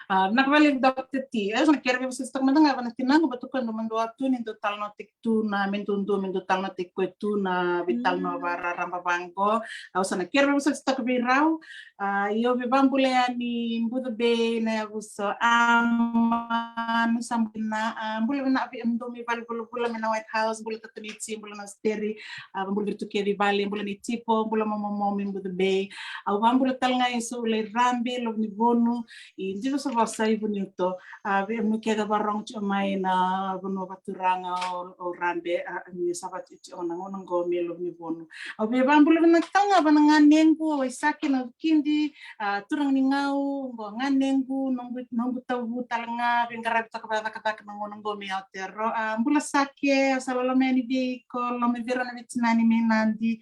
A, vinaka vakalevu Doctor T. E, sa na kere vei vosoti toka mada ga vei na tinaqu, baleta o koya dau mada tu ni dau talanoataki tu na, me dau dua, me dau talanoataki koya tu na veitalanoa vakararaba vaqo. Au sa na kere vei vosoti toka vei rau. A, io, veivabula yani Buca Bay na yavusa Ama, nu sa bula na, a, bula vinaka vei emudou mai vale vulavula mai na White House, bula Tataniti, bula na Steri, a, vabula vei ratou kece i vale, bula ni Tipo, bula momomo mai Buca Bay. Au vabula tale ga eso u lai Rabe, Lovonivonu, i Divosavosa i Vuniuto, a, vei emudou kece vakarorogo tiko mai na vanua vaturaga o, o Rabe, a, ni sa vatu tiko na gauna qo mai Lovonivonu. Au via vabula vinaka tale ga vei na ganequ, o Isaki Navukidi, a, turaga ni Gau, qo ganequ, noqu, noqu tauvu tale ga, veiqaravi toka vakacakacaka na gauna qo mai Aotearoa. A, bula Sake, au sa loloma yani vei iko, loloma vei ira na veitinani mai Nadi.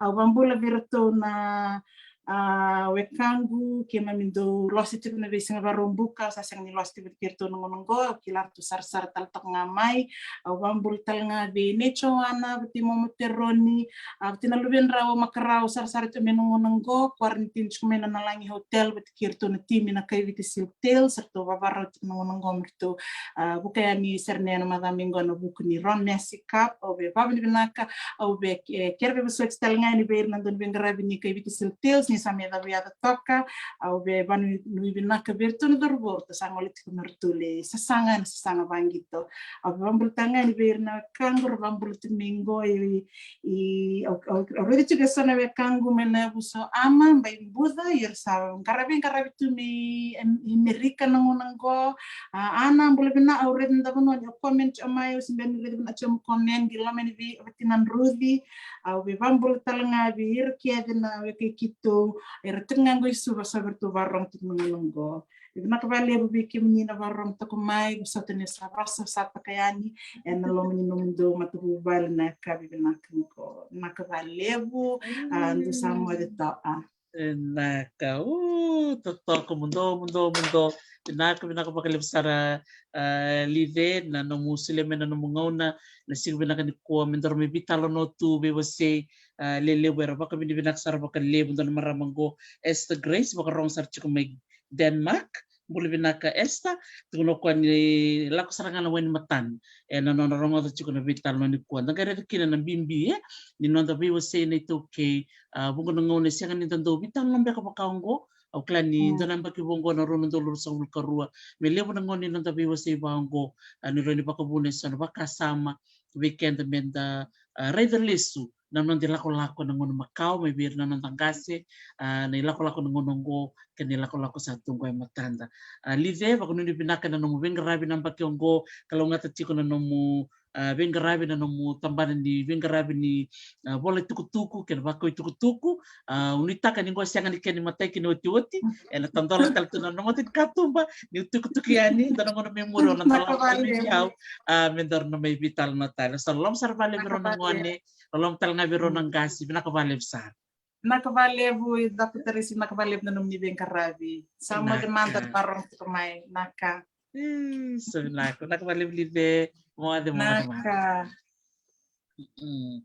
Au vabula vei iratou na, a, wekaqu, keimami dau lose tiko na veisiga Vakaraubuka, au sa sega ni lose tiko vata kei iratou na gauna qo, au kila ratou sarasara tale toka ga mai. Au vabula tale ga vei nei Joana, vata kei Momo Teroni, a, vata kei na luvedrau o Makarau, sarasara tiko mai na gauna qo, quarantine tiko mai na Nalagi Hotel, vata kei iratou na timi na Kaiviti Silk Tales, ratou vavarau tiko na gauna qo me ratou, a, vuka yani Serene ena macawa mai qo ena vuku ni Ron Messi Cup. Au via vavinavinaka, au via, e, kere veivosoti tale ga yani vei ira na dau ni veiqaravi ni Kaiviti Silk Tales, ni sa mai cavu yaca toka, au via vanuinui vinaka vei iratou na cauravou, ratou sa gole tiko me ratou lai sasaga ena sasaga vaqito. Au via vabula tale ga yani vei ira na wekaqu, ra vabula tiko mai qo, i, i, au, au, au raica tiko eso na wekaqu mai na yavusa o Ama, mai Buca, ia ra sa qaravi, qaravi tu mai, em, i Merika na gauna qo. A, Ana, bula vinaka, au raica na dau vanua ni o comment o mai, au se bera ni raica vinaka tiko mo comment, qai loma yani vei, vata kei na Ruci. Au via vabula tale ga vei ira kece na weka i keitou, era tiko ga qo i Suva, sa vei iratou vakarorogo tiko na gauna qo. Vinaka vakalevu vei kemuni na vakarorogo toka mai, vosota ni sa vakasausataka yani ena loma ni nomudou matavuvale na yakavi vinaka qo. Vinaka vakalevu, a, dou sa moce toka. Vinaka, u, totoka, muduo, muduo, muduo. Vinaka, vinaka vakalevu sara, a, Lice, na nomu solia mai na nomu gauna, na siga vinaka nikua, me daru mai veitalanoa tu, veivosei, a, lelevu, era vakavinavinaka sara vakalevu, dua na marama qo, Esther Grace, vakarorogo sara tiko mai Denmark. Bula vinaka Esther, tukuna o koya ni lako sara ga na wai ni matana ena nona rogoca tiko na veitalanoa nikua. Da qai raica kina na bibi, e, ni noda veiwasei na iTaukei, a, vuqa na gauna e sega ni da dau veitalanoa beka vaka oqo. Au kila ni dua na yabaki vou oqo na rua na udolu ruasagavulu ka rua me levu na gauna ni noda veiwasei vaka oqo, a, ni rawa ni vakavuna eso na vakasama vei keda me da, a, raica lesu na noda ilakolako na gauna makawa mai vei ira na noda qase, a, na ilakolako na gauna oqo kei na ilakolako sa tu oqo e matada. A, Lice, vakanuinui vinaka na nomu veiqaravi na yabaki oqo, kalougata tiko na nomu, a, veiqaravi na nomu tabana ni veiqaravi ni, a, vola itukutuku kei na vakau itukutuku. A, au nuitaka ni qo sega ni kena imatai kei na iotioti, ena tadola tale tu na noda mata ni katuba, niu tukutuku yani, dua na gauna mai muri o na dola mai vei au, a, me daru na mai veitalanoa tale. Sa loloma sara vakalevu vei rau na gone, loloma tale ga vei rau na qase, vinaka vakalevu sara. Vinaka vakalevu, Doctor Teresi, vinaka vakalevu na nomuni veiqaravi. Sa moce mada, vinaka, vakarorogo tiko mai, vinaka. Ii, sa vinaka, vinaka vakalevu Lice, moce, moce, moce. Vinaka. Mm.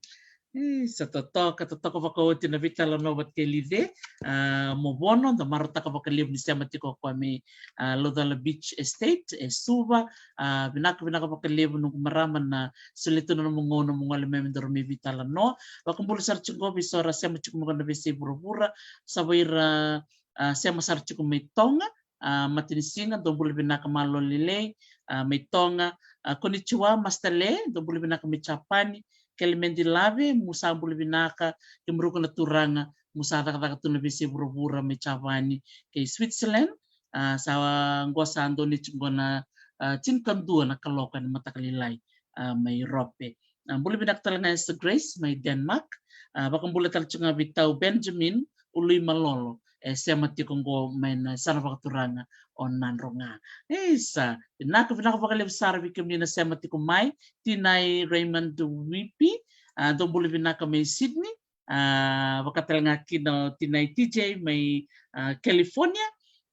Ii, sa totoka, totoka vakaoti na veitalanoa vata kei Lice. A, Movono, da marautaka vakalevu ni sema tiko o koya mai, a, Laucala Beach Estate e Suva. A, vinaka, vinaka vakalevu noqu marama na solia tu na nomu gauna mo gole mai me daru mai veitalanoa. Vakabula sara tiko qo vei so ra sema tiko mai qo na veiyasai vuravura. Sa vei ira, a, sema sara tiko mai Toga, a, matanisiga, dou bula vinaka Malo Lelei, a, mai Toga, a, konnichiwa Master Le, dou bula vinaka mai Japani, Kelemedi Lave, mu sa bula vinaka, kemudou na turaga, mu sa cakacaka tu na veiyasai vuravura mai Japani kei Switzerland, a, sa qo sa donate qo na, a, tinikadua na kaloko ena mataka lailai, a, mai Europe. A, bula vinaka tale ga Esther Grace mai Denmark. A, vakabula tale tiko ga vei Tau Benjamin Uluimalolo, e sema tiko qo mai na yasana vakaturaga o Nadroga. Isa, vinaka, vinaka vakalevu sara vei kemuni na sema tiko mai. Tinai Raymond Wipi, a, dou bula vinaka mai Sydney. A, vaka tale ga kina o Tinai T J mai, a, California.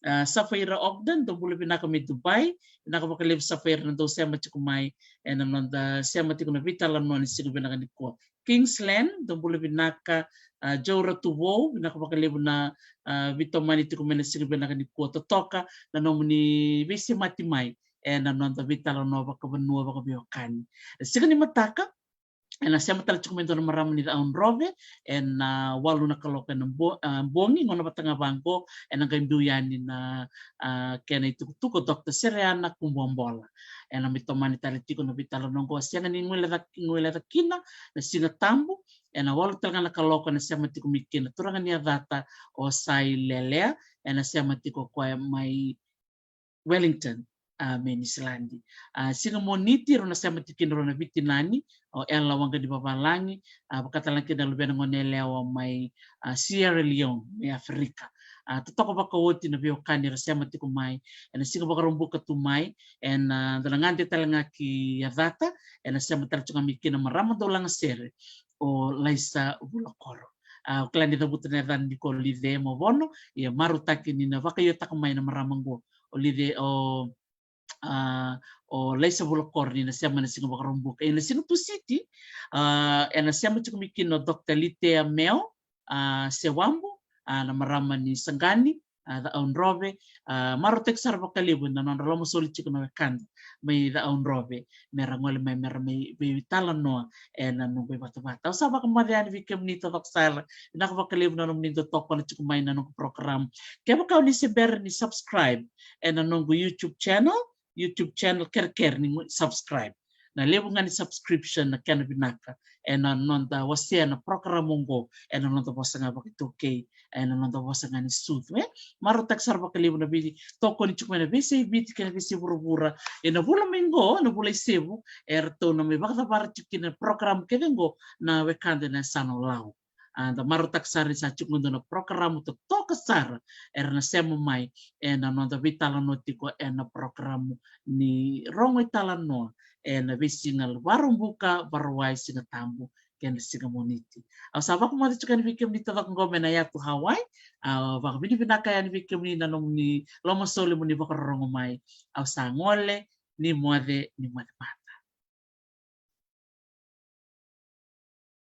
A, Safaira Ogden, dou bula vinaka mai Dubai. Vinaka vakalevu Safaira na dou sema tiko mai ena noda sema tiko na veitalanoa ni siga vinaka nikua. Kingsland, dou bula vinaka, a, Joe Ratuvou, vinaka vakalevu na, a, veitomani tiko mai na siga vinaka nikua. Totoka na nomuni veisemati mai ena noda veitalanoa vakavanua vakaveiwekani. E siga ni mataka, ena sema tale tiko mai dua na marama ni Ca'audrove, ena, a, walu na kaloko ena bo-, a, bogi, gauna vata ga vaqo, ena qai biu yani na, a, kena itukutuku o Doctor Sereana Kubuabola. Ena mai tomani tale tiko na veitalanoa qo, sega ni guileca, guileca kina na Siga Tabu, ena walu tale ga na kaloko ena sema tiko mai kina turaga ni yacata o Sai Lelea, ena sema tiko o koya mai Wellington, a, mai Niusiladi. A, siga Moniti rau na sema tiko kina rau na veitinani, o Ela Waqanivavalagi, a, vaka tale ga kina luvena gone yalewa mai, a, Sierra Leone, mai Aferika. A, totoka vakaoti na veiwekani era sema tiko mai ena siga Vakaraubuka tu mai, ena, a, dua na gade tale ga ki yacata, ena sema tale tiko ga mai kina marama dau lagasere, o Laisa Vulakoro. A, au kila ni cavuta na yacana ni ko Lice Movono, ia marautaki ni na vakaiotaka mai na marama qo. O Lice, o, a, o Laisa Vulakoro ni na sema na siga Vakaraubuka. Ena siga Tusiti, a, ena sema tiko mai kina o Doctor Litea Meo, a, Sewabu, a, na marama ni Saqani, a, Ca'audrove, a, marautaki sara vakalevu na nodra lomasoli tiko na wekada mai Ca'audrove, mera gole mai, mera mai veitalanoa ena noqu ivatavata. Au sa vakamoce yani vei kemuni taucoko sara, vinaka vakalevu na nomuni dau tokona tiko mai na noqu program. Kevaka o ni se bera ni subscribe ena noqu YouTube channel, YouTube channel, kerekere ni subscribe. Na levu ga ni subscription na kena vinaka ena noda wasea na program oqo ena noda vosa ga vakaitaukei, ena noda vosa ga ni sucu, e? Marautaki sara vakalevu na veitokoni tiko mai na veiyasai Viti kei na veiyasai vuravura. Ena vula mai qo, na vula i Sevu, eratou na mai vakacavara tiko kina na program kece qo na wekada ena yasana o Lau. A, da marautaka sara ni sa tiko qo dua na program totoka sara era na sema mai ena noda veitalanoa tiko ena program ni rogo italanoa ena veisiga Vakaraubuka, Vakarauwai, Siga Tabu kei na Siga Moniti. Au sa vakamoce tiko yani vei kemuni taucoko qo mai na yatu Hawaii. Au vakavinavinaka yani vei kemuni na nomuni lomasoli mo ni vakarorogo mai. Au sa gole, ni moce, ni moce mada.